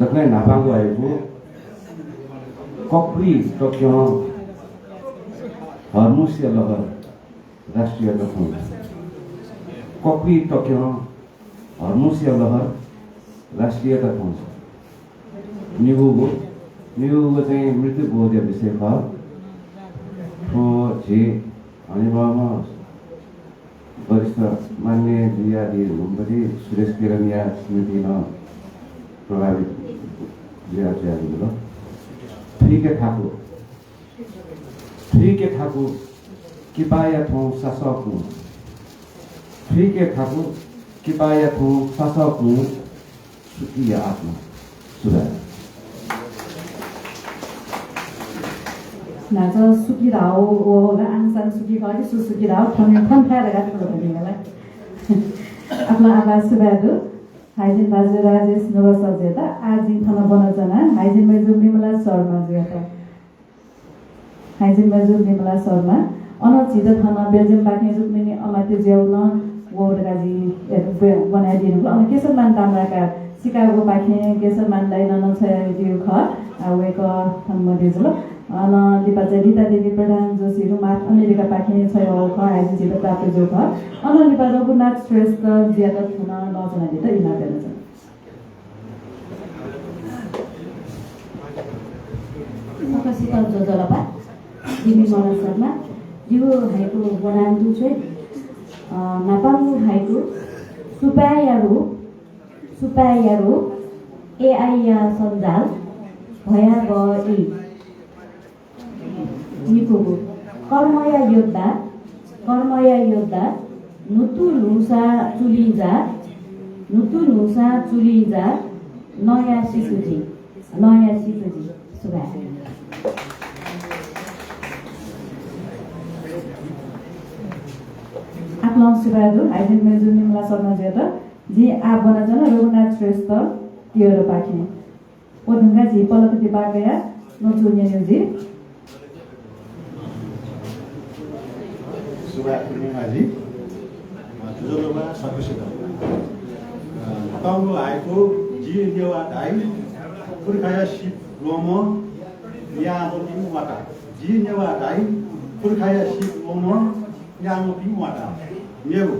दकलय् न्हापांगु हाइकु ककुइ तक्यं हर्मुसया लहर राष्ट्रियता खंसा। ककुइ तक्यं हर्मुसया लहर राष्ट्रियता खंसा। निगूगु, निगूगु चाहिँ मृत्युबोधया विषय खः। थ्व झी हनेबहःम्ह वरिष्ठ मान्य जुयादी हुनुम्हदि सुरेश केरनया स्मृति नं प्रभावित जुया, जुयादीगु दु। थुइके थाकु थुइके थाकु किपाया थौं सासः कुँ। थुइके थाकु किपाया थौं सासः कुँ। सुखीया आत्मा। सुभाय्। न्हाचः सुखी धाःगु व ला आङ सान सुखी खः कि सु सुखी धाःगु थन, थन थाय् धकाः थन धनी होला। आपालं आभार सुभाय् दु। हाइजिन भाजु राजेश नुगः सःजुयात। आः जिं थन ब्वनाच्वना हाइजिन मय्जु विमला शर्माजुयात। हाइजिन मय्जु विमला शर्मा, अन झीत थन बेल्जियमपाखें रुक्मिणी अमात्य ज्यावु नं वःगु धकाः जिं ब्व-, ब्वनादियागु। अन केशरमान ताम्राकार, सिकागोपाखें केशरमान दाइनं नं छ्वयादीगु खः। आ, वय्कः थन मदय् जुल। अन लिपा चाहिँ रिता देवी प्रधान जोशी रुमाथ अमेरिकापाखें छ्वयावःगु खः, हाइजिन झीत प्राप्त जूगु खः। अन लिपा रघुनाथ श्रेष्ठजुयात थन लःच्वनादीत इनाप यानाच्वना। सकसित ज्वजलपा, जिमि मदन शर्मा, जिगु हाइकु ब्वनानि तुं छ्वये। अ, न्हापांगु हाइकु सुपाँय्‌या रूप, सुपाँय्‌या रूप, एआईया सञ्जाल, भयावह ई। निकूगु। कर्मया योद्धा, कर्मया योद्धा, न्हुतु न्हुसा चुलिं जा, न्हुतु न्हुसा चुलिं जा, नया सिसु जि, नया सिसु जि। सुभाय्। आपालं सुभाय् दु, हाइजिन मय्जु विमला शर्माजुयात। जिं आः ब्वनाच्वना रघुनाथ श्रेष्ठ तियरपाखें। व धुंकाः झी पलख दिपाः कयाः न्वचु न्यनेगु जुइ। सुभाय् पूर्णिमाजी, अ, ज्वजलपा सकसित। अ, तंगु हाइकु, जि नेवाः धाइ, पुर्खाया सिप ल्वःमं न्यामपिं म्वाता। जि नेवाः धाइ, पुर्खाया सिप ल्वःमं न्यामपिं म्वाता। मेगु,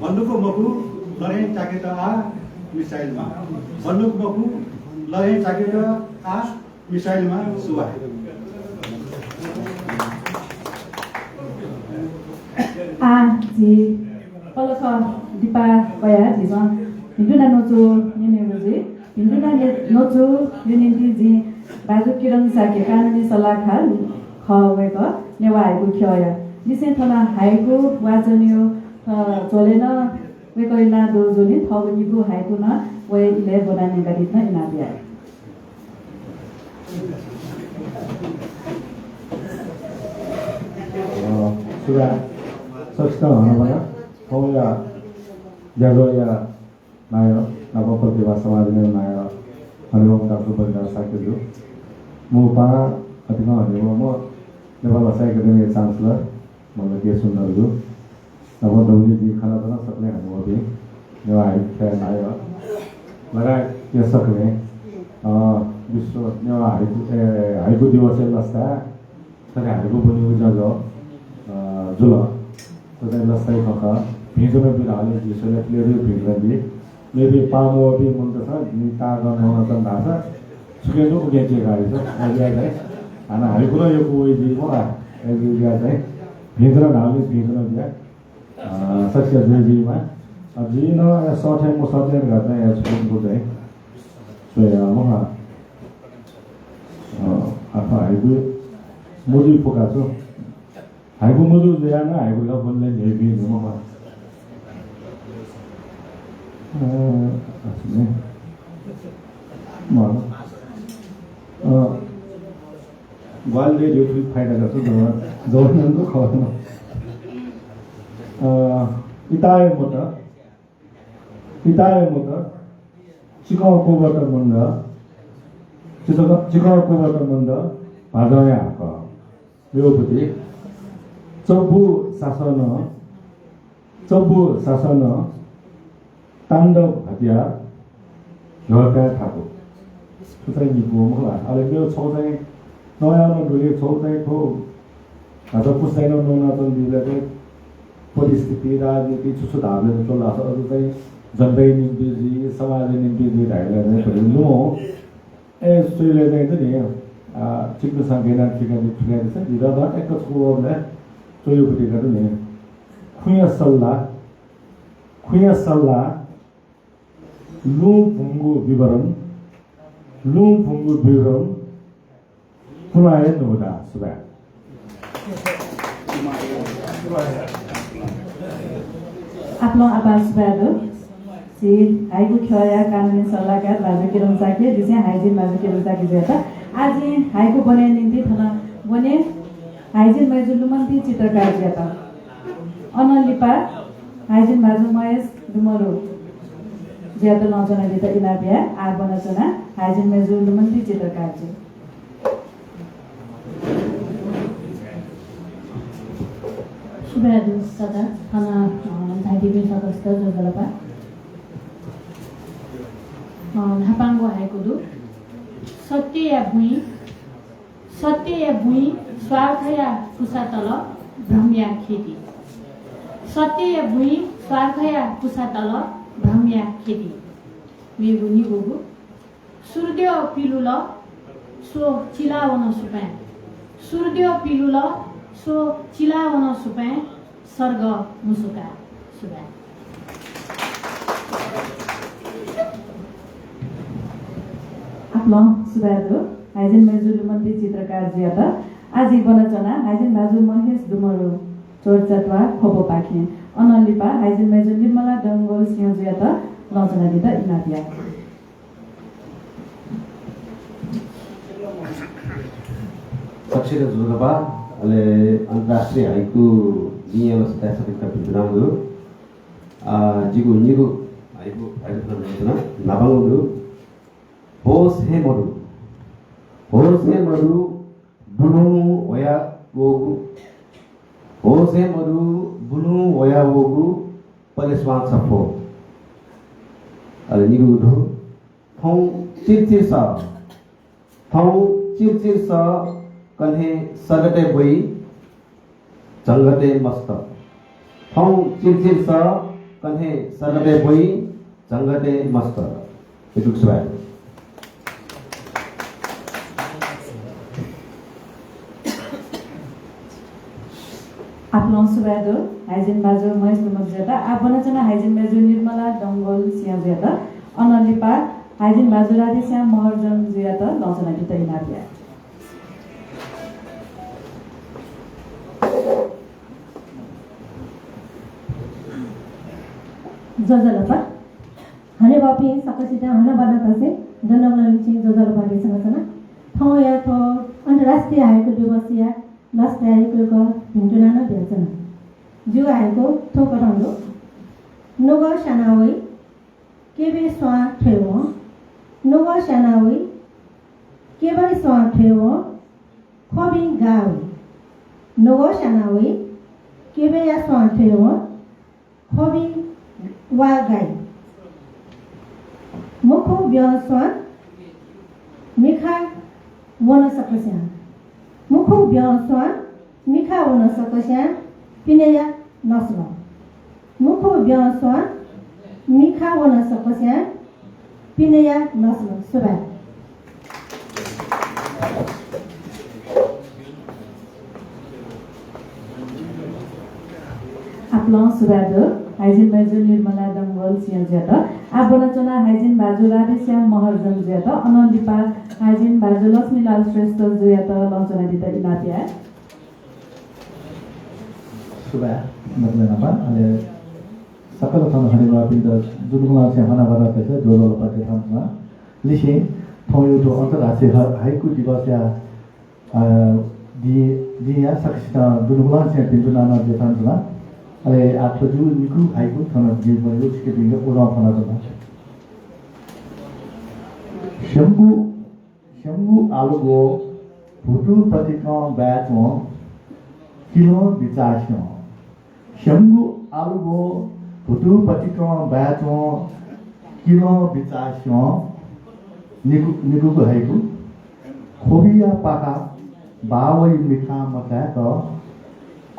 बन्दुक मखु, लरें चाकेत आः मिसाइलमा। बन्दुक मखु, लरें चाकेत आः मिसाइलमा। सुभाय्। आः झी पलख दिपाः कयाः झीसं भिंतुना न्वचु न्यनेगु जुइ। भिंतुना न्वचुया निंतिं जिं भाजु किरण शाक्य कानुनी सल्लाहकार खः, वय्कः नेवाः हाइकु ख्यःया। लिसें थन हाइकु वाचनया, अ, झ्वलय् नं वय्कःया नां दुगु जुलिं थःगु निगू हाइकु नं वया इलय् ब्वनाः न्यंकादीत नं इनाप याये। अ, सुभाय् सकसितं हनाबना। थौंया ज्याझ्वःया नायः, नापं प्रतिभा समाजया नायः हनेबहःम्ह डाक्टर बलिराज शाक्यजु, मू पाहां अतिकं हनेबहःम्ह नेपाल भाषा एकेडेमीया chancellor मल्ल के सुन्दरजु, नापं दबुलिइ जिं खनाच्वना सकलें हनेबहःपिं नेवाः हाइकु ख्यःया नायः लगायतया सकलें, अ, विश्व नेवाः हाइकु, ए, हाइकु दिवसया लसताय् थथे हाइकु ब्वनेगु ज्याझ्वः, अ, जुल। थ्व चाहिँ लसताया खँ खः। भिंतुना बी धाःबलय् जि स्वयाः प्लेटय् भिंतुना बी। मेपिं पाहां मवःपिं मनूतय्सं जिं ताःहाकः न्वनाच्वन धाःसा छुकिं तुं उकिं चीकाः याइ। अय्‌जुयाः चाहिँ हानं हाइकु नं यक्व वइ जुइमा, अय्‌जुयाः चाहिँ भिंतुना धाःबलय् भिंतुना बिया। अ, सकसिया जय जुइमा। अ, जिं नं अय् सःथें मसःथें धकाः चाहिँ अय् छुकिं तुं चाहिँ स्वया मखु। अ, आफू हाइकु मजू फुक्क छु। हाइकु मजू जुयाः नं हाइकु धकाः ब्वनेत न्ह्यइपुइ मखु। अ, अथे नि। मखु। अ, ग्वाहालि दयेगु फाइदा का छु, जव-, जवय् नं दु, खः नं। अ, इताःया मत, इताःया मत, चिकं क्वब्वात मन्द, चिकः, चिकः कुबत मन्द भाजंया हाकः। मेगु पुथि चब्बु सासनं, चब्बु सासनं ताण्डव हतियार ह्यःकाये थाकु। थ्व चाहिँ निपु मखु ला? अले मेगु छगू चाहिँ नयाः नं दु, छगू चाहिँ थ्व भाजं पुस्ताय् नं नवानाच्वंपिं चाहिँ परिस्थिति, राजनीति छु छु धाःबलय् च्वला, अझ चाहिँ जनताया निम्ति जुइ, समाजया निम्ति जुइ धाइबलय् चाहिँ भति लुमं ए, स्वइबलय् चाहिँ नि, आ, छिकपिन्सं गय् यानाः थुइकादी, थुइकादिसँ, जितः नं एक छकू वःबलय् च्वइगु पुथि का नि। खुँया सल्लाह, खुँया सल्लाह, लुँ भुंगु विवरण, लुँ भुंगु विवरण, पुलां हे नुगः दाः। सुभाय्। आपालं आपाः सुभाय् दु। झी हाइकु ख्यःया कानूनी सल्लाहकार भाजु किरण शाक्य, जिं चाहिँ हाइजिन भाजु किरण शाक्य जुयात आः जिं हाइकु ब्वनेया निंतिं थन ब्वने हाइजिन मय्जु लुमन्ति चित्रकार जुयात। अनं लिपा हाइजिन भाजु महेश दुमरु जुयात लँ च्वनादीत इनाप याये। आः ब्वनाच्वना हाइजिन मय्जु लुमन्ति चित्रकार जु। सुभाय् दु सदा। थन, अ, झायादीपिं सकसित ज्वजलपा। अ, न्हापांगु हाइकु दु। सत्यया बुँइ, सत्यया बुँइ स्वार्थया कुसा तल भ्रमया खेती। सत्यया बुँइ स्वार्थया कुसा तल भ्रमया खेती। मेगु निगूगु। सूर्द्यः पिलुल स्व चिला वन सुपाँय्। सूर्द्यः पिलुल स्व चिला वन सुपाँय् सर्ग मुसुका। सुभाय्। आपालं सुभाय् दु हाइजिन मय्जु लुमन्ति चित्रकार जुयात। आः जिं ब्वनाच्वना हाइजिन भाजु महेश दुमरु चोरचात्वाः ख्वपपाखें। अनं लिपा हाइजिन मय्जु निर्मला डंगोल सिंह जुयात लँ च्वनादीत इनाप याये। सकसित ज्वजलपा, अले अन्तर्राष्ट्रिय हाइकु दिंया लसताय् सकसित भिन्तुना दु। आ, जिगु निगू हाइकु, हाइकु खँ न्ववाना च्वना, न्हापांगु दु। होश हे मदु, होश हे मदु, बुलुं वया वःगु, होश हे मदु, बुलुं वया वःगु पलेस्वां छफ्वः। अले निगू दु। थौं चिरचिर सः, थौं चिरचिर सः कन्हय् सगतय् ब्वइ, झंगतय् मस्त। थौं चिरचिर सः कन्हय् सगतय् ब्वइ, झंगतय् मस्त। यक्व सुभाय्। आपालं सुभाय् दु हाइजिन भाजु महेश दुमरु जुयात। आः ब्वनाच्वना हाइजिन मय्जु निर्मला डंगोल सिंह जुयात। अनं लिपा हाइजिन भाजु राधेश्याम महर्जन जुयात लँ च्वनादीत इनाप याये। ज्वजलपा। हनेबहःपिं सकसित हनाबना तसें दुनुगलंनिसें ज्वजलपा देछानाच्वना। थौंया थ्व अन्तर्राष्ट्रिय हाइकु दिवसया लसताय् यक्व यक्व भिन्तुना नं बियाच्वना। जिगु हाइकु थुकथं दु। नुगः स्यानावइ, केबे स्वां थ्वय्वं। नुगः स्यानावइ, केबे स्वां थ्वय्वं, ख्वबिं गाः वइ। नुगः स्यानावइ, केबेया स्वां थ्वय्वं, ख्वबिं वा गाइ। मुखु ब्यं स्वां मिखा वन सकस्यां, मुखु ब्यं स्वां मिखा वन सकस्यां पिनेया नस्ल। मुखु ब्यं स्वां मिखा वन सकस्यां पिनेया नस्ल। सुभाय्। आपालं सुभाय् दु हाइजिन मय्जु निर्मला डंगोल सिंह जुयात। आः ब्वनाच्वना हाइजिन भाजु राधेश्याम महर्जन जुयात। अनं लिपा हाइजिन भाजु लक्ष्मीलाल श्रेष्ठ जुयात लँ च्वनादीत इनाप याये। सुभाय्, दकलय् न्हापां। अले सकल थन हनेबहःपिन्त दुनुगलंनिसें हनाबना तसें ज्वजलपा देछानाच्वना। लिसें थौंया थ्व अन्तर्राष्ट्रिय ह-, हाइकु दिवसया, अ, दि-, दिंया सकसितं दुनुगलंनिसें भिन्तुना नं देछानाच्वना। अले आः थ्व जिगु निगू हाइकु थन जिं ब्वनेगु छिकपिन्त उलं फ्वनाच्वना। स्यंकू स्यंगु आलुगो भुतु पतिकं बाय् च्वं किलं बिचाः स्यं। स्यंगु आलुगो भुतु पतिकं बाय् च्वं किलं बिचाः स्यं। निगु-, निगूगु हाइकु। ख्वबिया पाखा बावइ मिखां मचाय्क।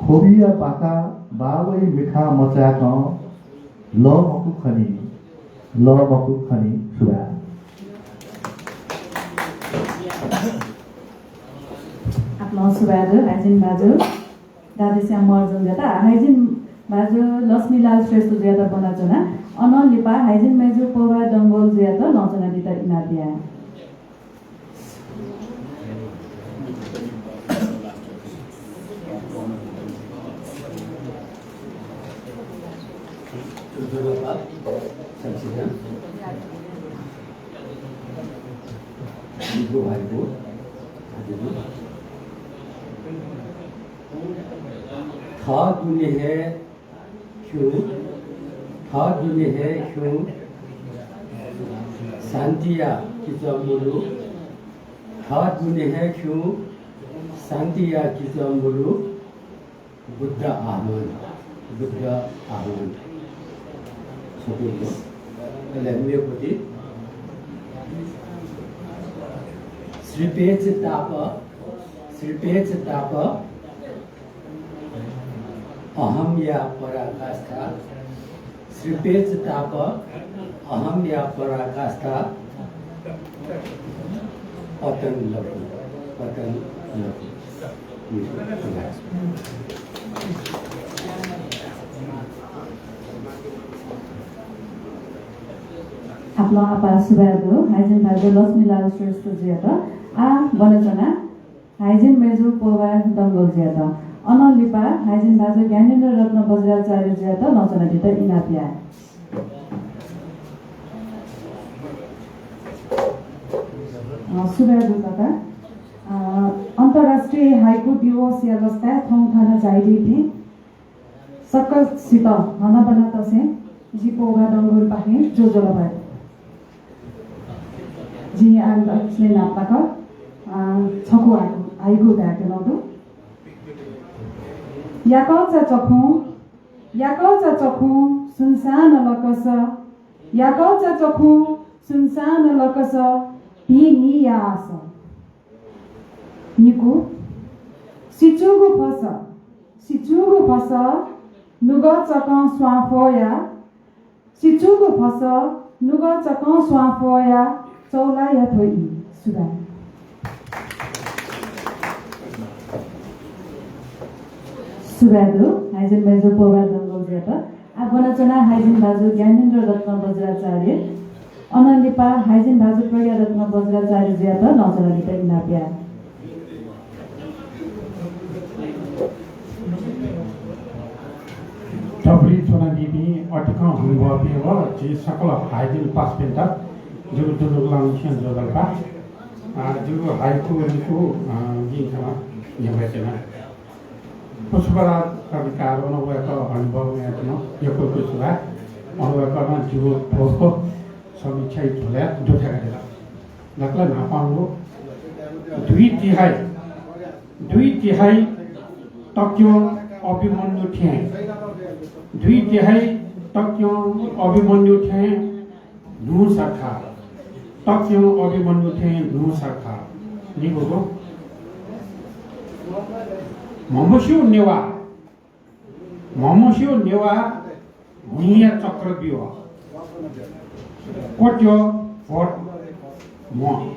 ख्वबिया पाखा बावइ मिखां मचाय्कं लः मखु खनी, लः मखु खनी। सुभाय्। आपालं सुभाय् दु, हाइजिन भाजु राधेश्याम महर्जनजुयात। हाइजिन भाजु लक्ष्मीलाल श्रेष्ठजुयात ब्वनाच्वना। अनं लिपा हाइजिन मय्जु पोवा डंगोलजुयात लँ च्वनादीत इनाप याये। थः दुने हे खिउँ, थः दुने हे खिउँ, शान्तिया किचः मुलु। थः दुने हे खिउँ, शान्तिया किचः मुलु। बुद्ध आह्वान, बुद्ध आह्वान। सत्य हो। अले मेगु पति श्रीपेच ताप, श्रीपेच ताप, अहमया पराकाष्ठा, श्रीपेच ताप, अहमया पराकाष्ठा, पतन लघु, पतन लघु। आपालं आपाः सुभाय् दु, हाइजिन भाजु लक्ष्मीलाल श्रेष्ठजुयात। आः ब्वनाच्वना हाइजिन मय्जु पोवा डंगोलजुयात। अनं लिपा हाइजिन भाजु ज्ञानेन्द्र रत्न बज्राचार्यजुयात लँ च्वनादीत इनाप याये। अ, सुभाय् दु काका। अ, अन्तर्राष्ट्रिय हाइकु दिवसया लसताय् थौं थन झायादीपिं सकसित हनाबना तसें जि पोवा डंगोलपाखें ज्वजलपा। जिं आः दकलय् न्हापालाक, अ, छकू हाइकु, हाइकु धायेत्यनागु दु। याकःचा चखुं, याकःचा चखुं सुनसान लकस, याकःचा चखुं सुनसान लकस, भिंनिया आस। निकू, सिचुगु फस, सिचुगु फस नुगः चकं स्वां फ्वया, सिचुगु फस नुगः चकं स्वां फ्वया चौलाया थ्व ई। सुभाय्। सुभाय् दु, हाइजिन मय्जु पोवा डंगोलजुयात। आः ब्वनाच्वना हाइजिन भाजु ज्ञानेन्द्र रत्न बज्राचार्य। अनं लिपा हाइजिन भाजु प्रज्ञा रत्न बज्राचार्यजुयात लँ च्वनादीत इनाप याये। थुबलय् च्वनादीपिं अतिकं हनेबहःपिं व झी सकल हाइजिन पासापिन्त जिगु दुनुगलंनिसें ज्वजलपा। अ, जिगु हाइकु निकू, अ, जिं थन न्ह्यब्वयाच्वना। पुष्पराज कविकार, अन वय्कः हनेबहःम्ह यात नं यक्व यक्व सुभाय्। अन वय्कलं जिगु थ्व समीक्षाया झ्वलय् दुथ्याकादिल। दकलय् न्हापांगु दुई तिहाई, दुई तिहाई तक्यं अभिमन्यु थें, दुई तिहाई तक्यं अभिमन्यु थें न्हूसा खः। तक्यं अभिमन्यु थें न्हूसा खः। निगूगु, म्हमस्यू नेवाः, म्हमस्यू नेवाः हुइँया चक्रव्यूह, क्वत्यः भोट म्ह।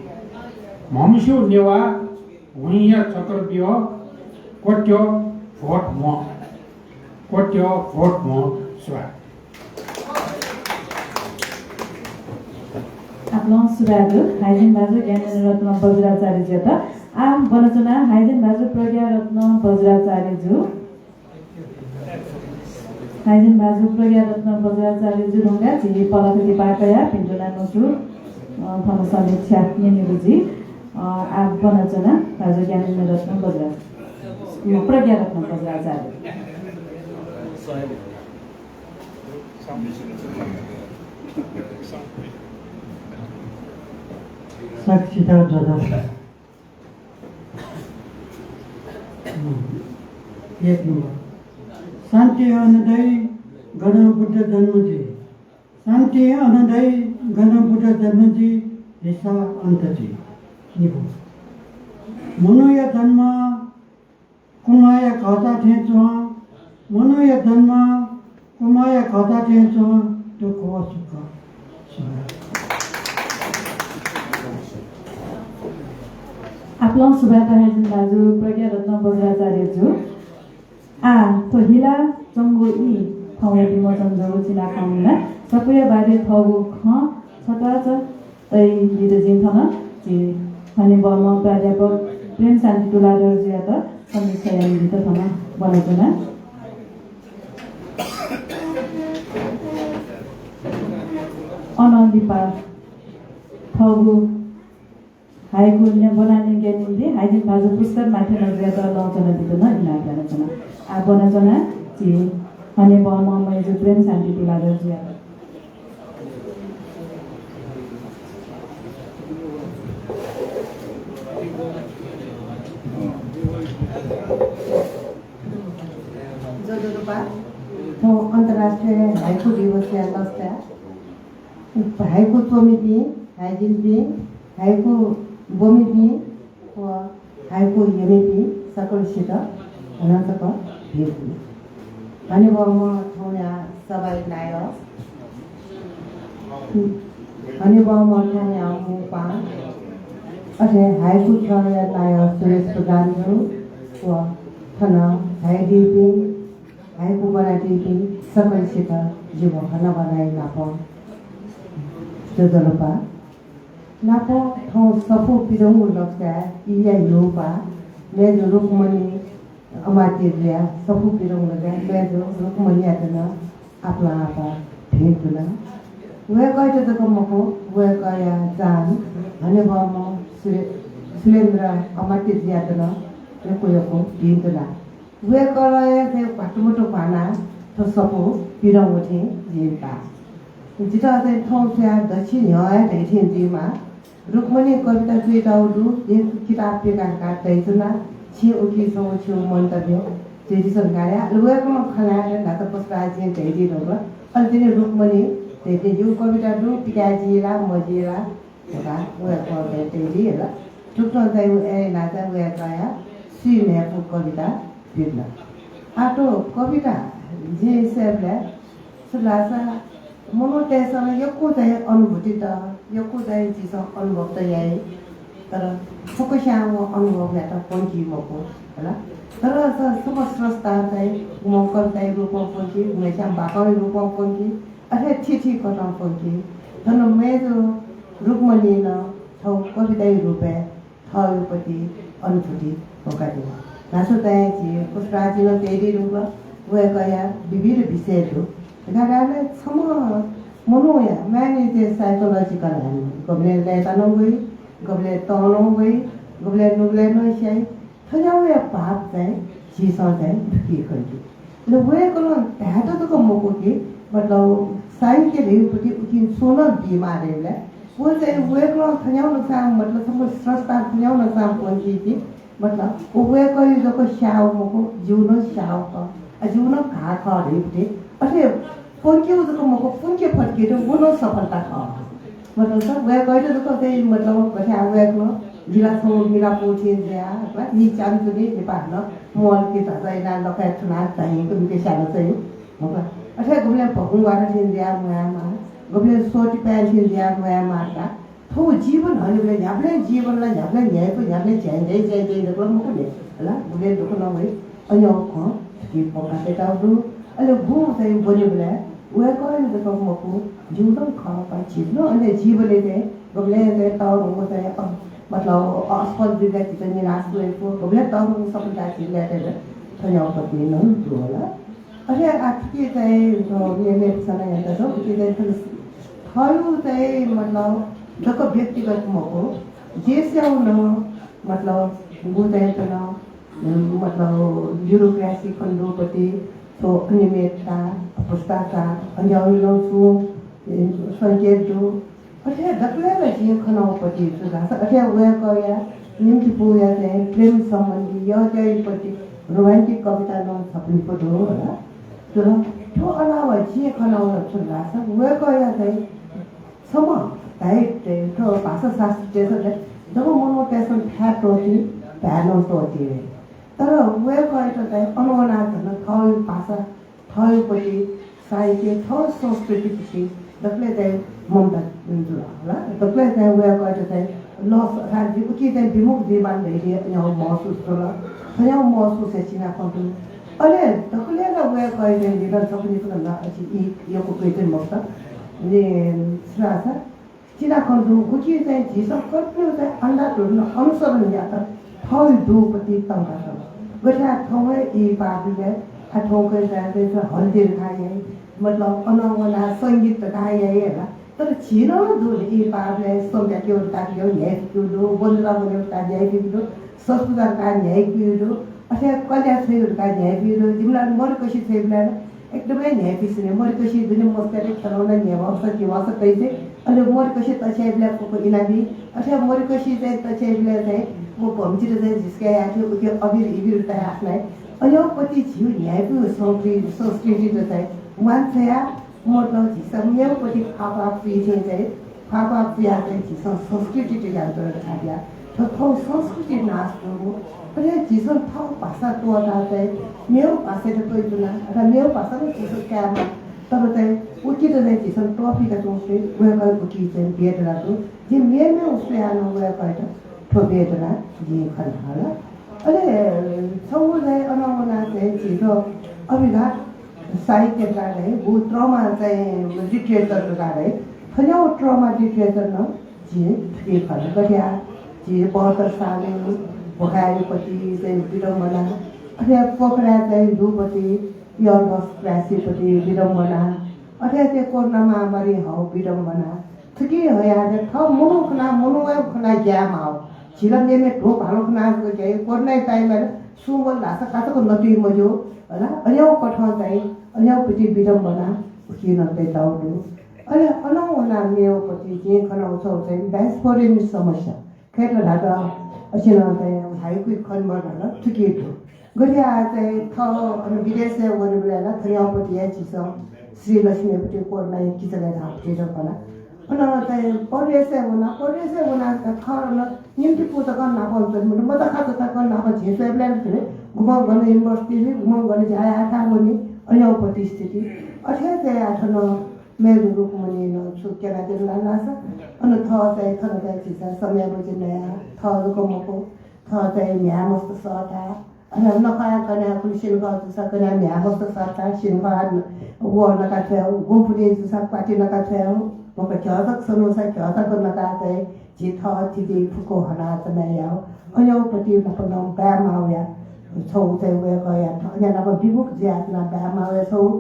म्हमस्यू नेवाः हुइँया चक्रव्यूह, क्वत्यः भोट म्ह। क्वत्यः भोट म्ह। सुभाय्। आपालं सुभाय् दु, हाइजिन भाजु ज्ञानेन्द्र रत्न बज्राचार्यजुयात। आः ब्वनाच्वना हाइजिन भाजु प्रज्ञा रत्न बज्राचार्यजु। हाइजिन भाजु प्रज्ञा रत्न बज्राचार्यजु धुंकाः झी पलख लिपा कयाः भिंतुना न्वचु, अ, थन समीक्षा न्यनेगु जुइ। अ, आः ब्वनाच्वना भाजु ज्ञानेन्द्र रत्न बज्रा-, प्रज्ञा रत्न बज्राचार्य। सकसित ज्वजलपा। एक नम्बर। शान्ति अन दइ गन बुद्ध जन्म जुइ। शान्ति अन दइ गन बुद्ध जन्म जुइ, हिंसा अन्त जुइ। निगू। मनूया जन्म कुमाया घःचा थें च्वं, मनूया जन्म कुमाया घःचा थें च्वं, दुःख व सुख। सुभाय्। आपालं सुभाय् तयादिल दाजु प्रज्ञारत्न बज्राचार्य जु। आः थ्व हिलाच्वंगु ई थौं विमोचन जूगु चिनाखँ मुना सफूया बारे थःगु खँ छत्वाःचा तयादीत जिं थन झी हनेबहःम्ह प्राध्यापक प्रेम शान्ति तुलाधर जुयात समीक्षा यानादीत थन ब्वनाच्वना। अनं लिपा थःगु हाइकु न्य-, ब्वनाः न्यंकेगु निंतिं हाइजिन भाजु पुष्कर माथेना जुयात लँ च्वनादीत नं इनाप यानाच्वना। आः ब्वनाच्वना झी हनेबहःम्ह मय्जु प्रेम शान्ति तुलाधर जुयात। ज्वजलपा। थौं अन्तर्राष्ट्रिय हाइकु दिवसया लसताय् हाइकु च्वमिपिं, हाइजिनपिं, हाइकु ब्वमिपिं व हाइकु यःमिपिं सकलसित हानं छकः भिंतुना। हनेबहःम्ह थौंया सभाया नायः, हनेबहःम्ह थौंया मू पाहां, अथे हाइकु ख्यःया नायः सुरेश प्रधान जु व थन झायादीपिं हाइकु ब्वनादीपिं सकलसित जिगु हनेबहःया नापं ज्वजलपा। नापं थौं सफू पिदंगु लसताय् ईया ह्यूपाः मय्जु रुक्मणी अमात्य जुयाः सफू पिदंगु लसताय् मय्जु रुक्मणीयात नं आपालं आपाः भिंतुना। वय्कःयात जक मखु, वय्कःया जहान हनेबहःम्ह सुरे-, सुरेन्द्र अमात्य जुयात नं यक्व यक्व भिंतुना। वय्कलं हे चाहिँ भ्वातुमुतु भ्वानाः थ्व सफू पिदंगु थें जिं ताः। जितः चाहिँ थौं स्वयाः दच्छि न्ह्यः हे धइथें जुइमाः। रुक्मणी कविता च्वयातःगु दु, जिं किताब पिकाः धकाः धयाच्वना। छिं उकी छगू छिगु मन्तव्य च्वयादिसँ धकाः। अले वय्कलं खँ ल्हायेत न्हाचः पसुपाः जिं धयादी धुंकल। अले तिनि रुक्मणी धयाथें जिगु कविता दु, पिकायेजी ला मजी ला धकाः वय्कलं धयादी हल। थुकथं चाहिँ व अय् यानाः चाहिँ वय्कःया स्वीम्हय्पु कविता पिदल। आः थ्व कविता जिं स्वयेबलय् छु धाःसा मनूतय्सं यक्व चाहिँ अनुभूतित, यक्व चाहिँ झीसं अनुभवत याइ, तर फुक्कस्यां व अनुभवयात प्वंकी मखु, हला। तर स-, छम्ह स्रष्टां चाहिँ गुम्हं कविताया रूपं प्वंकी, गुम्हस्यां बाखंया रूपं प्वंकी, अथे थीथी कथं प्वंकी। थन मय्जु रुक्मणीं नं थःगु कविताया रूपय् थःगु पति अनुभूति प्वंकादिल। न्हाचः चाहिँ झी पुष्पराजीं नं धयादी धुंकल, वय्कःया विविध विषय दु। धकाः धाःबलय् छम्ह मनूया मानवीय psychological हानं गबलें लय्तानं वइ, गबलें तं नं वइ, गबलें नुगलय् नं स्याइ, थज्याःगु हे भाव चाहिँ झीसं चाहिँ थुकी खंकी। अले वय्कलं धायेत जक मखु कि, मतलब, साहित्य धइगु पति उकिं छुं नं बीमाः धइबलय्, व चाहिँ वय्कलं थज्याःगु नसां, मतलब, छम्ह स्रष्टा थज्याःगु नसां प्वंकी कि, मतलब, व वय्कःया जक स्याःगु मखु, जिगु नं स्याःगु खः, अ, जिगु नं घाः खः धइगु पति। अथे प्वंकेगु जक मखु, प्वंके फत कि, व नं सफलता खः। मतलब, स-, वय्कःयात जक चाहिँ, मतलब, गथे वय्कलं लिला छगू लिला पू थें जुयाः, ला, निचान जुनि निपाः नं मल कि धचा यानाः लखय् थुनाः धाइगु मिके स्यानाच्वंगु। अथे गबलें भकुंवात थें जुयाः म्वायेमाः, गबलें स्वतिपाय् थें जुयाः म्वायेमाः का। थ्व जीवन हनेबलय् न्ह्याबलें जीवन ला न्ह्याबलें न्ह्याइपु, न्ह्याबलें झ्याइँ झ्याइँ झ्याइँ झ्याइँ जक ला मखु नि, हला, गबलें दुःख नं वइ। अज्याःगु खँ थुकी प्वंकातयागु दु। अले गुगु चाहिँ ब्वनेबलय् वय्कःया जक मखु, जिगु नं खः का, झीगु नं अले जीवनय् चाहिँ गबलें चाहिँ तःधंगु चाहिँ, अ, मतलब, असफल जुइबलय् झीत निराश वइफु, गबलें तःधंगु सफलता झीत लय्ताय् थज्याःगु पति नं दु होला। अथे आः थुकी चाहिँ थ्व मेमेपिसं नं यात दु, उकी चाहिँ थन थःगु चाहिँ, मतलब, जक व्यक्तिगत मखु, देशयागु नं, मतलब, गुगु चाहिँ थन, उम्, मतलब, bureaucracy खनेदुगु पति, थ्व अनियमितता, भ्रष्टाचार, अज्याःगु नं छुं, उम्, संकेत दु। अथे दकलय् ला जिं खनागु पति छु धाःसा अथे वय्‌कःया निम्तिपूया चाहिँ प्रेम सम्बन्धी यःत्यःया पति romantic कविता नं छपु निपु दु होला। तर थ्व अलावा जिं खनागु ला छु धाःसा वय्‌कःया चाहिँ छम्ह धाइ, थ्व भाषा शास्त्रीतय्‌सं धाइ, जब मनूतय्‌सं थाय् त्वःती भाय् नं त्वःती। तर वय्‌कःयात चाहिँ अन वनाः झन थःगु भाषा, थःगु पति, साहित्य, थःगु संस्कृतिप्रति दकलय् चाहिँ ममता जुल होला। दकलय् चाहिँ वय्‌कःयात चाहिँ लस अर्थात् जि उकी चाहिँ विमुख जुइमाल धइगु अज्याःगु महसुस जुल। थज्याःगु महसुस हे चिनाखँ दु। अले दकलय् ला वय्‌कःया चाहिँ निधन छपु निपु ला अझ ई यक्व कयाच्वने मखुत। नि छु धाःसा चिनाखँ दु, गुकी चाहिँ झीसं कर्पिनिगु चाहिँ अन्धाधुन्ध अनुसरण यात थःगु दुःपति तंकातल। गथे याः थौं हे ई पाः बिबलय्, आ, थौंकन्हय् चाहिँ हल्दी धकाः याइ, मतलब अन वनाः संगीत धकाः याइ ला। तर झी नं दु, ई पाः बिबलय् संध्या क्यू धकाः क्यू न्ह्याइपुकेगु दु, बन्दुरा वनेगु धकाः न्ह्याइपुकेगु दु, ससपुजा धकाः न्ह्याइपुकेगु दु, अथे कल्याः छ्वयेगु धकाः न्ह्याइपुकेगु दु। जिमि ला मरि कसे छ्वयेबलय् ला एकदमै न्ह्याइपुसे नि, मरि कसे दुने मस्ताले खेलौना न्ह्यवंसा जिवंसा तइसे, अले मरि कसे तछ्याइबलय् फुक्क इनाबी, अथे मरि कसे चाहिँ तछ्याइबलय् चाहिँ व भम्चित चाहिँ झिस्काया थें उके अबिर इबिर तयाः नाइ। अज्याःगु पति झीगु न्ह्याइपुगु संस्कृति, संस्कृतित चाहिँ वांछ्वया, मतलब झीसं मेगु पति ख्वाः ख्वाः पुइ थें चाहिँ ख्वाः ख्वाः पुयाः चाहिँ झीसं संस्कृतित यानातयागु खः। थ्व थःगु संस्कृति नाश जूगु। अले झीसं थःगु भाषा त्वःताः चाहिँ मेगु भाषायात त्वःतुना, अथवा मेगु भाषा नं झीसं कायेमाः। तर चाहिँ उकित चाहिँ झीसं त्वःफिका च्वंसे वय्‌कःया उकी चाहिँ वेदना दु। जिं मेमेगु स्वयाः नं वय्‌कःयात थ्व वेदना जिं खना हल। अले छगू चाहिँ अन वनाः चाहिँ झी थ्व अभिघात साहित्य धकाः धाइ, व trauma चाहिँ literature धकाः धाइ। थज्याःगु trauma literature नं झी थुकी खना। गथे याः झी बहत्तर सालय् भुखाय्‌या पति चाहिँ विडम्बना, अथे पोखराय् चाहिँ दुःपति Yorgos Klassया पति विडम्बना, अथे चाहिँ कोरोना महामारी हःगु विडम्बना। थुकी हयाः चाहिँ थः मनू खनाः मनूया खनाः ग्याये माःगु। झी ला मेमे धुँ भालु खनाः जक ग्याइ, कोरोनाया time-य् ला सुं वल धाःसा काचाक्क नतुइ मज्यू, होला। अज्याःगु कथं चाहिँ अज्याःगु पति विडम्बना उकी नं तयातःगु दु। अले अनं वनाः मेगु पति जिं खनागु छगू चाहिँ diasporan समस्या। खय्‌त धाःसा असिनं चाहिँ हाइकुइ खनेमाःगु धाःसा थुकी दु। गथे याः चाहिँ थः अन विदेशय् वनेबलय् ला थज्याःगु पति हे झीसं श्रीलक्ष्मीया पति कोरोनाया किचलय् धाःगु पति जक खना। अन चाहिँ परदेशय् वना, परदेशय् वनाः थः अन निम्तिपु तकं नापं च्वने मते, मचाखाचा तकं नापं झी स्वयेबलय् नं थुलि, गुम्हं गन university जुइ, गुम्हं गन ज्या यायेथाय् वनी, अज्याःगु पति स्थिति। अथे चाहिँ आः थन मेगु रुक्मणी नं छु क्यनादिल ला धाःसा, अन थः चाहिँ थन चाहिँ झीसं समय बजि नयाः, थः जक मखु, थः चाहिँ म्ह्याय् मस्त सःताः, अन नखःया कन्हय् खुलि सिन्हः जूसा कन्हय् म्ह्याय् मस्त सःताः सिन्हः व नका छ्वयाः, गुँपुन्हि जूसा क्वाति नका छ्वयाः, मखु घ्यः जक सनूसा घ्यः जक नकाः चाहिँ झी थः थिति फुक्क हनाः च्वनाः याः। अज्याःगु पति नाप नं बाय् माःया छगू चाहिँ वय्‌कःया थः अज्याःनाप विमुख जुयाच्वनाः बाय् माःया छगू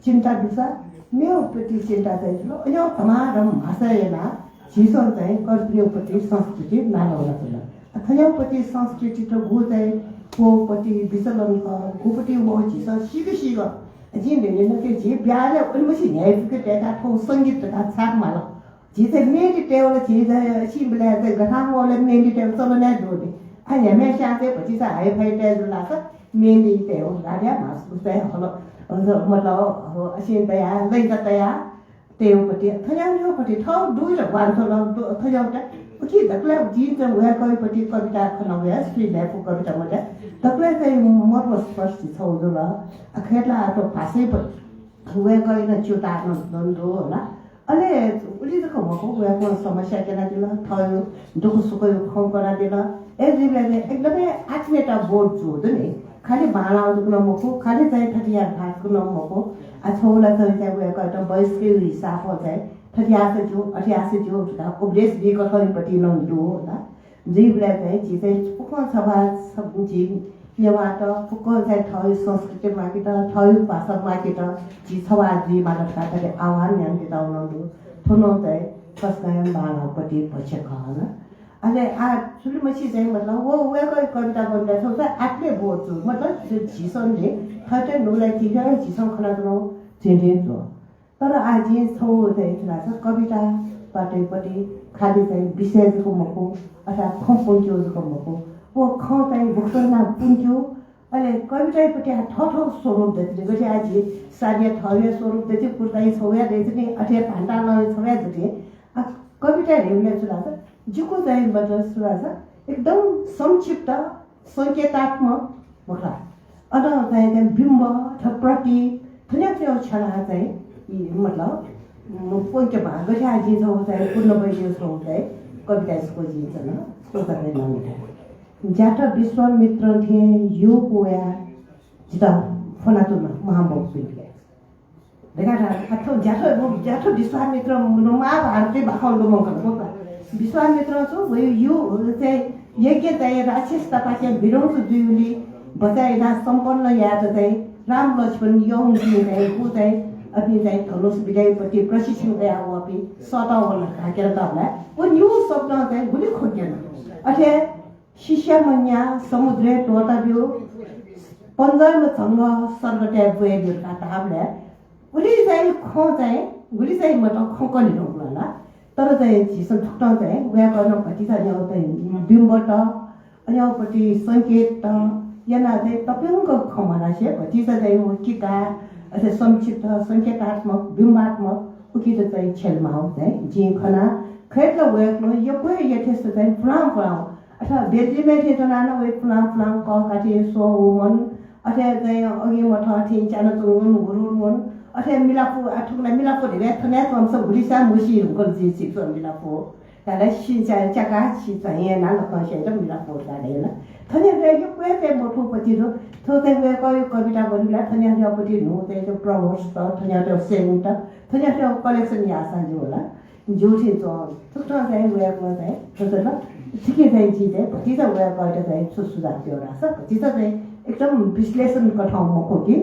चिन्ता दुसा मेगु पति चिन्ता चाहिँ जुल। अज्याःगु धमाधम भाषा यानाः झीसं चाहिँ कर्पिनिगु पति संस्कृति नालावनाच्वन। अ, थज्याःगु पति संस्कृतित गु चाहिँ व पति विचलन खः, गु पति व झीसं सीक सीक। जिं न्यने नं कि झी ब्याहालय् उलिमछि न्ह्याइपुके तयेकाः थ्व संगीत धकाः छाप माल। झी चाहिँ मेहन्दी तयेवल, झी चाहिँ सीबलय् चाहिँ गथां वल मेहन्दी तयेवल चलन हे दु नि। आ, न्ह्याम्हस्यां चाहिँ भतिचा हाइफाइ तये जुल धाःसा मेहन्दी तयेवल, गाड्या मासु तये हल, मतलब, असिं तयाः, लैजा तयाः तयेवल पति, थज्याःगु पति थः दुई वांछ्वल, दु-, थज्याःगु त। उकी दकलय् जिं चाहिँ वय्‌कःया पति कविता खनावया, श्री ल्याय्‌पु कविता मध्य दकलय् चाहिँ मर्मस्पर्शी छगू जुल। अ, खय्‌त ला आः थ्व भाषाया पति वय्‌कःया नं च्यूताः नं दु होला। अले उलि जक मखु, वय्‌कलं समस्या क्यनादिल, थःगु दुःख सुखया खँ कनादिल। अय्‌जूबलय् एकदमै आत्मीयता बोध जू दु नि। खालि बांलाः जक नं मखु, खालि चाहिँ थथे याः धाः जक नं मखु। आ, छगू ला चाहिँ वय्‌कःयात वयस्कया हिसाबं चाहिँ थथे याःसा ज्यू, अथे याःसा ज्यू धकाः उपदेश बीकथंया पति नं दु होला। जुइबलय् चाहिँ झी चाहिँ फुक्कं छभाः, सब झी नेवाःत फुक्कं चाहिँ थःगु संस्कृति म्वाकेत, थःगु भाषा म्वाकेत झी छभाः जुइमाल धकाः थथे आह्वान यानादिल नं दु। थ्व नं चाहिँ तसकं हे बांलाःगु पति पक्ष खः। अले आः थुलिमछि चाहिँ मतलब व वय्‌कःया कविता बन्दा छगू चाहिँ आत्मीय बोध जू, मतलब झीसं नि थथे नुगलय् झीसं खनाच्वनागु झिंझिं जू। तर आः जिं छगू चाहिँ छु धाःसा कविता पाटय्‌पट्टि खालि चाहिँ विषय जक मखु, अथवा खँ प्वंकेगु जक मखु, व खँ चाहिँ गुकथं यानाः प्वंकेगु, अले कविताय्‌पट्टि थःथःगु स्वरूप दति। गथे आः झी साडीया थःगु स्वरूप दति, कुर्ताया छगू दति नि, अथे भान्ता लंया छगू दति। आ, कविता धइबलय् छु धाःसा, जिगु चाहिँ मतलब छु धाःसा, एकदम संक्षिप्त, संकेतात्मक, मखु ला। अन चाहिँ, चाहिँ बिम्ब, अथवा प्रतीक, थुन्याथुन्यागु छ्यलाः चाहिँ, यी, मतलब, म, प्वंके माः। गथे आः जिं छगू चाहिँ पूर्ण वैद्य छगू चाहिँ कविता छकू जिं च्वन, सोचा चाहिँ नमिता। ज्याथ विश्वामित्र थें यःगु वयाः जितः फ्वनाच्वन महामौपिन्के। देखा था, अथवा ज्याथ, ज्याथ विश्वामित्र महाभारतय् बाखं लुमंकल, मखु ला। विश्वामित्र छु, वय् यः चाहिँ यज्ञ चाहिँ राक्षसतय्‌पाखें विध्वंस जुइगुलिं बचाय् यानाः सम्पन्न यायेत चाहिँ राम लक्ष्मण यःपिं चाहिँ गु चाहिँ अपिं चाहिँ धनुष विद्यापट्टि प्रशिक्षण कयावःपिं सःतः वन धकाः क्यनातःबलय् व निगू शब्दं चाहिँ गुलि खँ क्यन। अथे सिस्याम्ह न्या समुद्रय् त्वःताब्यु, पञ्चम झंगः सर्गतय् ब्वयेब्यु धकाः धाःबलय् उलि चाहिँ खँ चाहिँ, उलि चाहिँ मतलब खँ कने धुंकल ला। तर चाहिँ झीसं थुकथं चाहिँ वय्‌कलं भतिचा न्ह्यः चाहिँ बिम्ब त, अन्यःपट्टि संकेत त यानाः चाहिँ तप्यंक खँ म्हणासे भतिचा चाहिँ व किता, अथे संक्षिप्त, संकेतात्मक, बिम्बात्मक उकित चाहिँ छ्यलेमाः चाहिँ जिं खना। खय्‌त ला वय्‌कलं यक्व हे यथेष्ट चाहिँ पुलां पुलां, अथवा बेदलिमय् थें च्वनाः नं वय् पुलां पुलां कःकाथें स्वः वःम्ह, अथे चाहिँ अघि मथं थें च्यानाच्वंगु हुरुहुरुम्ह, अथे मिलापु, आ, थुकथं मिलापु धइबलय् थन हे च्वंम्हसिनं गुलिस्यां मसी धुंकल जिं छिकपिन्सं मिलापु। धाःसा छि च्या-, च्याकाः छि चाहिँ यानाः लखं स्याइत मिलापु धकाः धाइ ला। थन हे यक्व हे चाहिँ मथूपट्टि दु। थ्व चाहिँ वय्‌कःया कविता ब्वनेबलय् थन हे न्ह्यःपट्टि न्हू चाहिँ प्रवर्स त, थन हे स्वयं त, थन हे collection याःसां ज्यू ला। ज्यू थें च्वं। थुकथं चाहिँ वय्‌कलं चाहिँ थ्व ला, थुकी चाहिँ जिं चाहिँ भतिचा वय्‌कःयात चाहिँ छु सुझाव बिया धाःसा, भतिचा चाहिँ एकदम विश्लेषण कथं मखु कि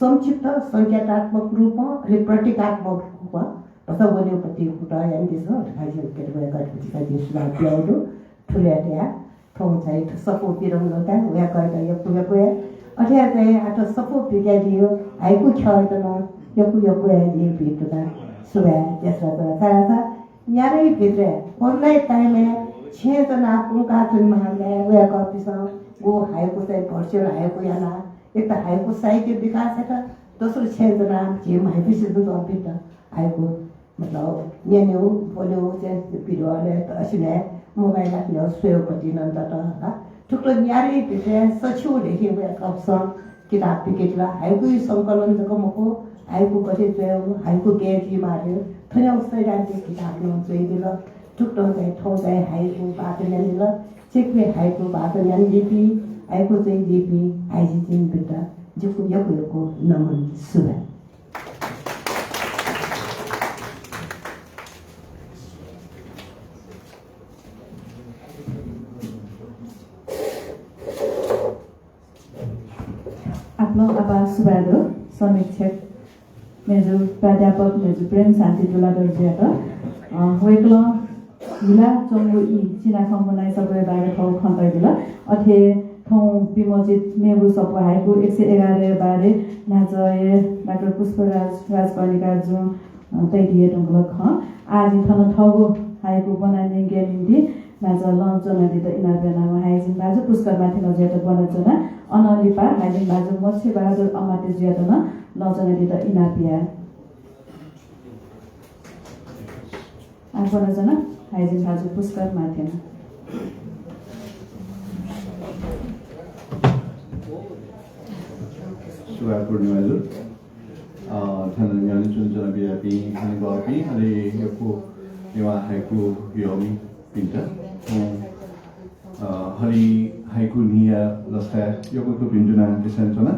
संक्षिप्त, संकेतात्मक रूपं, अले प्रतीकात्मक रूपं भचा वनेगु पट्टि कुतः यानादिसँ धकाः जिं वय्‌कःयात भतिचा जिं सुझाव बियागु दु। थुलि हे धयाः थौं चाहिँ थ्व सफू पिदंगु दु का, वय्‌कःयात यक्व यक्व हे। अथे हे चाहिँ आः थ्व सफू पिकादीगु हाइकु ख्यःयात नं यक्व यक्व हे ल्यंपिं दु का। सुभाय् देछानाच्वना। छाय्‌धाःसा न्यादँया भित्रय् कोरोनाया time-य् छेँय् च्वनाः कुंका च्वनेमाःबलय् वय्‌कःपिन्सं गु हाइकु चाहिँ virtual हाइकु यानाः एक त हाइकु साहित्य विकास यात, दोस्रो छेँय् च्वनाः झी म्हाइपिन्सं च्वंपिन्त हाइकु मतलब न्यनेगु, ब्वनेगु चाहिँ पिदु, अले त असिनं mobile-य् नं स्वयेगु पट्टि नं दत का। थुकथं न्यादँया भित्रय् सछिगू ल्हेखिं वय्‌कःपिन्सं किताब पिकयादिल। हाइकुया संकलन जक मखु, हाइकु गथे च्वयेगु, हाइकु गय् जुइमाः धइगु थज्याःगु सैद्धान्तिक किताब नं च्वयादिल। थुकथं चाहिँ थौं चाहिँ हाइकु वाचन यानादिल। छिकपिं हाइकु वाचन यानादीपिं, हाइकु च्वयादीपिं हाइजिनपिन्त जिगु यक्व यक्व नमन सुभाय्। आपालं आपाः सुभाय् दु समीक्षक मय्जु प्राध्यापक मय्जु प्रेम शान्ति तुलाधरजुयात। अ, वय्कलं हिलाच्वंगु ई चिनाखँ मुनाइ सफूया बारे थौं खँ तयादिल। अथे थौं विमोचित मेगु सफू हाइकु एक सय एघारया बारे न्हाचःया डाक्टर पुष्पराज राजकर्णिकारजुं, अ, तयादियादीगु खँ। आः जिं थन थःगु हाइकु ब्वना न्यंकेया निंतिं न्हाचः लँ च्वनादीत इनाप यानाः हाइजिन भाजु पुष्कर माथेनाजुयात ब्वनाच्वना। अनं लिपा हाइजिन भाजु मच्छे बहादुर अमात्यजुयात नं लँ च्वनादीत इनाप याये। आः ब्वनाच्वना हाइजिन भाजु पुष्कर माथेना। सुभाय् पूर्णिमाजु। अ, थन न्ह्यःने च्वनाच्वनापिं हनेबहःपिं, अले यक्व नेवाः हाइकु यःमिपिन्त, अ, हलिं हाइकु न्हिया लसताय् यक्व यक्व भिन्तुना देछानाच्वना।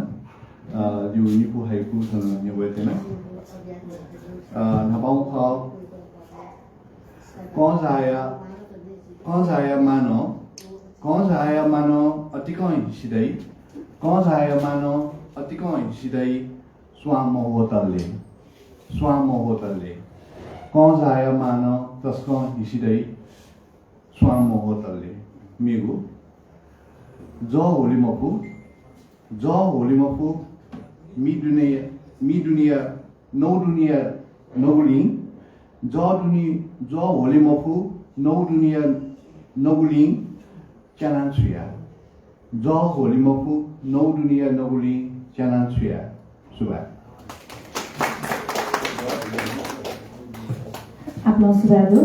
अ, जिगु निपु हाइकु थन न्ह्यब्वयेत्यना। अ, न्हापांगु खः, कं झाया, कं झाया मानं, कं झाया मानं अतिकं हिसि दइ, कं झाया मानं अतिकं हिसि दइ, स्वां मह्वतले, स्वां मह्वतले। कं झाया मानं तसकं हिसि दइ, स्वां मह्वतले। मेगु, जः ह्वली मफु, जः ह्वली मफु, मि दुने, मि दुनिया, नौ दुनिया नगुलिं, जः दुनि, जः ह्वले मफु, नौ दुनिया नगुलिं च्यानाः छु याये? जः ह्वले मफु, नौ दुनिया नगुलिं च्यानाः छु याये? सुभाय्। आपालं सुभाय् दु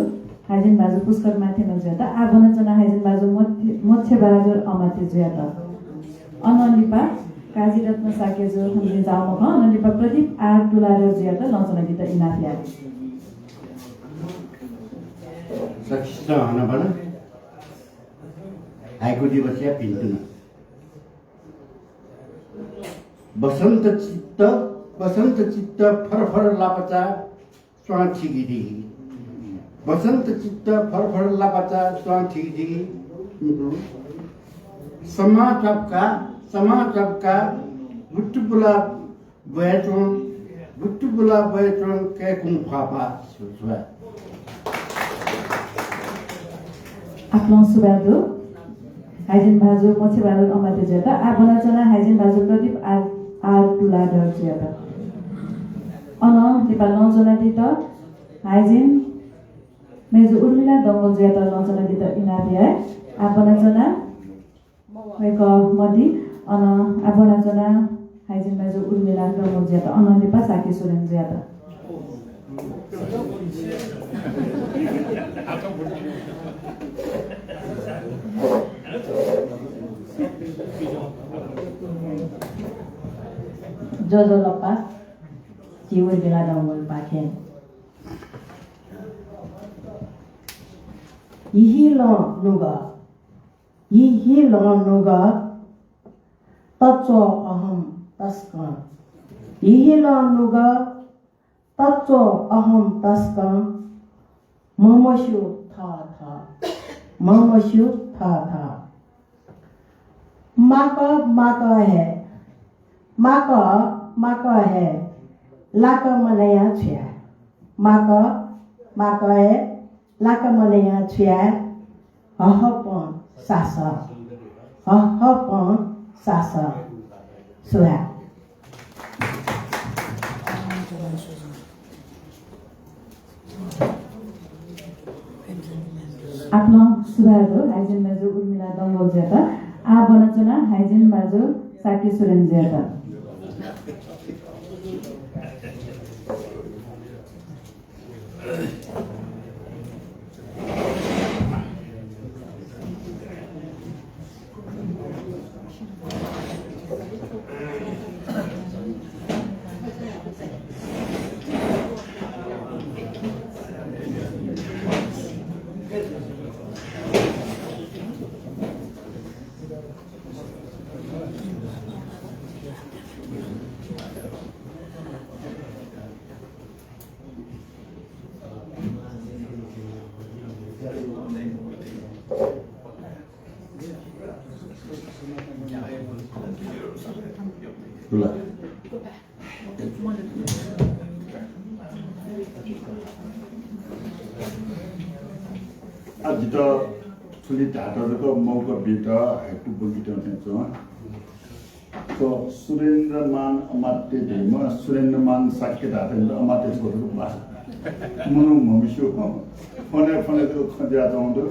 हाइजिन भाजु पुष्कर माथेमल जुयात। आः ब्वनाच्वना हाइजिन भाजु मोक्ष, मोक्ष बहादुर अमात्य जुयात। अनं लिपा काजीरत्न शाक्य जु थुमि जाःम्ह खः। अनं लिपा प्रदीप आर तुलाधर जुयात लँ च्वनादीत इनाप याये। सकसितं हनाबना हाइकु दिवसया भिन्तुना। बसन्त चित्त, बसन्त चित्त फरफर लापचा स्वां थिगिदिगी। बसन्त चित्त फरफर लापचा स्वां थिगिदिगी। समा चब्का, समा चब्का, गुट्टुबुला ब्वय् च्वं, गुट्टुबुला ब्वय् च्वं कय्कुं ख्वाःपाः। सुभाय्। आपालं सुभाय् दु हाइजिन भाजु मोक्ष बहादुर अमात्य जुयात। आः ब्वनाच्वना हाइजिन भाजु प्रदीप आर, आर तुलाधर जुयात। अनं लिपा लँ च्वनादीत हाइजिन मय्जु उर्मिला डंगोल जुयात लँ च्वनादीत इनाप याये। आः ब्वनाच्वना वय्कः मदी, अनं आः ब्वनाच्वना हाइजिन मय्जु उर्मिला डंगोल जुयात, अनं लिपा शाक्य सुरेन जुयात। ज्वजलपा, झी उर्मिला डंगोलपाखें। हिहिलं नुगः, हिहिलं नुगः, तच्वः अहं तसकं। हिहिलं नुगः, तच्वः अहं तसकं, म्हमस्यू थः थः, म्हमस्यू थः थः। माकः, माकः हे, माकः, माकः हे, लाक मनया छुया। माकः, माकः हे, लाक मनया छुया। हहपं सासः, हहपं सासः। सुभाय्। आपालं सुभाय् दु हाइजिन मय्जु उर्मिला डंगोल जुयात। आः ब्वनाच्वना हाइजिन मय्जु शाक्य सुरेन जुयात। आ, जितः थुलि धायेत जक मौका बीत हाइकु ब्वंकेत्यंगु थें च्वं। थ्व सुरेन्द्रमान अमात्य धइम्ह, सुरेन्द्रमान शाक्य धाःथें अमात्य छगू जक बाः। मनू म्हमस्यू। फोनय् फोनय् जक खँ जुयाच्वंगु दु।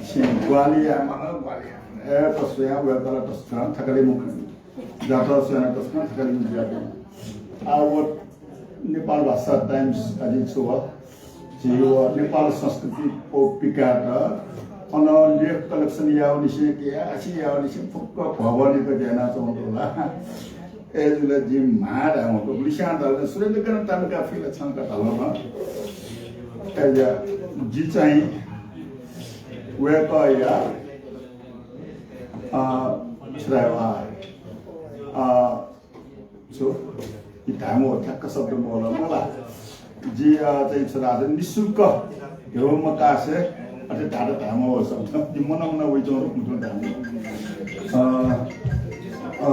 छिं ग्वाहालि यायेमाल, ग्वाहालि यायेमाल। अय्‌त स्वयां वय्‌कलं तसकं थकालि मुखं जात स्वयां तसकं थकालि मुखं जुयाच्वन। आ, व नेपाल भाषा टाइम्स आदि छु व झी व नेपाल संस्कृति पौ पिकायेत अन लेख कलेक्सन याःगुनिसें कयाः आछि याःगुनिसें फुक्क भभलिक ज्या यानाच्वंगु दु ला। अय्‌जूगुलिं जिं म्हां धायेमाःगु, गुलिस्यां धाल, सुरेन्द्र का ताम्का फिल छंक धाल नं। अय्‌या, जि चाहिँ वय्‌कःया, अ, छु धायेगु, अ, छु, इ धायेमाःगु ठ्याक्क शब्द मवल मला। जि, अ, चाहिँ छु धाःसा निशुल्क ध्यबा मकासे अथे धाःत धायेमाःगु शब्द। जि मन मन वइच्वंगु रूपं धायेमाःगु। अ, अ,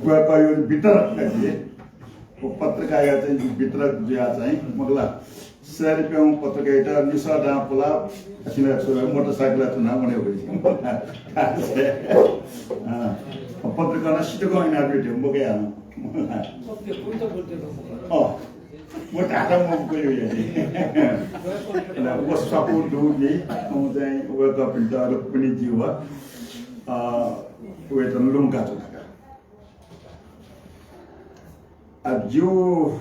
वय्‌कःया वितरक का जि। व पत्रिकाया चाहिँ जि वितरक जुयाः चाहिँ मखु ला। सय रुपियां पत्रिकायात निसः दां पुलाः, असिनं छु, मोटरसाइकलय् थुनाः वने वइ। अँ, पत्रिका नं सितकं इनाप याये मखु याना। अँ। व धाःथें मखु, व स्वापू दुगुलिं थौं चाहिँ वय्कःपिन्त रुकुमि जिं व, अ, वय्कःपिन्त लुमंकाच्वना का। अ, जिगु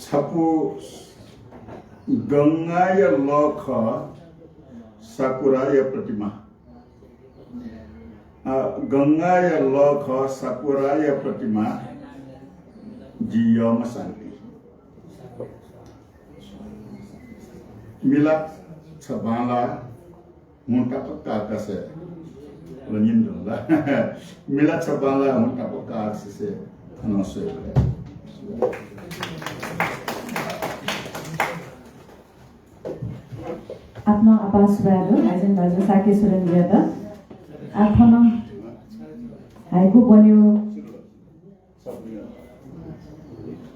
छपु गंगाया लः खः, साकुराया प्रतिमा। अ, गंगाया लः खः, साकुराया प्रतिमा, जि यःम्ह शान्ति। मिलाद छ बांलाः हुँ तापाक्क आकाशय्। ल, न्यने धुन ला? मिलाद छ बांलाः हुँ तापाक्क आकाशय्। थनं स्वयेबलय् आपालं आपाः सुभाय् दु, हाइजिन भाजु शाक्य सुरेन्द्रयात। आः थन हाइकु ब्वनेगु,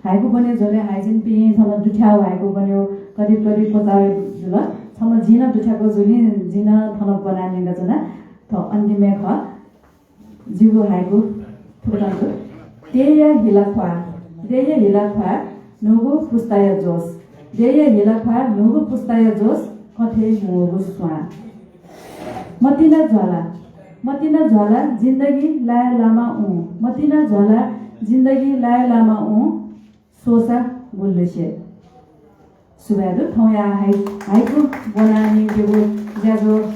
हाइकु ब्वने झ्वलय् हाइजिनपिं थन दुथ्याःगु हाइकु ब्वनेगु करिब करिब क्वचाः जुल। छम्ह जिं नं दुथ्याःगु जुलिं जिं नं थन ब्वना न्यंकाच्वना। थ्व अन्तिमय् खः। जिगु हाइकु थुकथं दु। देय्‌या हिलाख्वाः, देय्‌या हिलाख्वाः, न्हूगु पुस्ताया जोस। देय्‌या हिलाख्वाः, न्हूगु पुस्ताया जोस, कथय् मुंगु स्वां। मतिना ज्वाला, मतिना ज्वाला, जिन्दगी लाय् लामा ऊँ। मतिना ज्वाला, जिन्दगी लाय् लामा ऊँ। स्वःसा गुलिसे। सुभाय् दु। थौंया हाइ-, हाइकु ब्वना न्यंकेगु ज्याझ्वः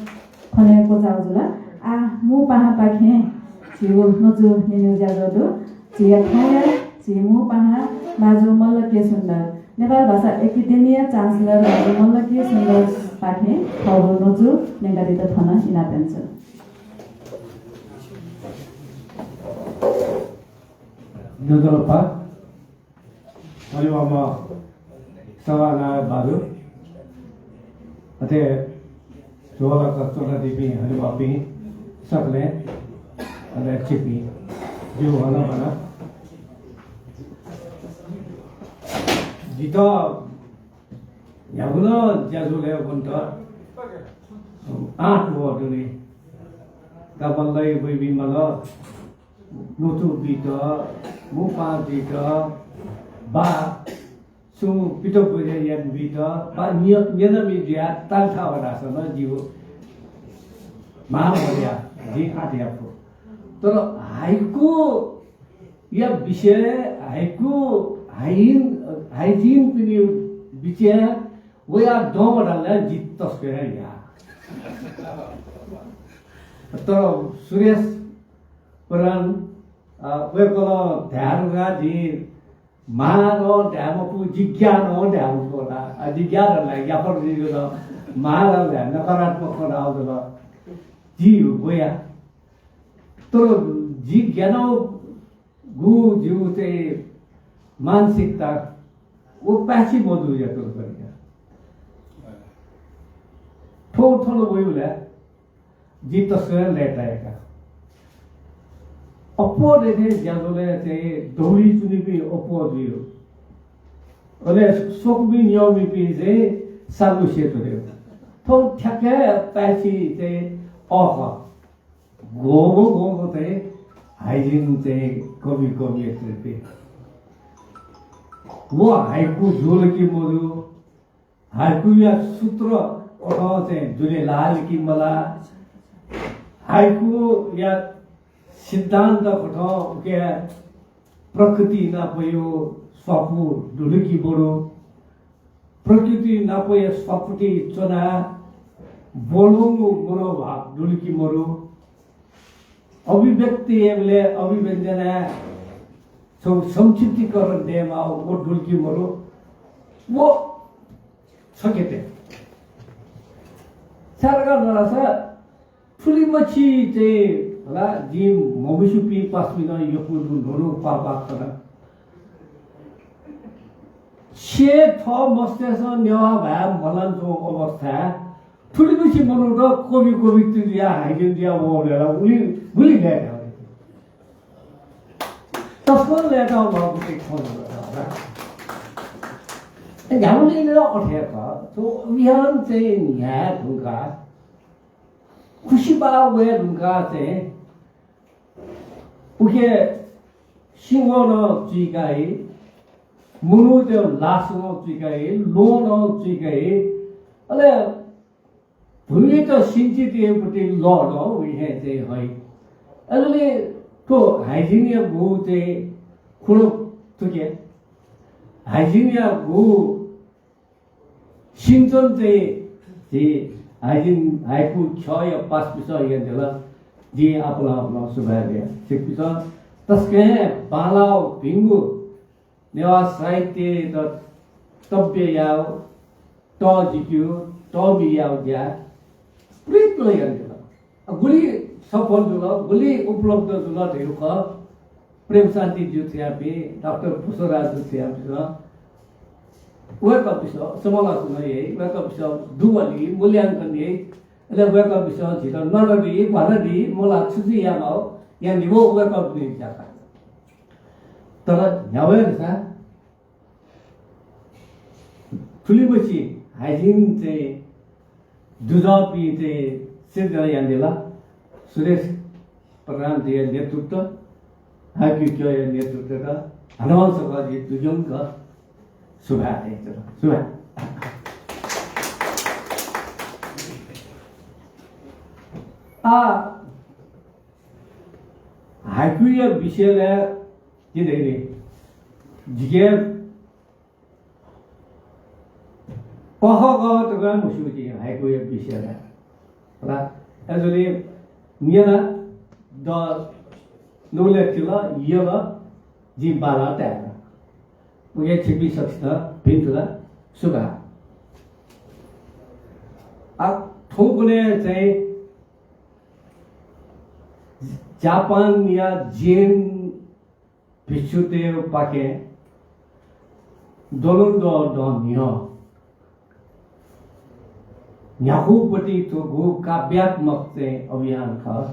थनय् क्वचाः जुल। आः मू पाहांपाखें झीगु न्वचु न्यनेगु ज्याझ्वः दु। झीया थौंया झी मू पाहां भाजु मल्ल के सुन्दर, नेपाल भाषा एकेडेमीया चान्सलर भाजु मल्ल के सुन्दरपाखें थःगु न्वचु न्यंकादीत थन इनाप यानाच्वना। ज्वजलपा। हनेबहःम्ह सभानायः भाजु, अथे झ्वलय् च्वनादीपिं हनेबहःपिं सकलें, अले छिपिं जिगु हनाबना। जितः न्ह्यागु नं ज्याझ्वलय् वनेत आँट वः दुनि। दा मल्लया बुइबुइमाल न्वचु बीत, मू पाहां जुइत, वा सुं पितब्वज्या यानाबीत, वा न्य-, न्यनाबी जुयाः ताल थाः वनाः नं जिगु मां मदया, जिं आँट याये फु। तर हाइकुया विषय, हाइकु, हाइजिन, हाइजिनपिनि बिचय् वयाः दं वल धाःसा जि तसकं हे याः। तर सुरेश प्रधान, अ, वय्कलं धाये धुंकाः जिं मां नं धाये मफु, जिज्ञा नं धाये मफु ला। अ, जिज्ञा धाःसा याफर जुइ जुल, मां धाःसा नकारात्मक खँ धाःगु जुल। जि वया। तर जि ग्यानागु जिगु चाहिँ मानसिकता व पाय्छि मजू यात। थ्व थन वइबलय् जि तसकं लय्ताया का। अप्वः दथें ज्याझ्वलय् चाहिँ दौली च्वनीपिं अप्वः जुइ। अले स्वकुमि न्यंमिपिं चाहिँ सालु से च्वनी। थ्व ठ्याक्क हे पाय्छि चाहिँ अःखः। ग्वम्ह ग्वम्ह चाहिँ हाइजिन चाहिँ कवि कवयित्रीपिं। व हाइकु जुल कि मजू, हाइकुया सूत्र कथं चाहिँ दुने लाल कि मलाः, हाइकुया सिद्धान्त कथं उके प्रकृति नापयो स्वापू दुल कि मदु, प्रकृति नापयो स्वापूति च्वनाः ब्वलंगु मनोभाव दुल कि मदु, अभिव्यक्ति यायेबलय् अभिव्यञ्जनाय् छगू संक्षिप्तीकरण दयेमाः व दुल कि मदु, व छखेते। छाय् धाःसा थुलिमछि चाहिँ होला, जिं म्हमस्यूपिं पासापिन्सं यक्व न्हून्हू पाः पाः कना। छेँ थः मस्तय्सं नेवाः भाय् मलानाच्वंगु अवस्थाय् थुलिमछि मनूत कवि कवयित्री जुयाः हाइजिन जुयाः वःबलय् ला गुलि, गुलि लय्ताः। तसकं लय्ताः वःगु खँ जुल। न्ह्याबलें नं अथे हे खः। थ्व अभियान चाहिँ न्ह्याये धुंकाः खुसिबाः वये धुंकाः चाहिँ उखे सिंहं नं चुइकाः हे मनूतय् लास नं चुइका हे, ल्वहं नं चुइका हे, अले भूमित सिंचित यायेपट्टि लः नं उहे चाहिँ हइ। अले थ्व हाइजिनयागु चाहिँ खुँडो थुके हाइजिनयागु सिंचन चाहिँ झी हाइजिन हाइकु ख्यःया पासापिसं यानादिल। जिं आपालं आपालं सुभाय् बिया। छिकपिसं तसकं हे बांलाः भिंगु नेवाः साहित्ययात तब्य यायेगु, तःजिकेगु, तःमि यायेगु ज्या प्रयत्न यानादिल। गुलि सफल जुल, गुलि उपलब्ध जुल धइगु खः। प्रेमशान्ति जु थेयापिं, डाक्टर पुष्पराज जु थेयापिं वय्कःपिसं समालोचना याइ, वय्कःपिसं दुवाली, मूल्यांकन याइ, अले वय्कःपिसं झीत ननादी, भनादी, मला छु छु यायेमाः, यानादीगु वय्कःपिनि ज्या खः। तर न्ह्यावय् धसा थुलिमछि हाइजिन चाहिँ दुजःपिं चाहिँ सिर्जना यानादिल। सुरेश प्रधानजुया नेतृत्व, हाइकु ख्यःया नेतृत्वय् हनुमान सभाजु दुग्यंक सुभाय् दयेत। सुभाय्। आ, हाइकुया विषयलय् जिं धयागु नि, जिके कखगः तकं मस्यू जिं हाइकुया विषयलय्। होला, अय्जूगुलिं न्यना द नुगलय् तिल यल जिं बांलाः ताये। उकिं छिकपिं सकसितं भिंतुना सुभाय्। आ, थौंकन्हय् चाहिँ जापानया जेन भिक्षुतय्पाखें द्वलंद्वः दँ न्ह्यः न्ह्यागुपति थ्व काव्यात्मक चाहिँ अभियान खः।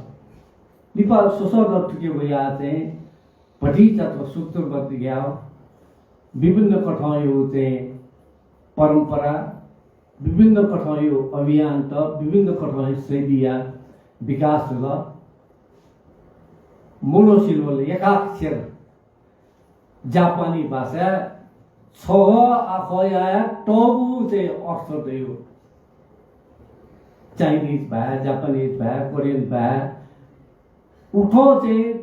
लिपा स्वसः दँ थुके वयाः चाहिँ भतिचा थ्व सूत्रबद्ध याः। विभिन्न कथंया चाहिँ परम्परा, विभिन्न कथंया अभियानत, विभिन्न कथंया शैलीया विकास जुल। मोनोसिलबल एकाक्षर जापानी भाषाय् छगः आखःया तःगु चाहिँ अर्थ दइगु। चाइनिज भाय्, जापानिज भाय्, कोरियन भाय्, उथं चाहिँ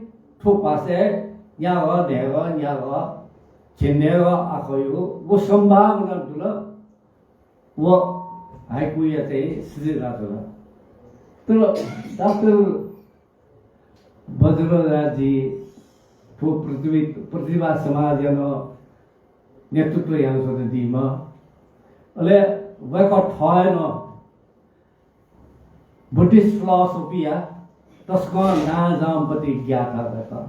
थ्व भाषाय् न्यागः, न्हय्गः, न्यागः, झिंन्हय्गः आखःया व सम्भावना दुल। व हाइकुया चाहिँ सृजना जुल। तर डाक्टर वज्रराज जी थ्व प्रतिभि-, प्रतिभा समाजया नं नेतृत्व यानाच्वनादीम्ह, अले वय्कः थः हे नं Buddhist philosophy या तसकं नांजाःम्ह ज्ञाता वय्कः।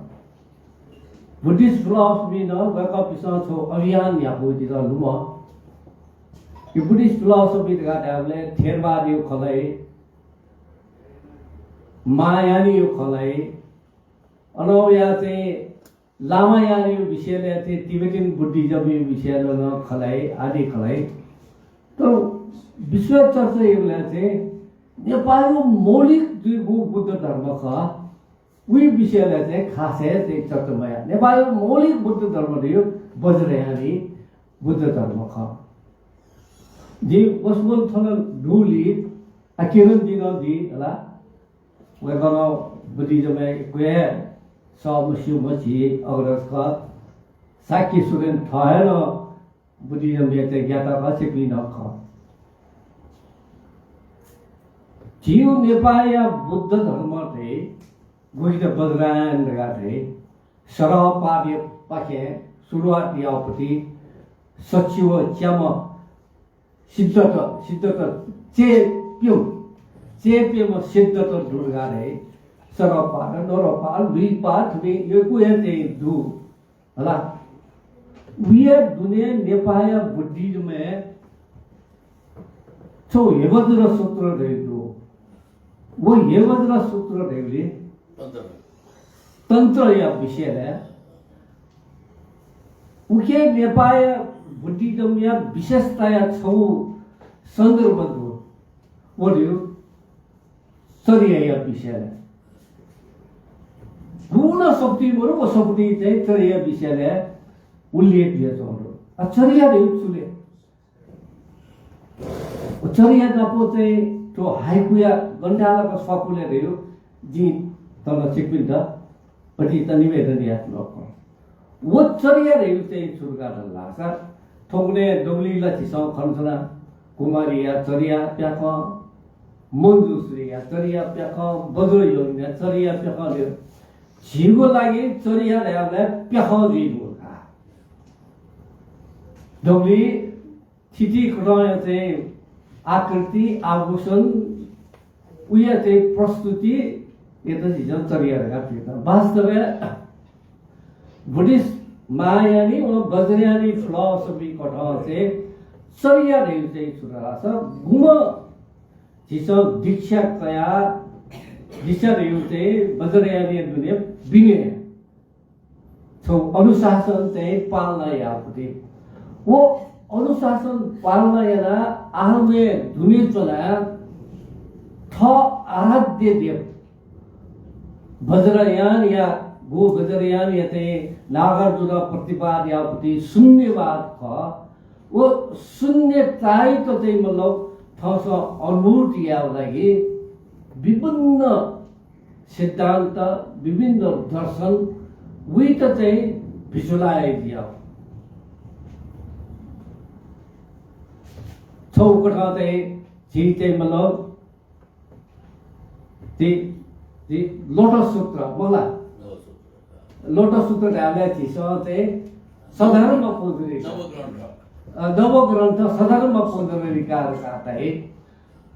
Buddhist philosophy नं वय्कःपिसं छगू अभियान याःगु जितः लुमं। यो Buddhist philosophy धकाः धायेबलय् थेरवादया खलय्, महायानया खलय्, अन वयाः चाहिँ लामायानया विषयलय् चाहिँ Tibetan Buddhism या विषयलय् नं खलय्, आदि खलय्। तर विश्व चर्चा यायेबलय् चाहिँ नेपाःया मौलिक जुइगु बुद्ध धर्म खः, उइ विषयलय् चाहिँ खास हे चाहिँ चर्चा मयाः। नेपाःया मौलिक बुद्ध धर्म धइगु वज्रयानी बुद्ध धर्म खः। जिं वसपोल थन दुगुलिं, आ, किरण जी नं दी हला। वय्कलं Buddhism-य् यक्व हे सः मस्यूम्ह झी अग्रज खः। शाक्य सुरेन थः हे नं Buddhism-या चाहिँ ज्ञाता खः, छिकपिं नं खः। झीगु नेपाःया बुद्ध धर्म धइगु, गुकित वज्रायन धकाः धइ, सरहपादयापाखें सुरुवात याःपति सच्छि व च्याम्ह सिद्धत, सिद्धत चय्प्यम्ह, चय्प्यम्ह सिद्धत दु धकाः धइ। सरहपाद, नरहपाद, लुइपाद, थुपिं यक्व हे चाहिँ दु। हला। उया दुने नेपाःया Buddhism-य् छगू हेवज्र सूत्र धइगु दु। व हेवज्र सूत्र धइगुलिं तन्त्रया विषयलय् उके नेपाःया Buddhism-या विशेषताया छगू सन्दर्भ दु। व धइगु चर्याया विषयलय्। गुगुं सफुती मरु, व सफुती चाहिँ चर्याया विषयलय् उल्लेख जुयाच्वंगु दु। आ, चर्या धइगु छु ले? चर्या नाप चाहिँ थ्व हाइकुया गन्थालक स्वापू ले धइगु जिं तन छिकपिन्त अति त निवेदन याये। व चर्या धइगु चाहिँ छु धकाः धाल धाःसा, थौंकन्हय् दबुलिइ ला झीसं खनाच्वना, कुमारीया चर्या प्याखं, मञ्जुश्रीया चर्या प्याखं, वज्रयोगिनीया चर्या प्याखं धइगु। झीगु लागि चर्या धयाबलय् प्याखं जुइगु का। दबुलिइ थितिकथंया चाहिँ आकृति, आभूषण, उया चाहिँ प्रस्तुतियात झीसं चर्या धकाः धाइ। वास्तवय् बुद्धिस्ट महायानी व वज्रयानी philosophy कथं चाहिँ चर्या धइगु चाहिँ छु धाःसा, गुम्ह झीसं दीक्षा कयाः, दीक्षा धइगु चाहिँ वज्रयानी दुने बिने छगू अनुशासन चाहिँ पालना याःगु दु। व अनुशासन पालना यानाः आलमय् दुने च्वनाः थः आराध्य देव वज्रयानया, गु वज्रयानया चाहिँ नागार्जुन प्रतिपाद याःगु शून्यवाद खः। व शून्यतायात चाहिँ मतलब थःसं अनुभूति यायेगु लागि विभिन्न सिद्धान्त, विभिन्न दर्शन, उइत चाहिँ visualize यायेगु। छगू कथं चाहिँ झी चाहिँ मतलब झी, झी लोटस सूत्र, मखु ला? लोटस सूत्र धाःबलय् झीसं चाहिँ सधर्म पुनरुद्धार, नवग्रन्थ। अ, नवग्रन्थ सधर्म पुनरुद्धार का धाइ।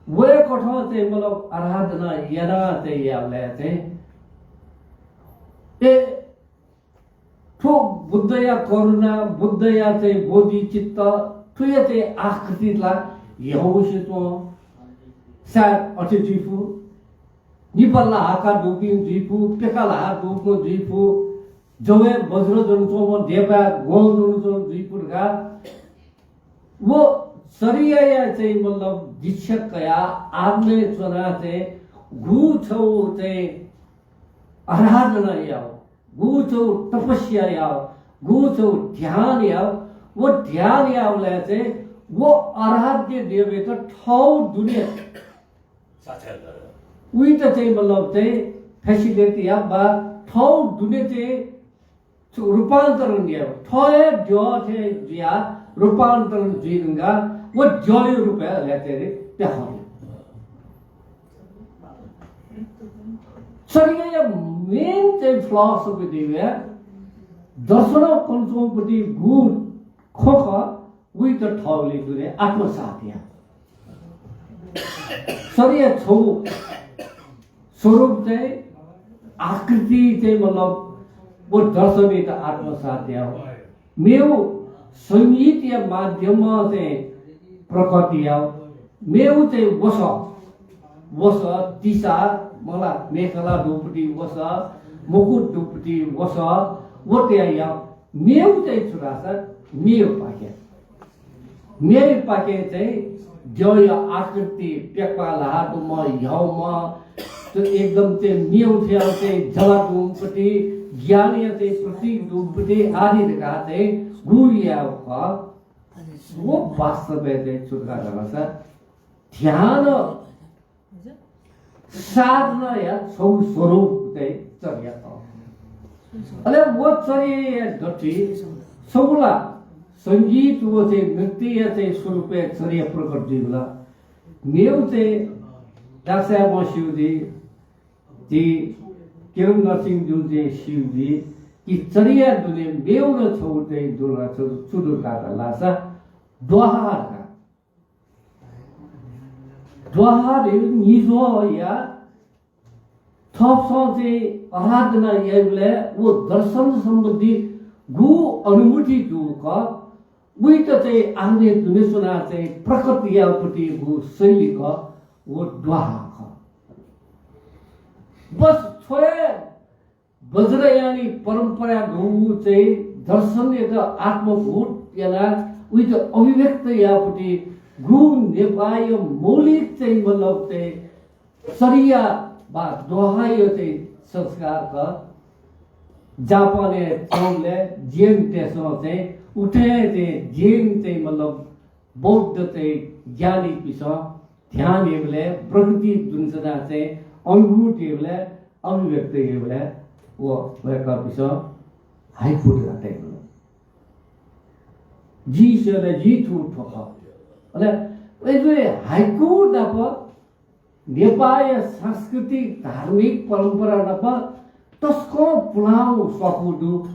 वय्कथं चाहिँ मतलब आराधना याना चाहिँ याःबलय् चाहिँ ए, थ्व बुद्धया करुणा, बुद्धया चाहिँ बोधिचित्त, थ्वया चाहिँ आकृति ला ह्याउँसे च्वं। सायद अथे जुइफु। निपा ल्हाः का दुपिं जुइफु, प्यका ल्हाः दुपिं जुइफु, जवय् वज्र ज्वनाच्वंम्ह देपाय् ग्वं ज्वनाच्वंम्ह जुइफु धकाः व चर्याया चाहिँ मतलब दीक्षा कयाः आलमय् च्वनाः चाहिँ गु छगू चाहिँ आराधना यायेगु, गु छगू तपस्या यायेगु, गु छगू ध्यान यायेगु, व ध्यान यायेबलय् चाहिँ व आराध्य देवयात थःगु दुने साक्षात्कार। उइत चाहिँ मतलब चाहिँ facilitate या वा थःगु दुने चाहिँ रूपान्तरण या, थः हे द्यः थें जुयाः रूपान्तरण जुइ धुंकाः व द्यःया रूपय् अले चाहिँ प्याखं। चर्याया main चाहिँ philosophy धइगु दर्शन कन्चोपति गु खँ खः, उइत थःगुलिइ दुने आत्मसात या। चर्या छगू स्वरूप चाहिँ, आकृति चाहिँ मतलब व दर्शनयात आत्मसात या। मेगु संगीतया माध्यमं चाहिँ प्रकट या। मेगु चाहिँ वसः, वसः, तिसा, मला, मेखला दुपति वसः, मुकुट दुपति वसः, व तया या। मेगु चाहिँ छु धाःसा मेगु पाखें। मेगु पाखें चाहिँ द्यःया आकृति, प्याक्पा ल्हाः दुम्ह, ह्याउँम्ह, त्यो एकदम चाहिँ मेगु थें चाहिँ जला दुम्हपति, ज्ञानया चाहिँ प्रतीक दुम्हपति आदि धकाः चाहिँ गु याःगु खः। व वास्तवय् चाहिँ छु धकाः धाःसा ध्यान साधनाया छगू स्वरूप चाहिँ चर्या खः। अले व चर्याया दथुइ छगू ला संगीत व चाहिँ नृत्यया चाहिँ स्वरूपय् चर्या प्रकट जुइबलय् मेगु चाहिँ डाक्टर साहेबं स्यू जुइ, झी किरण नरसिंह जुं चाहिँ स्यू जुइ कि चर्या दुने मेगु नं छगू चाहिँ दु ला, छु, छु दु का धाःसा द्वाहा का। द्वाहा धइगु निज्वः या थःपिसं चाहिँ आराधना याइबलय् व दर्शन सम्बन्धी गु अनुभूति दुगु खः, उइत चाहिँ आलमय् दुने च्वनाः चाहिँ प्रकट याःपति गु शैली खः, व द्वाहा खः। बस थ्व हे वज्रयानी परम्परा दुगु चाहिँ दर्शनयात आत्मभूत यानाः उइत अभिव्यक्त याःपति गु नेपाःया मौलिक चाहिँ मतलब चाहिँ चर्या वा द्वाहाया चाहिँ संस्कार खः। जापानय् च्वंबलय् जेनतय्सं चाहिँ उथें चाहिँ जैन चाहिँ मतलब बौद्ध चाहिँ ज्ञानीपिसं ध्यान हेबलय्, प्रकृति दुने च्वनाः चाहिँ अनुभूति हेबलय्, अभिव्यक्ति हेबलय् व वय्कःपिसं हाइकु धकाः तयागु। जिं स्यना जि थ्व थ्व खः। अले अय् हाइकु नाप नेपाःया सांस्कृतिक धार्मिक परम्परा नाप तसकं पुलांगु स्वापू दु।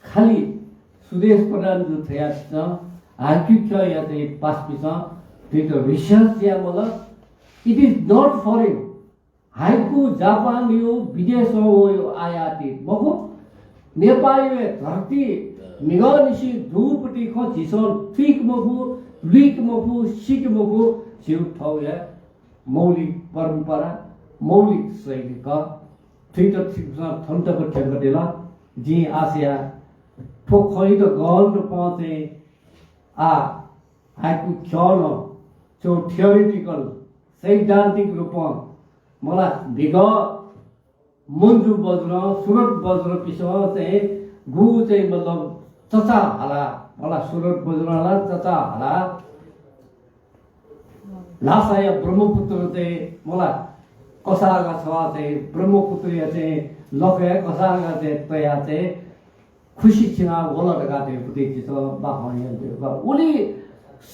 खालि सुदेश प्रधान जु थयापिसं हाइकु ख्यःया चाहिँ पासापिसं थुइत research याये माल। It is not foreign। Haiku जापानयु विदेशं वयु आयाति मखु। नेपाःयु हे धरती म्हिगःनिसें दुगुपति खँ झीसं थुइके मफु, लुइके मफु, सीके मफु, झीगु थःगु हे मौलिक परम्परा, मौलिक शैली खः। थुइत छिकपिसं थन तक थ्यंक दिल। जिं आशा याये थ्व खँयात गहन रूपं चाहिँ आः हाइकु ख्यः नं छगू theoretical, सैद्धान्तिक रूपं मला म्हिगः मञ्जु बज्रं, सुरत बज्रपिसं चाहिँ गुगु चाहिँ मतलब चचा हाला, मला सुरत बज्रं ला चचा हाला, ल्हासाया ब्रह्मपुत्र चाहिँ मला कसाःगा छवा चाहिँ ब्रह्मपुत्रया चाहिँ लखय् कसाःगा चाहिँ तया चाहिँ खुसि चिना वल धकाः धयागु चाहिँ झीसं बाखं न्यनातयागु खः। उलि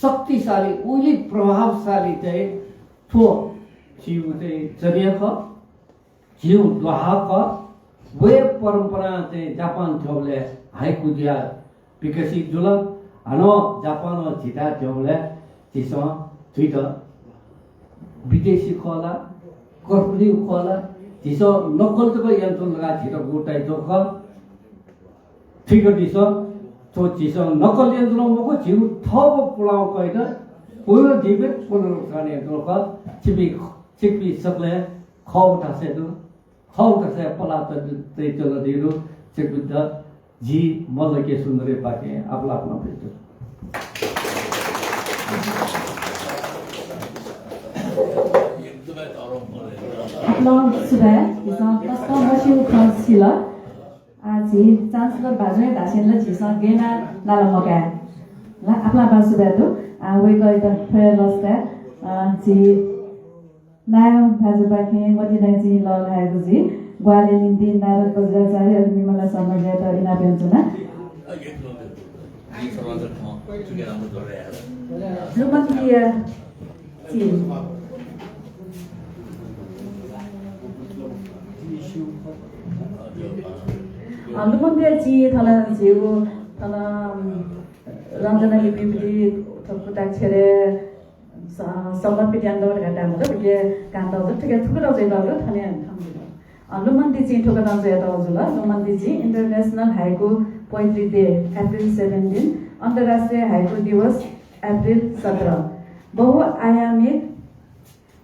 शक्तिशाली, उलि प्रभावशाली चाहिँ थ्व झीगु चाहिँ चर्या खः, झीगु द्वाहा खः। व हे परम्परां चाहिँ जापान थ्यंबलय् हाइकु जुयाः विकसित जुल। हानं जापानं झीथाय् थ्यंबलय् झीसं थुइत विदेशी खः ला, कल्पनीय खः ला, झीसं नक्कल जक यानाच्वन धकाः झीत गुताइ जक खः। थुइक दिसँ, थ्व झीसं नक्कल यानाच्वनागु मखु, झीगु थःगु पुलांगु खः। पुनर्जीवित, पुनरुत्थान यानाच्वनागु खः। छिपिं, छिपिं सकलें खःगु थासय् दु, खःगु थासय् पलाः तयाच्वनादीगु छिकपिन्त जि मल्ल के सुन्दरयापाखें आपालं आपालं बिदा। आपालं सुभाय्, झीसं तसकं मस्यूगु खँ सिल। आः झी chancellor भाजुं हे धासेंलि झीसं गय् याना नाला मकाये। ला, आपालं आपालं सुभाय् दु। आः वय्कःयात थ्व हे लसताय्, अ, झी नायः भाजुपाखें मतिनाया चिं लःल्हायेगु जुइ। ग्वाहालि निंतिं नारद वज्राचार्य अले विमला शर्माजुयात इनाप यानाच्वना। लुमन्तिया चिं। अ, लुमन्तिया चिं थन झीगु, थन, अम, रञ्जना लिपिं थुकथं कुताक्षरय् स-, समर्पित यानातःगु धकाः धायेमाल, थुकी कानातःगु, थुकी थुकथं जुयातःगु थन हे थन। अ, लुमन्ति चिं थुकथं जुयातःगु जुल। लुमन्ति चिं International Haiku Poetry Day, April seventeen, अन्तर्राष्ट्रिय हाइकु दिवस, April सत्र। बहुआयामिक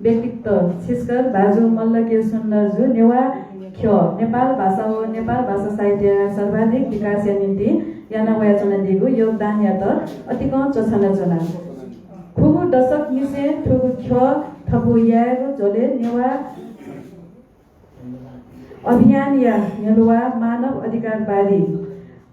व्यक्तित्व छिसकर भाजु मल्ल के सुन्दरजु नेवाः ख्यः, नेपाल भाषा व नेपाल भाषा साहित्यया सर्वाधिक विकासया निंतिं याना वयाच्वनादीगु योगदानयात अतिकं च्वछानाच्वना। खुगू दशकनिसें थुगु ख्यः थपु यायेगु झ्वलय् नेवाः अभियानया न्ह्यलुवा मानव अधिकारवादी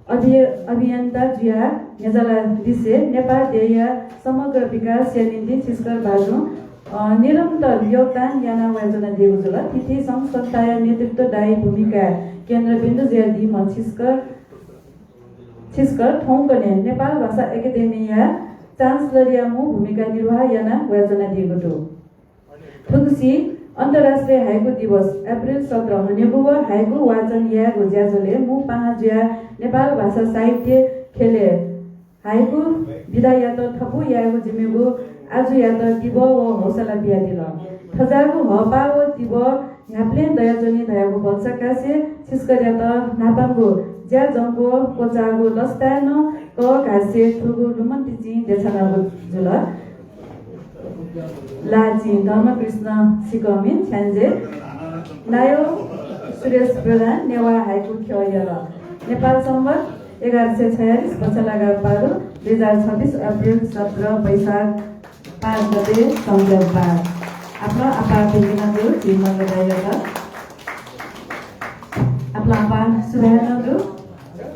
अभि-, अभियन्ता जुयाः न्ह्यज्यालादिसें नेपाः देय्‌या समग्र विकासया निंतिं छिसकर भाजुं, अ, निरन्तर योगदान याना वयाच्वनादीगु जुल। थीथी संघ संस्थाया नेतृत्वदायी भूमिकाय् केन्द्रबिन्दु जुयादीम्ह छिसकर, छिसकर थौंकन्हय् नेपाल भाषा एकेडेमीया chancellorया मू भूमिका निर्वाह याना वयाच्वनादीगु दु। थुगुसी अन्तर्राष्ट्रिय हाइकु दिवस April सत्र हनेगु व हाइकु वाचन यायेगु ज्याझ्वलय् मू पाहां जुयाः नेपाल भाषा साहित्य ख्यलय् हाइकु विधायात थपु यायेगु जिमिगु आजुयात तिबः व हौसला बियादिल। थज्याःगु हःपाः व तिबः न्ह्याबलें दयाच्वनी धयागु भलसा कासें छिसकरयात न्हापांगु ज्या जंक्व क्वचाःगु लसताय् नं कःघासें थुगु लुमन्ति चिं देछानागु जुल। लाः चिं धर्मकृष्ण सिकःमि छ्याञ्जे, नायः सुरेश प्रधान नेवाः हाइकु ख्यः यल। नेपाल संवत् एघार सय छयालिस बछलागा पारु दुई हजार छब्बिस अप्रिल सत्र वैशाख पाँच गते संजोगपाः। आपालं आपाः भिंकेमाःगु झी मल्ल दाइयात आपालं आपाः सुभाय् नं दु।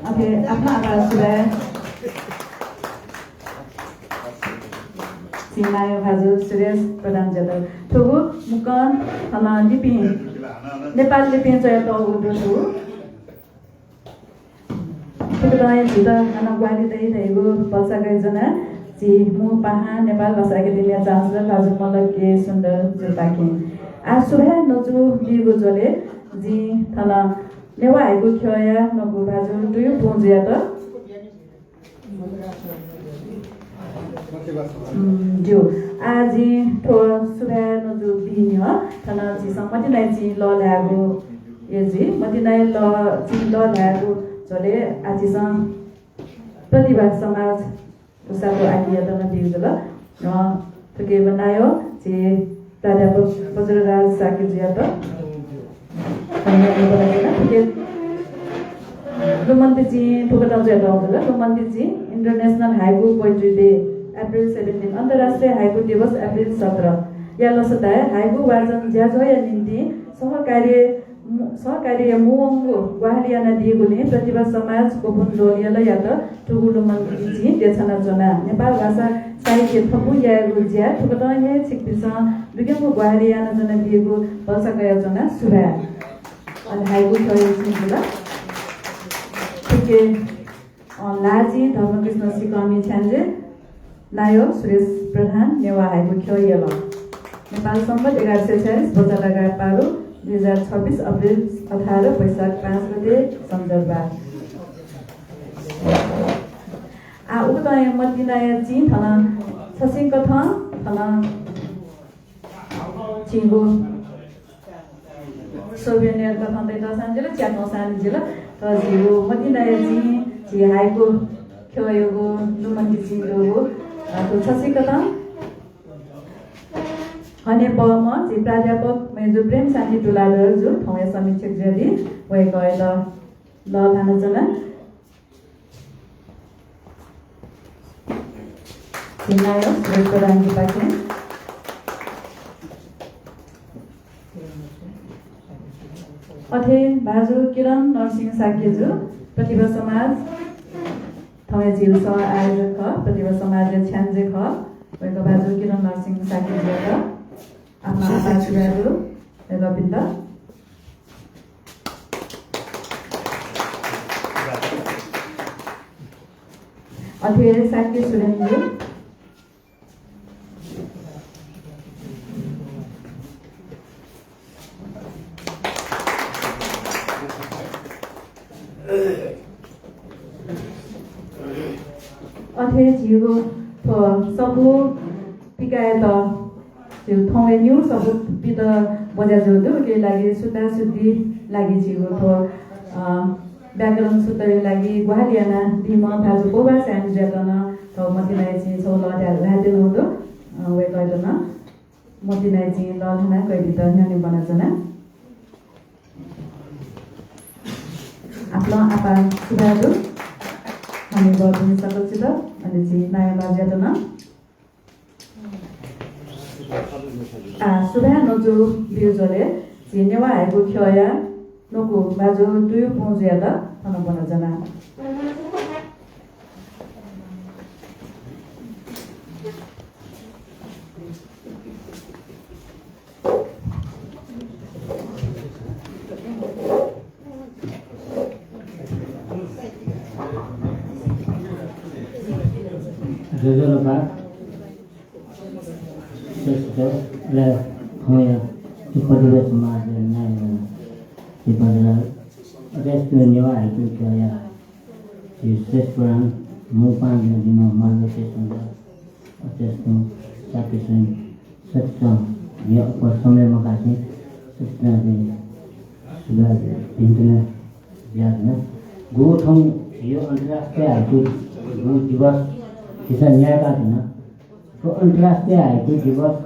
अथे आपालं आपाः सुभाय्। नायः भाजु सुरेश प्रधानजुयात। थुगु मुक्कं थन लिपिं, नेपाल लिपिं च्वयातःगु दु थुगु। थुकथं हे झीत हानं ग्वाहालि तइ धइगु भलसा कयाच्वना झी मू पाहां नेपाल भाषा एकेडेमिया चान्सलर भाजु मल्ल के सुन्दरजुपाखें। आः सुभाय् न्वचु बीगु झ्वलय् जिं थन नेवाः हाइकु ख्यःया न्वकू भाजु तुयु पुंजुयात उम्, ज्यू। आः जिं थ्व सुभाय् न्वचु बी न्ह्यः थन झीसं मतिनाया चिं लःल्हायेगु हे जुइ। मतिनाया लः, चिं लःल्हायेगु झ्वलय् आः झीसं प्रतिभा समाज उषा थ्व आज्ञायात नं बीगु जुल। अ, थुकी व नायः झी प्राध्यापक वज्रराज शाक्यजुयात धन्यवाद। थुकी लुमन्ति चिं थुकथं जुयातःगु जुल। लुमन्ति चिं International Haiku Poetry Day, April seventeen, अन्तर्राष्ट्रिय हाइकु दिवस अप्रिल सत्र या लसताय् हाइकु वाचन ज्याझ्वःया निंतिं सहकार्य मु-, सहकार्य मुंवंगु ग्वाहालि यानादीगुलिं प्रतिभा समाज कोपुन डोलियलयात थुगु लुमन्ति चिं देछानाच्वना। नेपाल भाषा साहित्य थपु यायेगु ज्याय् थुकथं हे छिकपिन्सं दुग्यंगु ग्वाहालि यानाच्वनादीगु भलसा कयाच्वना। सुभाय्। अले हाइकु ख्यःया चिं जुल। थुकी अ, ल्हाः चिं धर्मकृष्ण सिकःमि छ्याञ्जे, नायः सुरेश प्रधान, नेवाः हाइकु ख्यः यल। नेपाल संवत् एघार सय छयालिस, बचादागा पारु, दुई हजार छब्बिस अप्रिल अठार, वैशाख पाँच गते, सन्जरबार। आः उकथं हे मतिनाया चिं थन छसिंकथं थन झीगु souvenir कथं तयेत सां जिल, च्यातं सां जिल। तर झीगु मतिनाया चिं झी हाइकु ख्यःयागु लुमन्ति चिं दुगु, अ, थ्व छसिकथं हनेबहःम्ह झी प्राध्यापक मय्जु प्रेमशान्ति तुलाधरजु थौंया समीक्षक जुयादी वय्कःयात लःल्हानाच्वना। झी नायः सुरेश प्रधानजुपाखें। अथे भाजु किरण नरसिंह शाक्यजु, प्रतिभा समाज, थौंया झीगु सह आयोजक खः, प्रतिभा समाजया छ्याञ्जे खः। वय्कः भाजु किरण नरसिंह शाक्यजुयात आपाः आपाः सुभाय् दु वय्कःपिन्त। अथे शाक्य सुरेनजु। अथे झीगु थ्व सफू पिकायेत झीगु थौंया निगू सफू पित ब्वज्या जूगु दु। उकिया लागि सुद्धासुद्धि लागि झीगु थ्व, अ, व्याकरण सूत्रया लागि ग्वाहालि यानादीम्ह भाजु पोभासायनजुयात नं थ्व मतिनाया चिं छगू लःल्हाये, ल्हायेत्यनागु दु। अ, वय्कःयात नं मतिनाया चिं लःल्हाना कयादीत न्ह्यःने ब्वनाच्वना। आपालं आपाः सुभाय् दु। हनेबहःपिं सकलसित, अले झी नायः भाजुयात नं। आः सुभाय् न्वचु ब्यूगु झ्वलय् झी नेवाः हाइकु ख्यःया न्वकू भाजु तुयु पुंजुयात थन ब्वनाच्वना। ज्वजलपा। श्रेष्ठ, अले थौंया झी प्रतिभा समाजया नायः, झी बज्रराज, अथे हे नेवाः हाइकु ख्यःया झी श्रेष्ठ प्रधान, मू पाहां जुयादीम्ह मल्ल के सुन्दर, अथे हे शाक्य सुरेन, सकसितं हे अप्वः समय मकासें सकसितं हे सुभाय् भिंतुना बियाच्वना। गुगु थौं झीगु अन्तर्राष्ट्रिय हाइकु दिवस झीसं न्यायेकाच्वना। थ्व अन्तर्राष्ट्रिय हाइकु दिवस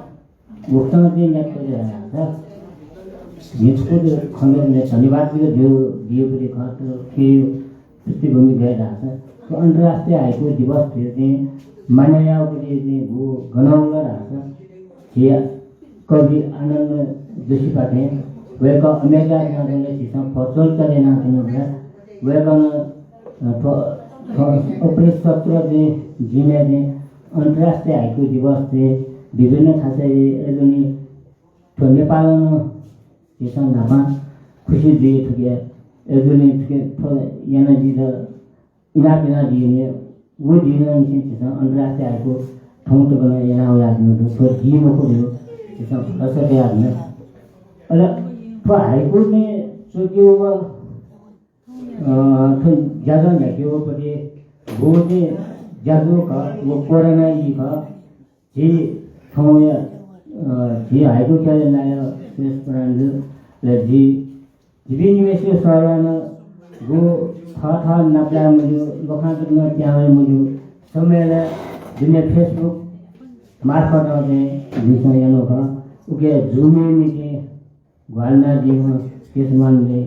गुकथं जुइ न्यायेकाच्वना धाःसा, न्ह्यथुगु खँ न्ह्यः धन्यवाद बिउ, बिउ, बिउगु खः, तर थुगु पृष्ठभूमि गय् धाःसा, थ्व अन्तर्राष्ट्रिय हाइकु दिवस धइगु चाहिँ मान्यता यायेगु चाहिँ गनं वल धाःसा, झी कवि आनन्द जोशीपाखें वय्कः अमेरिकाय् च्वनाच्वंबलय् झीसं virtual तले यानाच्वनागु खः। वय्कलं, अ, थ्व, थ्व अप्रेस सत्र चाहिँ जिमय् चाहिँ अन्तर्राष्ट्रिय हाइकु दिवस चाहिँ विभिन्न थासय् अय्‌जूगुलिं थ्व नेपालं नं झीसं न्हापां खुसी जुइ थुके, अय्‌जूगुलिं थुके थ्व यानादीत इनाप यानादीगुलिं व दिनंनिसें झीसं अन्तर्राष्ट्रिय हाइकु थौं तक नं याना वयाच्वनागु दु। थ्व दी मखु धइगु झीसं भलसा कयाच्वना। अले थ्व हाइकु चाहिँ च्वकेगु व अ, थ्व ज्याझ्वः न्ह्याकेगु पति गुगु चाहिँ ज्याझ्वः खः, व कोरोना ई खः। झी थौंया, अ, झी हाइकु ख्यलय् नायः सुरेश प्रधान जु, अले झी, झीपिं निम्हय्‌सिगु सहलह नं गुगु थः थः नापलाये मज्यू, ल्वखां तक नं पिहां वये मज्यू समयलय् दुने Facebook मार्फत नं चाहिँ झीसं यानागु खः। उके जूमिं निंतिं ग्वाहालि यानादीम्ह केशमान दाइ,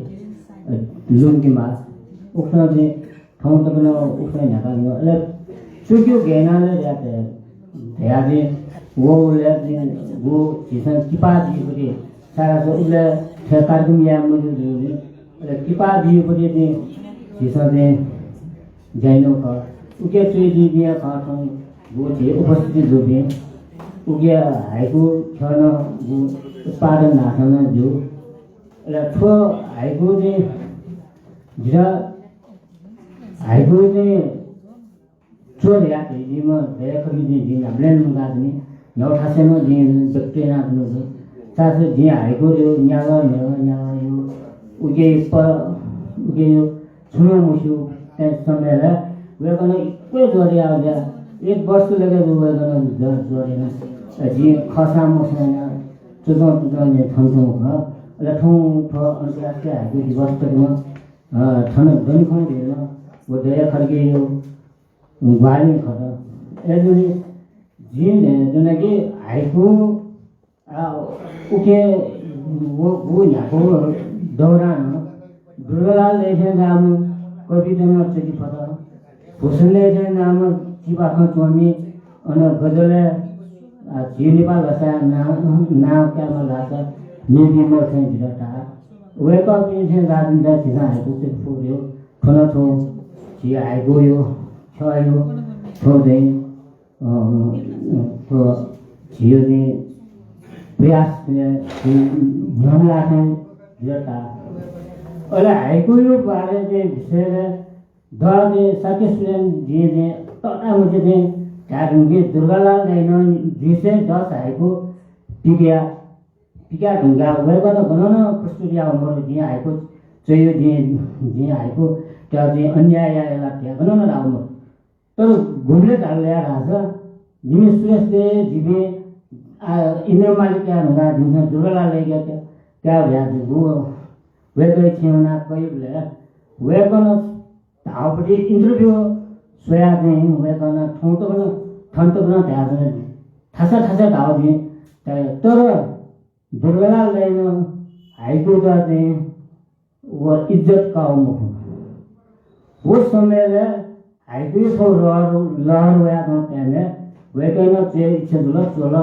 अ, लुमकिमा, उकथं चाहिँ थौं तक नं उकथं न्ह्याकाच्वना। अले च्वकेगु गय् याना ले धया, धया चाहिँ व उबलय् चाहिँ व झीसं किपा बीगु पति, सारा सः उबलय् थ्व कार्यक्रम याये मज्यू धइगु, अले किपा बीगु पति चाहिँ झीसं चाहिँ ज्या यानागु खः। उके च्वयादीपिं खः थौं गुगु झी उपस्थिति जूपिं। उके हाइकु ख्यलं गुगु उत्पादन धाःसा नं ज्यू। अले थ्व हाइकु चाहिँ जितः हाइकु चाहिँ च्वः धया धइदीम्ह दया खड्गी चाहिँ जिं न्ह्याबलें लुमंकाच्वनी। न्ह्यागु थासय् नं जिं व्यक्त यानाच्वनागु दु। छाय्‌धाःसा जिं हाइकुया न्यागः न्ह्यः न्यागःया उके प-, उके छुं नं मस्यूगु समयलय् वय्‌कलं इक्व ज्वर याः। एक वर्ष लगे जू वय्‌कलं ज्वर, ज्वर यानाः। जिं खःसा मखुसा यानाः तुतं तुतं जिं थन च्वंगु खः। अले थौं थ्व अन्तर्राष्ट्रिय हाइकु दिवस तक नं, अ, थन दनि खः धइगु नं व दया खड्गीया ग्वाहालिं खः। अय्‌जूगुलिं जिं धयाच्वना कि हाइकु आ, उके व, व न्ह्यागु दौरान दुर्गालाल दाइ थें ज्याःम्ह कवित नं च्वके फत। भूषण दाइ थें ज्याःम्ह चिबाखं च्वंम्ह अन गजलय्, आ, झी नेपाल भाषाय् नां, नां कायेमाल धाःसा मेपिं मदु थें जितः ताः। वय्‌कःपिं थें ज्याःपिन्त झीसं हाइकु च्वके फु धइगु। थ्व नं थ्व झी हाइकुया ख्यःया थ्व चाहिँ अ, अ, थ्व झीगु चाहिँ प्रयास, अ, झी न्ह्यःने लाःथें जुयाः ताः। अले हाइकुया बारे चाहिँ विषयलय् द चाहिँ शाक्य सुरेन जिं चाहिँ तःतामछि चाहिँ धाये धुंकल कि दुर्गालाल दाइनं दुई सय दस हाइकु पिकया, पिकया धुंकाः वय्‌कलं गनं नं प्रस्तुत याःगु मदु। जिं हाइकु च्वयागु, जिं, जिं हाइकु च्वयाः जिं अन्याय याये ला धयाः गनं नं धाःगु मदु। तर गुबलय् धाल धाःसा जिमि सुरेश दाइ, जिमि, आ, इन्द्रमाली काये धुंकाः जिमिसं दुर्गालाल दाइके काये धुंकाः वय्‌कःया छेँय् वनाः कयाबलय् वय्‌कलं धाःगुपट्टि interview स्वयाः चाहिँ वय्‌कलं थौं तक नं, थन तक नं धयाच्वना, थासय् थासय् धाःगु जिं, तर दुर्गालाल दाइनं हाइकुयात चाहिँ व इज्जत काःगु मखु। व समयलय् हाइकुया थ्व लहर, लहर वयाच्वंगु time य् वय्‌कलं च्वये इच्छा जुल, च्वल,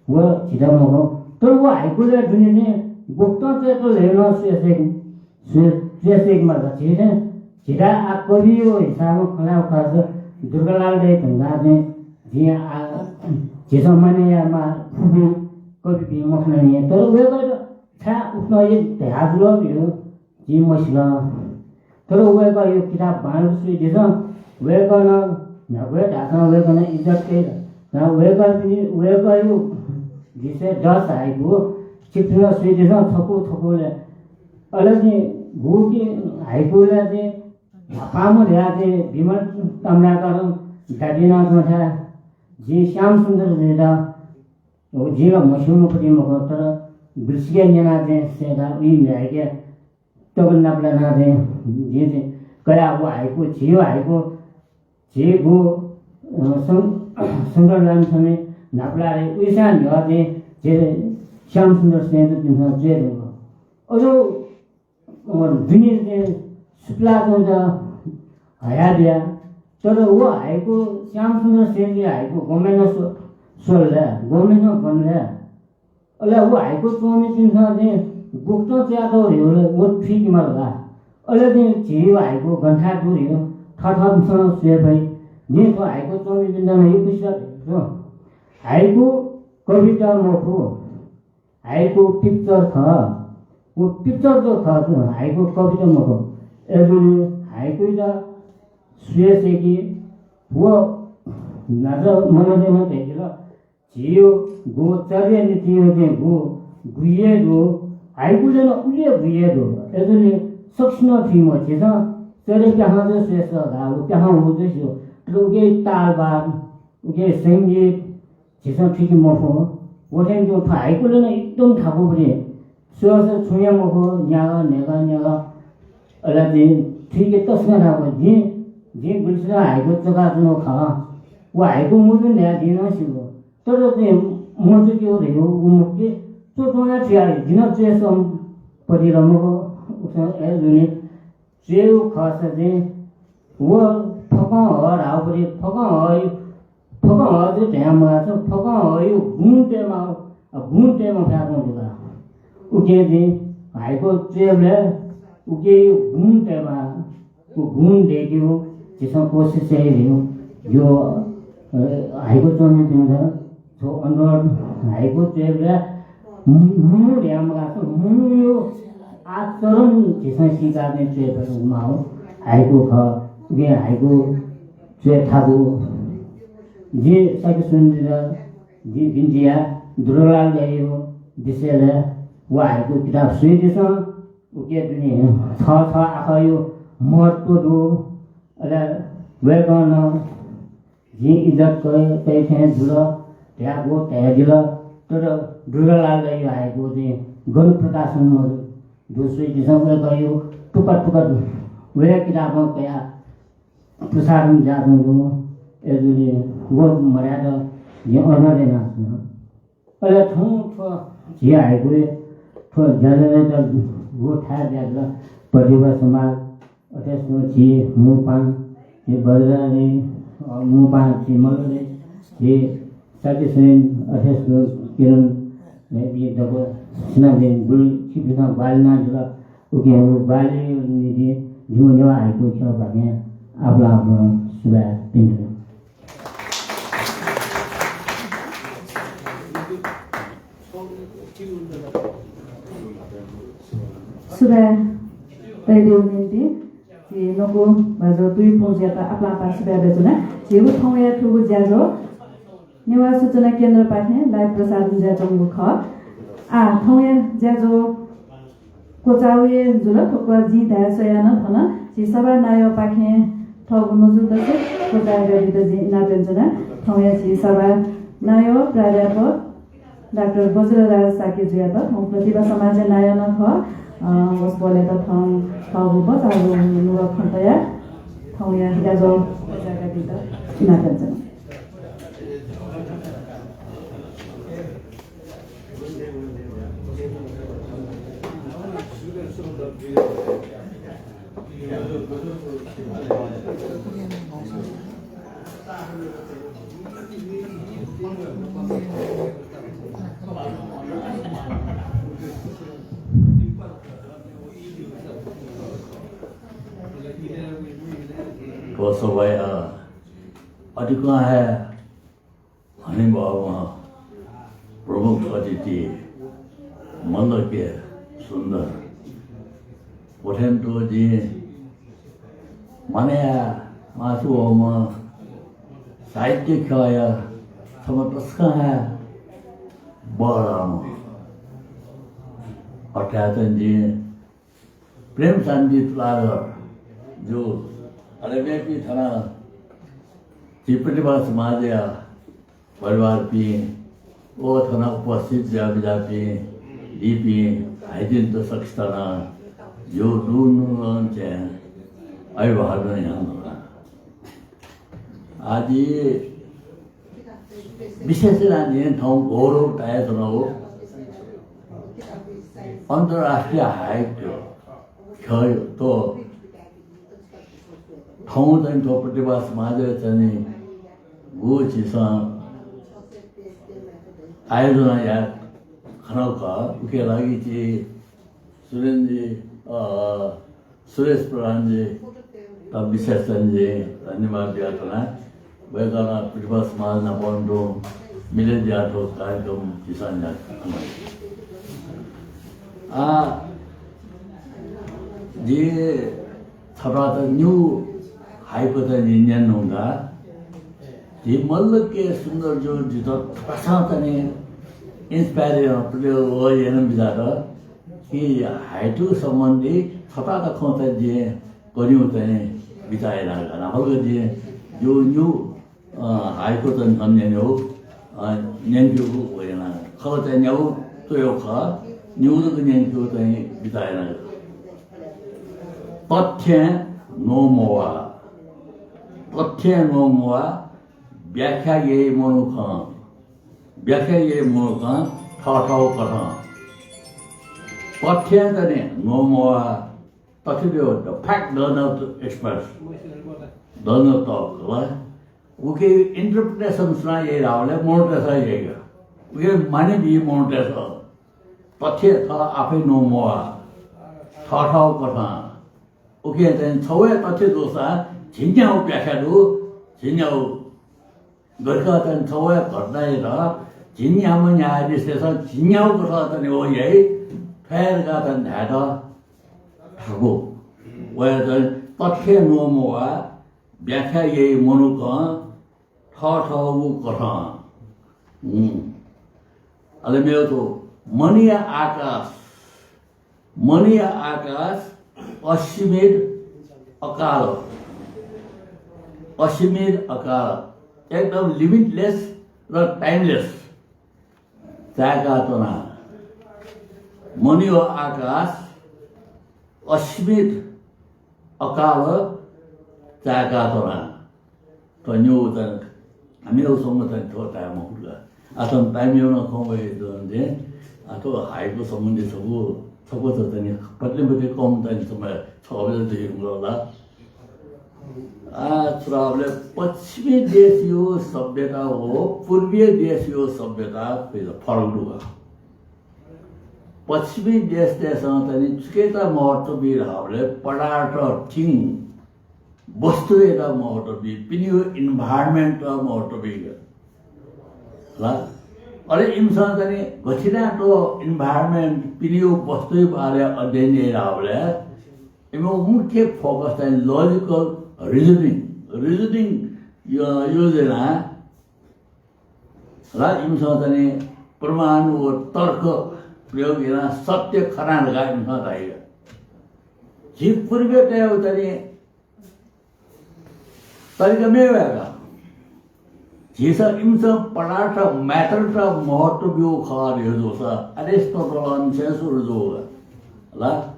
व झीत मखु। तर व हाइकुलय् दुने चाहिँ गुकथं च्वयेत ल्हाइगु नं सुयासेक, सुया-, सुयासेक माल का। झी चाहिँ, झीत आ कविया हिसाबं खँ ल्हायेगु खःसा दुर्गालाल दाइ धुंकाः चाहिँ जिं आ, झीसं मानय् यायेमाःपिं कविपिं मखना नि। तर वय्‌कःयात छाय् उकथं यात धयाजुल धइगु जिं मसिल। तर वय्‌कःया किताब बांलाक स्वयादिसँ, वय्‌कलं न्ह्यागु हे धाःसां वय्‌कलं इज्जत कइ। तर वय्‌कःपिनि, वय्‌कःया दुई सय दस हाइकु छिकपिन्सं स्वयादिसँ छकू छकूलय्। अले चाहिँ गुगु हाइकुलय् चाहिँ न्हापांम्ह धयाः चाहिँ विमल ताम्राकारं दाबी यानाच्वंथाय् जिं श्यामसुन्दर जुयात, व जिं ला म्हस्यूम्ह पति मखु, तर गुलिसिके न्यनाः चाहिँ सय्‌काः उइ म्ह्याय्‌के तक नापलानाः चाहिँ जिं चाहिँ कयाः व हाइकु, झीगु हाइकु, झीगु, अ, शं-, शंकर लामिछानें नापलाः रे। उइसां न्ह्यः चाहिँ झी श्यामसुन्दर श्रेष्ठपिन्सं च्वये धुंकल। अझ, अ, दुने चाहिँ सुप्लाच्वंत हयाबिया। तर व हाइकु, श्यामसुन्दर श्रेष्ठया हाइकु गमय् नं स्व-, स्वल ला, गमय् नं गन ला। अले व हाइकु च्वंम्हपिन्सं चाहिँ गुकथं च्वयातःगु धइगु ला व थुइके माल ला। अले चाहिँ झीगु हाइकु गन थाय् दु धइगु थःथःपिन्सं स्वये फइ। जिं थ्व हाइकु च्वमिपिन्त नं यक्व सित धयागु दु। हाइकु कविता मखु, हाइकु picture खः। व picture जक खः, हाइकु कविता मखु। अय्‌जूगुलिं हाइकुयात स्वये सय्‌की। व न्हाचः मनूतय्‌सं धयादिल, झीगु चर्या नीतिया चाहिँ गु गुह्य दु, हाइकुया नं उलि हे गुह्य दु। अय्‌जूगुलिं सकसिनं थुइम्ह झीसं चर्या प्याखं जक स्वये सः धाःगु, प्याखं हःगु जक स्यू। तर उकिया तालवार, उकिया संगीत झीसं थुइके मफु। व थें तुं थ्व हाइकुया नं एकदम थाकुगु दु। स्वयाः छुं हे मखु, न्यागः, न्यागः, न्यागः। अले जिं थुइके तसकं थाकु। जिं, जिं गुलिसिनं हाइकु च्वकाच्वनागु खः। व हाइकु मजू धयाः जिं नं स्यू। तर जिं मजूगु धयागु मखु कि च्वच्वं हे थुयाः जिं नं च्वये सःम्ह पति ला मखु। उकिं अय्‌जूगुलिं च्वयेगु खःसा चाहिँ व फकं हः धाःगु पति, फकं हःया, फकं हः जक धयाः मगाः, फकं हःया गुण तयेमाः, अ, गुण तयेमाः फ्यातुं दु का। उकिं जिं हाइकु च्वयेबलय् उकिया गुण तयेमाः, व गुण दयेकेगु झीसं कोसिस याये धइगु जिगु, अ, हाइकु च्वमिपिन्त थ्व अनुरोध। हाइकु च्वयेबलय् मु-, मुनु धयाः मगाः, मुनुया आचरण झीसं सीकाः चाहिँ च्वये फयेमाःगु हाइकु खः। उकिं हाइकु च्वये थाकु। जिं शाक्य सुरेनजुयात जिं बिन्ति याये, दुलाल दाइया विषयलय् व हाइकु किताब स्वयादिसँ। उकिया दुने छगू छगू आखःया महत्व दु। अले वय्‌कलं जिं इज्जत कये, कये थें जुल धयागु धयादिल। तर दुलाल दाइया हाइकु चाहिँ गन प्रकाशन मजू, दु, स्वयादिसँ। वय्‌कःया टुक्का टुक्का वया किताबं कयाः प्रसारण जुयाच्वंगु दु। अय्‌जूगुलिं व मदयात जिं अनुरोध यानाच्वना। अले थौं थ्व झी हाइकुया थ्व ज्याझ्वःयात गु थाय् बियादिल, प्रतिभा समाज, अथे हे झी मुपाहां, झी बज्रालय, अ, मुपाहां झी मल्ललय्, झी शाक्य सुरेन, अथे हे किरण, अ, झी दक्वसिनं चाहिँ गुलि छिकपिन्सं ग्वाहालि यानादिल। उकिं ग्वाहालिया निंतिं जिमिगु नेवाः हाइकु ख्यःपाखें आपालं आपालं सुभाय् पिने दु। सुभाय् तयादीगु निंतिं झी न्वकू भाजु तुइपुंजुयात आपालं आपालं सुभाय् बियाच्वना। झीगु थौंया थुगु ज्याझ्वः नेवाः सूचना केन्द्रपाखें live प्रसारण जुयाच्वंगु खः। आः थौंया ज्याझ्वः क्वचाःगु हे जुल। थ्व जिं धाये स्वयाः नं थन झी सभानायःपाखें थःगु मजू दथुइ क्वचाय्कादीत जिं इनाप यानाच्वना। थौंया झी सभानायः प्राध्यापक डाक्टर बज्रराज शाक्यजुयात, थौं प्रतिभा समाजया नायः नं खः। अ, वसपोलयात थौं थःगु बचाःगु नुगः खँ तयाः थौंया ज्याझ्वः क्वचाय्कादीत इनाप यानाच्वना। थ्व सभाया अतिकं हे हनेबहःम्ह प्रमुख अतिथि मल्ल के सुन्दर। व थें तुं जिं मानय् याये मास्ति वःम्ह साहित्य ख्यःया छम्ह तसकं हे बहःम्ह अथाय् जिं प्रेमशान्ति तुलाधर जु, अले मेपिं थन झी प्रतिभा समाजया परिवारपिं, व थन उपस्थित जुयाबिज्यापिं दीपिं भाइपिन्त सकसितं नं जिगु दुनुगलंनिसें अभिवादन यानाच्वना। आः विशेष यानाः जिं थौं गौरव तयाच्वनागु अन्तर्राष्ट्रिय हाइकु ख्यःयात थौं चाहिँ थ्व प्रतिभा समाजय् चाहिँ गु झीसं आयोजना याये खनागु खः। उकिया लागि झी सुरेनजी, अ, सुरेश प्रधानजीत विशेष चाहिँ जिं धन्यवाद बियाच्वना। वय्कलं पृथ्वी समाज नाप तुं मिले जुयाः थ्व कार्यक्रम झीसं न्ह्याकाच्वना। आ, जिं छथाय् निगू हाइकुत जिं न्यने धुंकाः, झी मल्ल के सुन्दरजुं जितः थःथःतने inspire यानाः प्रेरित यानाः बिज्यात कि हाइकु सम्बन्धी छथाय् खँ त जिं कन्हय् तने बिचाः यानागु। न्हापालाक जिं जिगु निगू, अ, हाइकुत न्यनेगु, अ, न्यंकेगु वयाना। खलःचाय् न्यागू च्वयेगु खः, निगू जक न्यंकेगु चाहिँ बिचाः यानागु। तथ्यं न्वंमवाः, तथ्यं न्वंमवाः, व्याख्या याइ मनुखं, व्याख्या याइ मनुखं थःथःगु कथं। तथ्यं तने न्वंमवाः, तथ्य, the fact does not express, does not talk, ला। उके interpretation सुनां याइ धाःबलय् मनूतय्सं याइगु। उके माने बी मनूतय्सं। तथ्य थः आफै न्वंमवाः, थःथःगु कथं। उके चाहिँ छगू हे तथ्य जूसा झिंन्यागू व्याख्या दु, झिंन्यागू। गथे का चाहिँ छगू हे घटनायात झिंन्याम्ह न्यायाधीशतय्सं झिंन्यागू कथं चाहिँ व याइ, थ्व हे धकाः चाहिँ धायेत थाकु। वया चाहिँ तथ्यं न्वंमवाः, व्याख्या याइ मनुखं थःथःगु कथं। हुँ। अले मेगु थ्व, मनया आकाश, मनया आकाश असीमित अकाल, असीमित अकाल, एकदम limitless र timeless चाय्काच्वना। मनया आकाश असीमित अकाल चाय्काच्वना। थ्व न्यू चाहिँ, मेगु स्वंगू चाहिँ थ्व ताये मखुत का। आः थन time यागु नं खँ वये धुन थें, आः थ्व हाइकु सम्बन्धी छगू, छकू त चाहिँ पत्ले पत्ले कम चाहिँ समय छगू बजे जुइ धुंकल ला। आः छु धाःबलय् पश्चिमी देशया सभ्यता व पूर्वीय देशया सभ्यता फरक दु का। पश्चिमी देशतय्सं चाहिँ छुकियात महत्व बी धाःबलय् पदार्थ, thing, वस्तुयात महत्व बी, पिनिगु environment-त महत्व बी का। ला? अले इमिसं चाहिँ गथिना थ्व environment, पिनिगु वस्तुया बारे अध्ययन याइ धाःबलय् इमिगु मुख्य focus चाहिँ logical reasoning, reasoning य-, use याना ला, इमिसं चाहिँ प्रमाण व तर्क प्रयोग यानाः सत्य खना धकाः इमिसं धाइ का। झी पूर्वीयतय्गु चाहिँ तरिका मेगु हे का। झीसं इमिसं पदार्थ, matter-त महत्व ब्यूगु खः धइगु जूसा Aristotle-नं Census जूगु ला।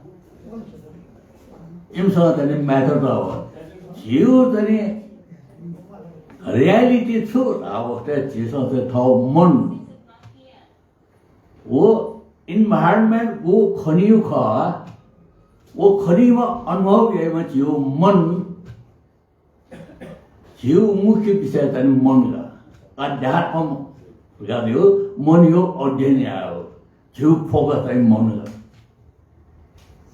इमिसं चाहिँ matter-त, झीगु चाहिँ reality छु धाःबलय् झीसं चाहिँ थःगु मन, व environment गु खनीगु खः, व खनीम्ह अनुभव याइम्ह झीगु मन, झीगु मुख्य विषय चाहिँ मन का। अध्यात्म का, झीगु मनया अध्ययन यायेगु, झीगु focus चाहिँ मन का।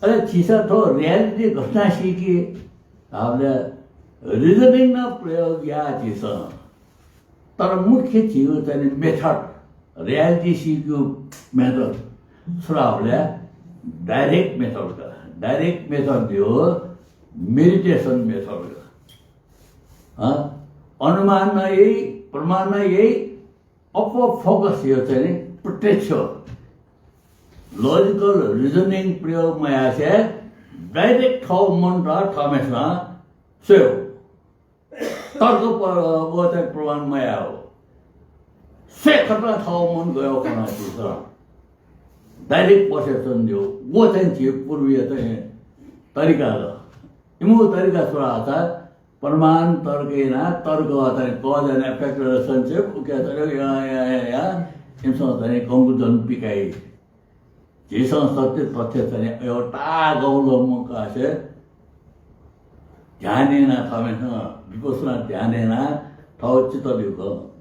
अले झीसं थ्व reality गथे याना सीके धाःबलय् reasoning नं प्रयोग याः झीसं। तर मुख्य झीगु चाहिँ method, reality सीकेगु method छु धाःबलय् direct method का। Direct method धइगु meditation method का। हँ? अनुमान नं याइ, प्रमाण नं याइ, अप्वः focus याइगु चाहिँ नि प्रत्यक्ष logical reasoning प्रयोग मयासें direct थःगु मनत थःम्हेसिनं स्वयेगु। तर्क प-, व चाहिँ प्रमाण मयायेगु। स्वये खतः थःगु मन गय् खना झीसं। Direct perception धइगु। व चाहिँ झी पूर्वीय चाहिँ तरिका दु। इमिगु तरिका छु धाःसा प्रमाण तर्क यानाः, तर्क चाहिँ cause and effect relationship, उके चाहिँ या, या, या, या, इमिसं चाहिँ conclusion पिकाइ। झीसं सत्य तथ्य चाहिँ अय् ताःगु लं मकासे ध्यान यानाः थःम्हेसिनं विपश्यना ध्यान यानाः थःगु चित्त ब्यूगु।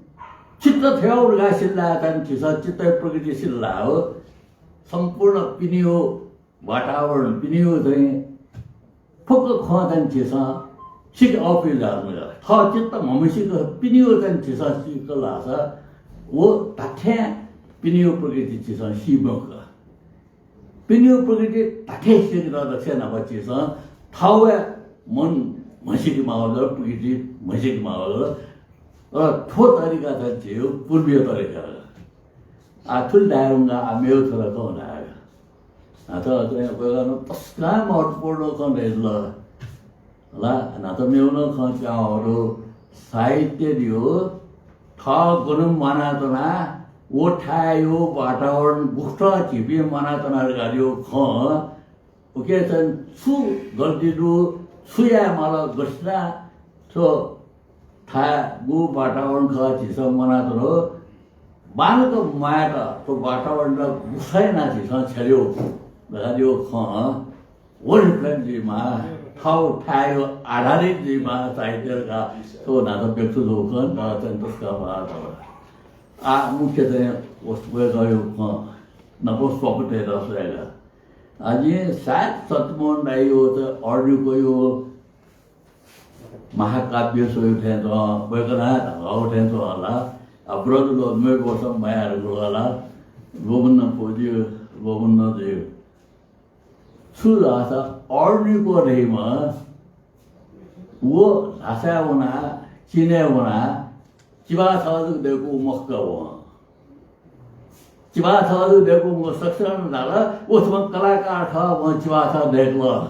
चित्त थज्याःगु धकाः सिल धाःसा झीसं चित्तया प्रकृति सिल धाःगु। सम्पूर्ण पिनिगु वातावरण, पिनिगु चाहिँ फुक्क खँ चाहिँ झीसं सिक अःपुइ जुयाच्वंगु। थः चित्त म्हमसीक पिनेगु चाहिँ झीसं सीकल धाःसा व धात्थें पिनेगु प्रकृति झीसं सी मखु। पिनेगु प्रकृति धात्थें सीकेत दक्वसिया न्हापा झीसं थःगु हे मन म्हसीके माःगु जुल, प्रकृति म्हसीके माःगु जुल। तर थ्व तरिका चाहिँ झीगु पूर्वीय तरिका खः। आः थुलि धाये धुंकाः आः मेगु थ्व ला खँ धायेगु। न्हाचः चाहिँ वय्कलं तसकं महत्त्वपूर्ण खँ धयादिल। ला, न्हाचः मेगु नं खँ च्वयाहःगु दु। साहित्य धइगु थः गन म्वानाच्वना, व थाय्‌या वातावरण गुकथं झीपिं म्वानाच्वना धकाः धइगु खँ, उके चाहिँ छु गल्ती दु, छु याये माल, गथे याना थ्व थाय् गु वातावरण खः झीसं म्वानाच्वनागु, बांलाक म्वायेत थ्व वातावरणयात गुकथं यानाः झीसं छ्यलेगु धकाः धइगु खँ व reflect जुइमाः, थःगु थाय्‌या आधारित जुइमाः साहित्य धकाः थ्व न्हाचः व्यक्त जूगु खँ न्हाचः चाहिँ तसकं बांलाः। आः मुख्य चाहिँ वय्कःया खँ नाप स्वपु तयेत स्वयेगु। आः जिं सायद सत्यमोहन दाइया चाहिँ अर्निकोया महाकाव्य स्वयागु थें च्वं, वय्कलं हे धाःगु थें च्वं ला। आः ब्रज ल्वःमय् वसः मयाः धकाः ला, ल्वःमन फुज्यू, ल्वःमन जुइ। छु धाःसा अर्निको धइम्ह व ल्हासाय् वनाः, चीनय् वनाः चिबाः छगः जक दय्कूगु मखु का वं। चिबाः छगः जक दय्कूगु मखु, सकसिनं धाल, व छम्ह कलाकार खः, वं चिबाः छगः दय्कल।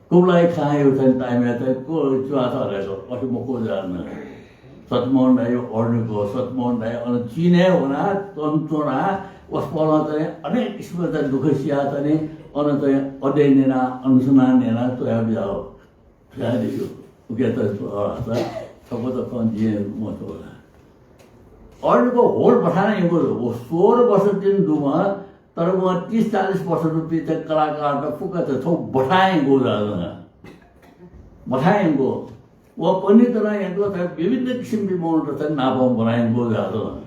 कुबलाइ खाँया चाहिँ time-य् चाहिँ व चिबाः छगः दय्कल, अथे मखु जुयाच्वन। सत्यमोहन दाइया अर्निको, सत्यमोहन दाइ अन चीनय् वनाः, च्वनाच्वनाः, वसपोलं चाहिँ अनेक किसिमं चाहिँ दुःख सियाः चाहिँ अन चाहिँ अध्ययन यानाः, अनुसन्धान यानाः च्वया बिज्याःगु। थुयादियो। उकियात, अ, त छपु त खँ जिं मथू ला। अर्निको whole बथां यंगु, व सोह्र वर्ष तिनि दुम्ह, तर वं तीस चालिस वर्ष रुपी त कलाकारत फुक्कत थ्व बथां यंगु जुयाच्वन। बथां यंगु। व पण्डित नं यंगु, तर विभिन्न किसिमपिं मनूत चाहिँ नापं ब्वना यंगु जुयाच्वन।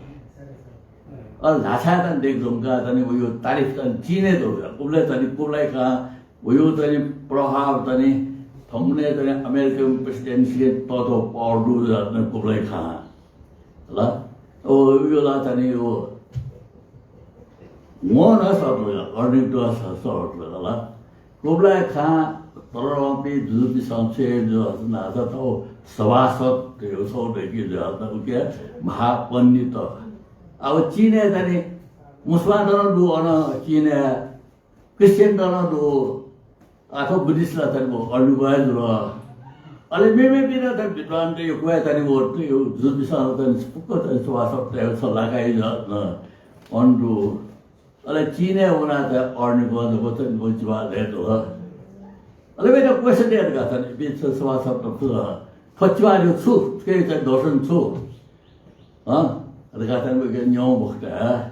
अ, ल्हासाय् चाहिँ दय्के धुंकाः चाहिँ वया तारिफ चाहिँ चीनय् दु। उबलय् चाहिँ कुबलाइ खाँ वया चाहिँ प्रभाव चाहिँ थौंबलय् चाहिँ American presidency-य् तःधंगु power दु जुयाच्वन कुबलाइ खाँ। ल, व, वया ला चाहिँ व, वं नं सःतल, अर्निको स-, सःतल ल। कुबलाइ खाँ तःधंपिं जुजुपिन्सं छु याइ जुयाच्वन धाःसा थ्व सभासद धयागु छगू दय्के जुयाच्वन, उके महापण्डित। अब चीनय् चाहिँ मुसलमानत नं दु अन चीनय्, Christian-त नं दु। आः थ्व Buddhist ला चाहिँ व अर्निको हे जुल। अले मेमेपिं नं चाहिँ विद्वानत यक्व हे चाहिँ व, जुजुपिन्सं चाहिँ फुक्क चाहिँ सभासदतय् छगू लाकाइ जुयाच्वन, अन दु। अले चीनय् वनाः चाहिँ अर्निको जक चाहिँ व चिबाः दय्कल। अले वयात question यात का चाहिँ, इपिं सभासदत फुक्क, थ्व चिबाः धइगु छु, थुकिया चाहिँ दर्शन छु? हँ? धकाः चाहिँ वय्कलं न्यं बखत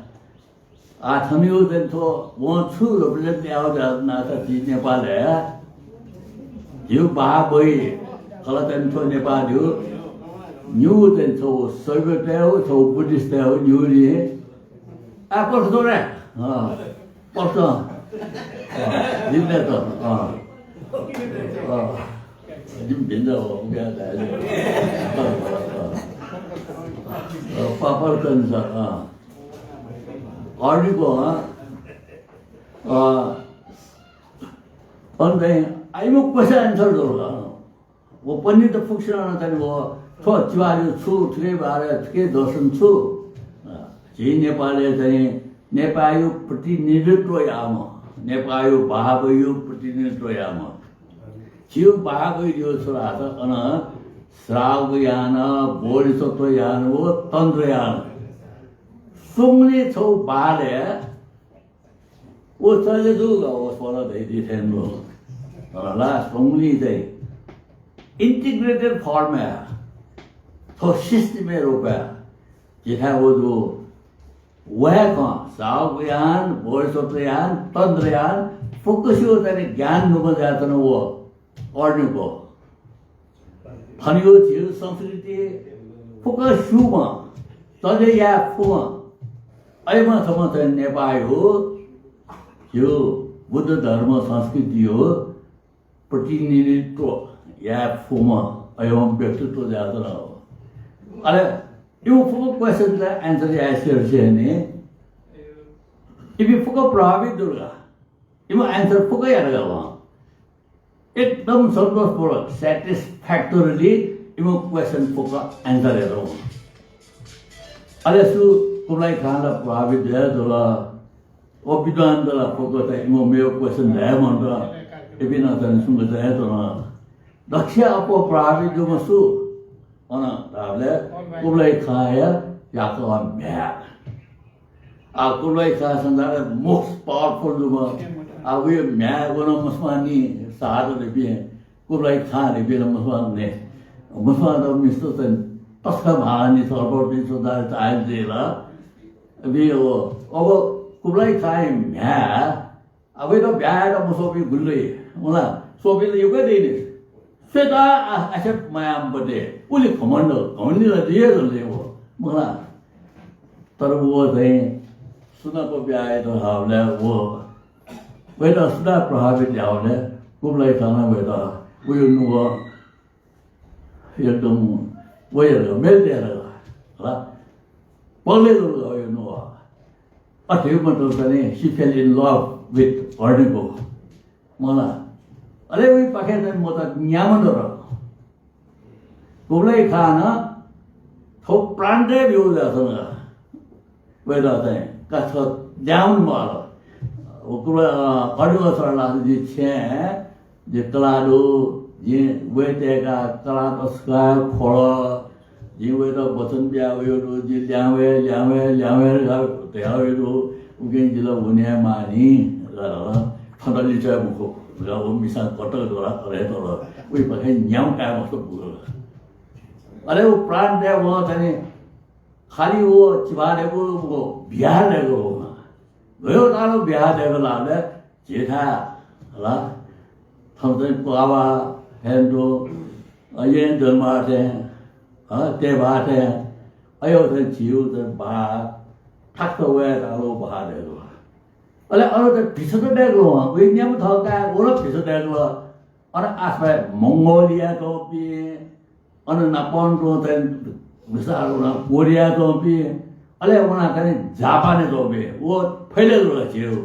आः थनया चाहिँ थ्व वं छु represent याःगु जुयाच्वन धाःसा झी नेपालय् झीगु बहाः बही खः ला चाहिँ थ्व नेपाःया निगू चाहिँ छगू शैवतय् हो, छगू Buddhist-तय् हो, निगू नि। आः प्रश्न दु रे? अँ। प्रश्न। अँ, जिं दय्कत। अँ। अँ। जिं भिंत हो, उकिया धाये। अँ, अँ, अँ। अँ, पापड कनिसा, अँ। अर्निको, अँ, अ, अन चाहिँ आइम्ह question answer जुल। व पण्डित फुक्कसिनं चाहिँ व थ्व चिबाः धइगु छु, थुकिया बारे, थुकिया दर्शन छु? अ, झी नेपालय् चाहिँ नेपाःया प्रतिनिधित्व याःम्ह, नेपाःया बहाः बहीया प्रतिनिधित्व याःम्ह। झीगु बहाः बही धइगु छु धाःसा अन श्रावक यान, बोधिसत्व यान व तन्त्र यान। स्वंगुलिं छगू बहालय् व चले जूगु, व स्वला धइदी थें दु। तर ला स्वंगुलिं चाहिँ integrated form-य्, थ्व system-या रूपय् झीथाय् व जू। व हे खँ, श्रावक यान, बोधिसत्व यान, तन्त्र यान, फुक्कसिगु चाहिँ ज्ञान दुम्ह जुयाच्वन व अर्निको। थनया झीगु संस्कृति फुक्क स्यूम्ह, चले याये फुम्ह, अय्म्ह छम्ह चाहिँ नेपाःया झीगु बुद्ध धर्म संस्कृतिया प्रतिनिधित्व, याये फुम्ह अय्‌नं व्यक्तित्व जुयाच्वन। अले इमिगु फुक्क question त answer याये सिधल नि। इपिं फुक्क प्रभावित जुल का। इमिगु answer फुक्क यात का वं। एकदम सन्तोषपूर्वक, satisfactorily इमिगु question फुक्क answer यात वं। अले सु कुबलाइ खान ला प्रभावित जुया जुल। व विद्वान दला फुक्क त इमिगु मेगु question धयामन्त। इपिं नं त सुंक धयाच्वन। दक्ष अप्वः प्रभावित जूम्ह सु? अन धाःबलय् कुबलाइ खाँया याकः म्ह्याय्। आ, कुबलाइ खाँ संसारय् most powerful जूम्ह। आ, वया म्ह्याय् व नं मस्वां नि, साहस धइपिं, कुबलाइ खाँ धइपिं नं मस्वां नि। मस्वां त मिस्त चाहिँ तसकं भाःनि, सर्वपरि संसार चाहिँ आयल जुइ ला। अबि व, अब कुबलाइ खाँया म्ह्याय्, अब वयात ब्याहा यायेत मस्वःपिं गुलि दइ। वना, स्वःपिं ला यक्व दइ नि। स्वयेत आ-, आक्षेप मयाःम्ह पट्टि, उलि घमण्ड, घमण्डी ला जुइ हे जुल व। मखु ला। तर व चाहिँ सुनाप ब्याहा यात धाःबलय् व, वयात सुनां प्रभावित याःबलय् कुबलाइ खानं वयात, वया नुगः एकदम वया मेल तयाः ला। पगलय् जुल वया नुगः। अथे मतलब चाहिँ she fell in love with Herniko। मला। अले वयापाखें चाहिँ मचा न्याम्ह दत। कुबलाइ खानं थ्व प्राण तये ब्यूगु जुयाच्वन का। वयात चाहिँ का छ down माल। व कुबलाइ, अ, Herniko सरलास जि छेँ, जि कलाः दु, जिं वयात का कलाः तसकं ख्वल, जिं वयात वचन बिया वयागु दु, जि ल्याहां वये, ल्याहां वये, ल्याहां वये धकाः धया वयागु दु, उकिं जि ला वने हे माःनि धकाः धाल। छन्त लिच्वये मखु धकाः व मिसां कतक ज्वराः तले तल। वयापाखें न्याम्ह काय् मस्त पुगल। अले व प्राण तये वं चाहिँ खालि व चिभाः दयेगु मखु, बिहार दयेगु वं। गय् ताःलो बिहार दयेगु लाःबलय् झीथाय् हला। थन चाहिँ क्वाबा, हेन्टो, अ, येँ जन्माः थें, अ, तेभाः थें, अय् थें झीगु चाहिँ भाः, थाकथं वये ताःलो भाः दयेगु। अले अन चाहिँ भिक्षात दयेगु वं, वया न्याम्ह थः काय् व ला भिक्षात दयेगु। अन आसपास मंगोलियाय् च्वंपिं, अन नापं च्वं चाहिँ विस्तार वनाः कोरियाय् च्वंपिं, अले वनाः चाहिँ जापानय् च्वंपिं, व फैले जुल झीगु।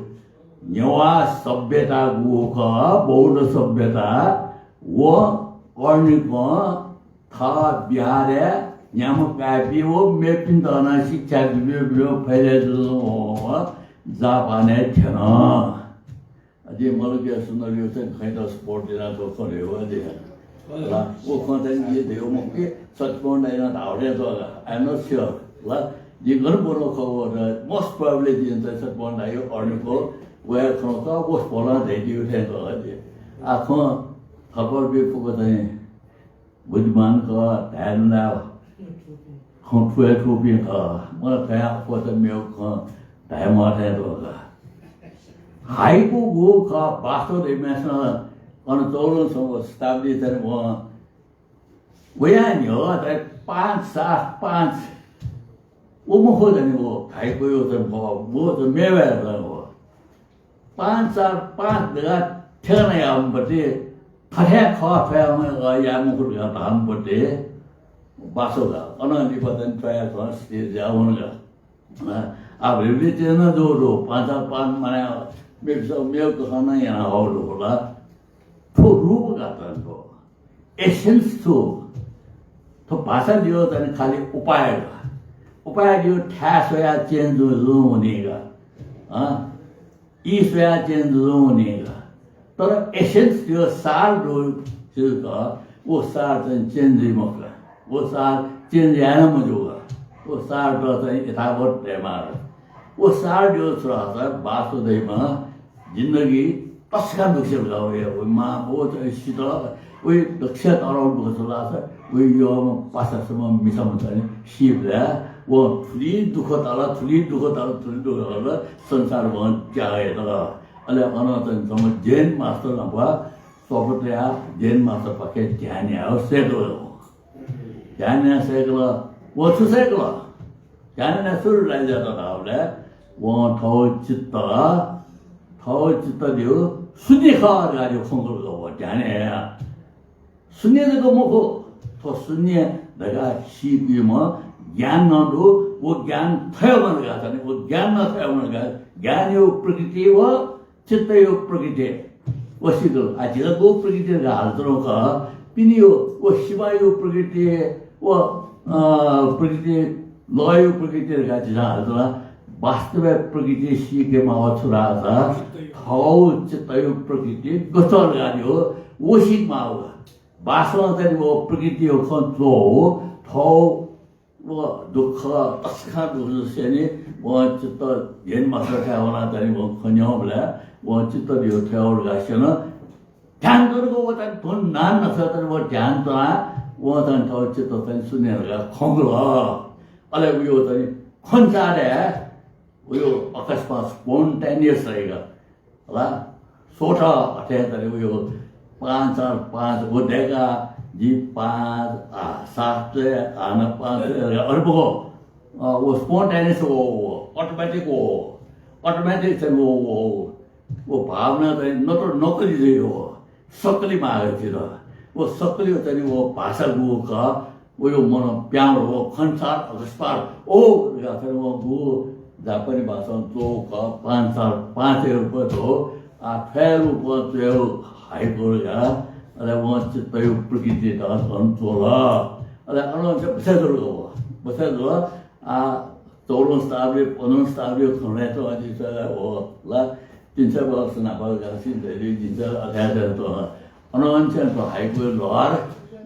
नेवाः सभ्यता गुगु खः, बौद्ध सभ्यता, व Herniko-ं थः बिहारय् न्याम्ह काय्‌पिं व मेपिन्त नं शिक्षा बिब्यूगु फैले जुल, व जापानय् थ्यन। अझ मलुकिया सुन्दरया चाहिँ खैंत support यानाः थ्व खँ ल्ह्वये वः अझ। हजुर। ला, व खँ चाहिँ जिं धयागु मखु कि सत्यपवन दाइनं धाःगु थें जुल का। I am not sure। ला, जिं गन ब्वनागु खः व, most probably जिं चाहिँ सत्यपवन दाइया Herniko वया खँ खः, व भलं धयादीगु थें जुल अझ। आः खँ थपरपिं फुक्क चाहिँ बुद्धिमान खः, धाये नं लाय् खँ थुये थूपिं खः। मला खँया अप्वः त मेगु खँ धाये म्वाः थें जुल का। हाइकु गुगु खः, वासुदेव धइम्हेसिनं अन चौधंसम्म शताब्दी चाहिँ वं वया न्ह्यः चाहिँ पाँच सात पाँच व मखु धनि व हाइकुया चाहिँ व, व चाहिँ मेवा हे धनि व। पाँच चार पाँच धकाः ठेगाना याःम्ह पट्टि, थथे खः थ्वयाम्ह, अ, याये मखु धकाः धाःम्ह पट्टि बासो का। अनं लिपा चाहिँ थ्वया थ्व स्थिति जुया वन का। अ, आः भिंभिं चेंज नं जूगु दु, पाँच चार पाँच माने मेपिसं मेगु कथं नं याना हःगु दु होला। थ्व रूप का त थ्व। Essence छु? थ्व भाषा लियो चाहिँ खालि उपाय का। उपाय लियो थाय् स्वयाः चेंज जुं वनी का। अँ? ई स्वयाः चेंज जुं वनी का। तर essence लियो सार दु छु का, व सार चाहिँ चेंज जुइ मखु का। व सार चेंज याये नं मज्यू का। व सार त चाहिँ यथावत दयेमाः का। व सार लियो छु धाःसा वासुदेवं जिन्दगी तसकं दुःख सिल का वया, वया मां बाउ चाहिँ सित, वया दक्वसिबय् तःधंगु दुःख सिल धाःसा, वया यःम्ह पासासम्म मिसाम्ह चाहिँ सीबलय् वं थुलि दुःख ताल, थुलि दुःख ताल, थुलि दुःख ताल, संसार वं त्याग यात। अले अन चाहिँ जम्मा Zen master नाप सफलतया Zen master पाखें ध्यान यायेगु सय्कल। ध्यान यायेगु सय्कल। व छु सय्कल? ध्यान यानाः छु जुल धाःबलय् वं थःगु चित्त, थःगु चित्त धइगु सुनि खः धकाः धइगु खंकल का व ध्यान यानाः। शून्य जक मखु, थ्व शून्य धकाः सीपिम्ह ज्ञान नं दु। व ज्ञान थय्‌म्ह धकाः चाहिँ, व ज्ञान नं थय्‌म्ह धकाः, ज्ञानया प्रकृति व चित्तया प्रकृति व सीकल। आ, झीसं गु प्रकृति धकाः हालाच्वनागु खः, पिनेया व सिमाया प्रकृति व, अ, प्रकृति, लःया प्रकृति धकाः झीसं हालाच्वना। वास्तवय् प्रकृति सीके माःगु छु धाःसा थःगु चित्तया प्रकृति गथे धकाः व सीके माःगु। बासं चाहिँ व प्रकृतिया खँ च्वःगु, थःगु व दुःख, तसकं दुःख जुसेंलि वं चित्त ध्येन मास्टर थाय् वनाः चाहिँ वं खँ न्यंबलय् वं चित्त ध्येन थ्यंगु धकाः स्यन। ध्यान त्वनागु व चाहिँ धुन नां नसा चाहिँ व ध्यान त्वनाः वं चाहिँ थःगु चित्त चाहिँ शून्य धकाः खंगु। अले वया चाहिँ खँ न्यंबलय् वया अकस्मात spontaneous धइगु ला, स्वतः अथे तरे वया पाँच चार पाँच व दय्‌काः जि पाँच, आ, सात, आ, न पाँच, अरे बगो, अ, व spontaneous व, व, automatic व, automatic चाहिँ व, व, व भावना चाहिँ नत्र नकली चाहिँ व, सक्कली माःगु चिज। व सक्कली चाहिँ व भाषा गु खः, वया मनं प्यां वल, व खँ न्यंबलय् अकस्मात, ओ, धकाः थन वं गु जापानी भाषां च्वःगु खः, पाँच चार पाँचया रूपं च्वःगु, आ, थ्वया रूपं च्वःगु हाइकु धकाः, अले वं चित्तया प्रकृति धकाः थन च्वल। अले अनं चाहिँ बथाय् जुल व, बथाय् जुल, आ, चौधौं शताब्दी, पन्ध्रौं शताब्दी खँ ल्हायेत अझ च्वला व ला, तिन सय वर्ष न्हापा गासी धइगु जिमिसं अध्ययन यात। अनंनिसें थ्व हाइकुया लहर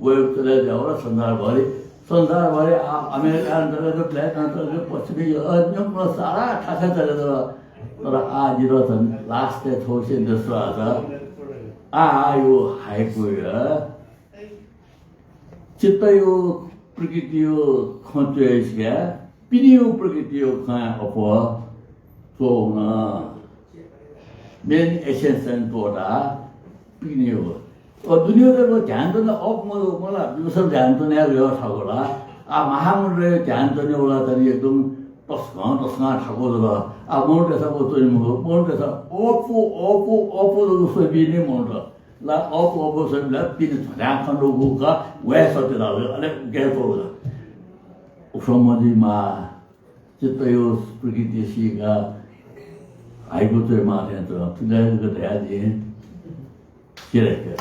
वय् चले जुयावल संसारभरि। संसारभरि आ, अमेरिकां चले जुल, फ्ल्याटं चले जुल, पश्चिमी, अ, न्यंकं सारा थासय् चले जुल। तर आ जितः झन् last-य् थ्व sentence धाःसा, आ, आ, यो हाइकुया चित्तया प्रकृतिया खँ च्वय् सिकाः पिनेया प्रकृतिया खँया अप्वः च्वःगु नं main essence चाहिँ त्वःताः पिनेया। अ, दुनेया ध्यान त्वने अःपु मजू मला, विपश्यना ध्यान त्वने यायेगु थाकु ला। आ, महामन्त्रया ध्यान त्वने वला तनि एकदम तसकं, तसकं थाकु जुल। आ, मनूतय्‌सं व त्वने मखु, मनूतय्‌सं अःपु, अःपु, अःपु जक स्वइपिं मनूत। ला अःपु अःपु स्वइपिं ला पिने झ्वन्ह्याखँ दुगु का, वय् सत्य धाःगु, अले उकी त्वःगु का। उखं मजुइमाः, चित्तया प्रकृति सीकाः हाइकु च्वयेमाः थें च्वं। थुलि जक धयाः जिं क्यने।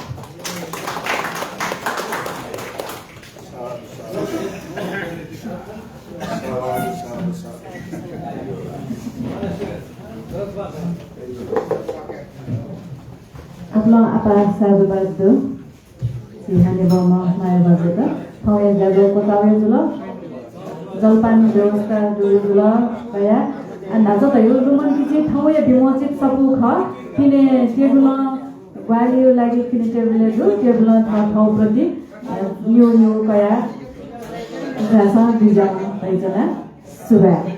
आपालं आपाः साधुवाद दु। झी हनेबहःम्ह माया भाजुयात थौंया ज्याझ्वः क्वचाःगु जुल। जलपान व्यवस्था दुगु जुल कयाः। आ, न्हाचः धयागु लुमन्तिजि थौंया विमोचित सफू खः। पिने टेबुलं ग्वाहालिया लागि पिने टेबुलय् दु। टेबुलं थः थःप्रति, अ, न्यू न्यू कयाः झासँ बिज्याहुँ धयाच्वना। सुभाय्।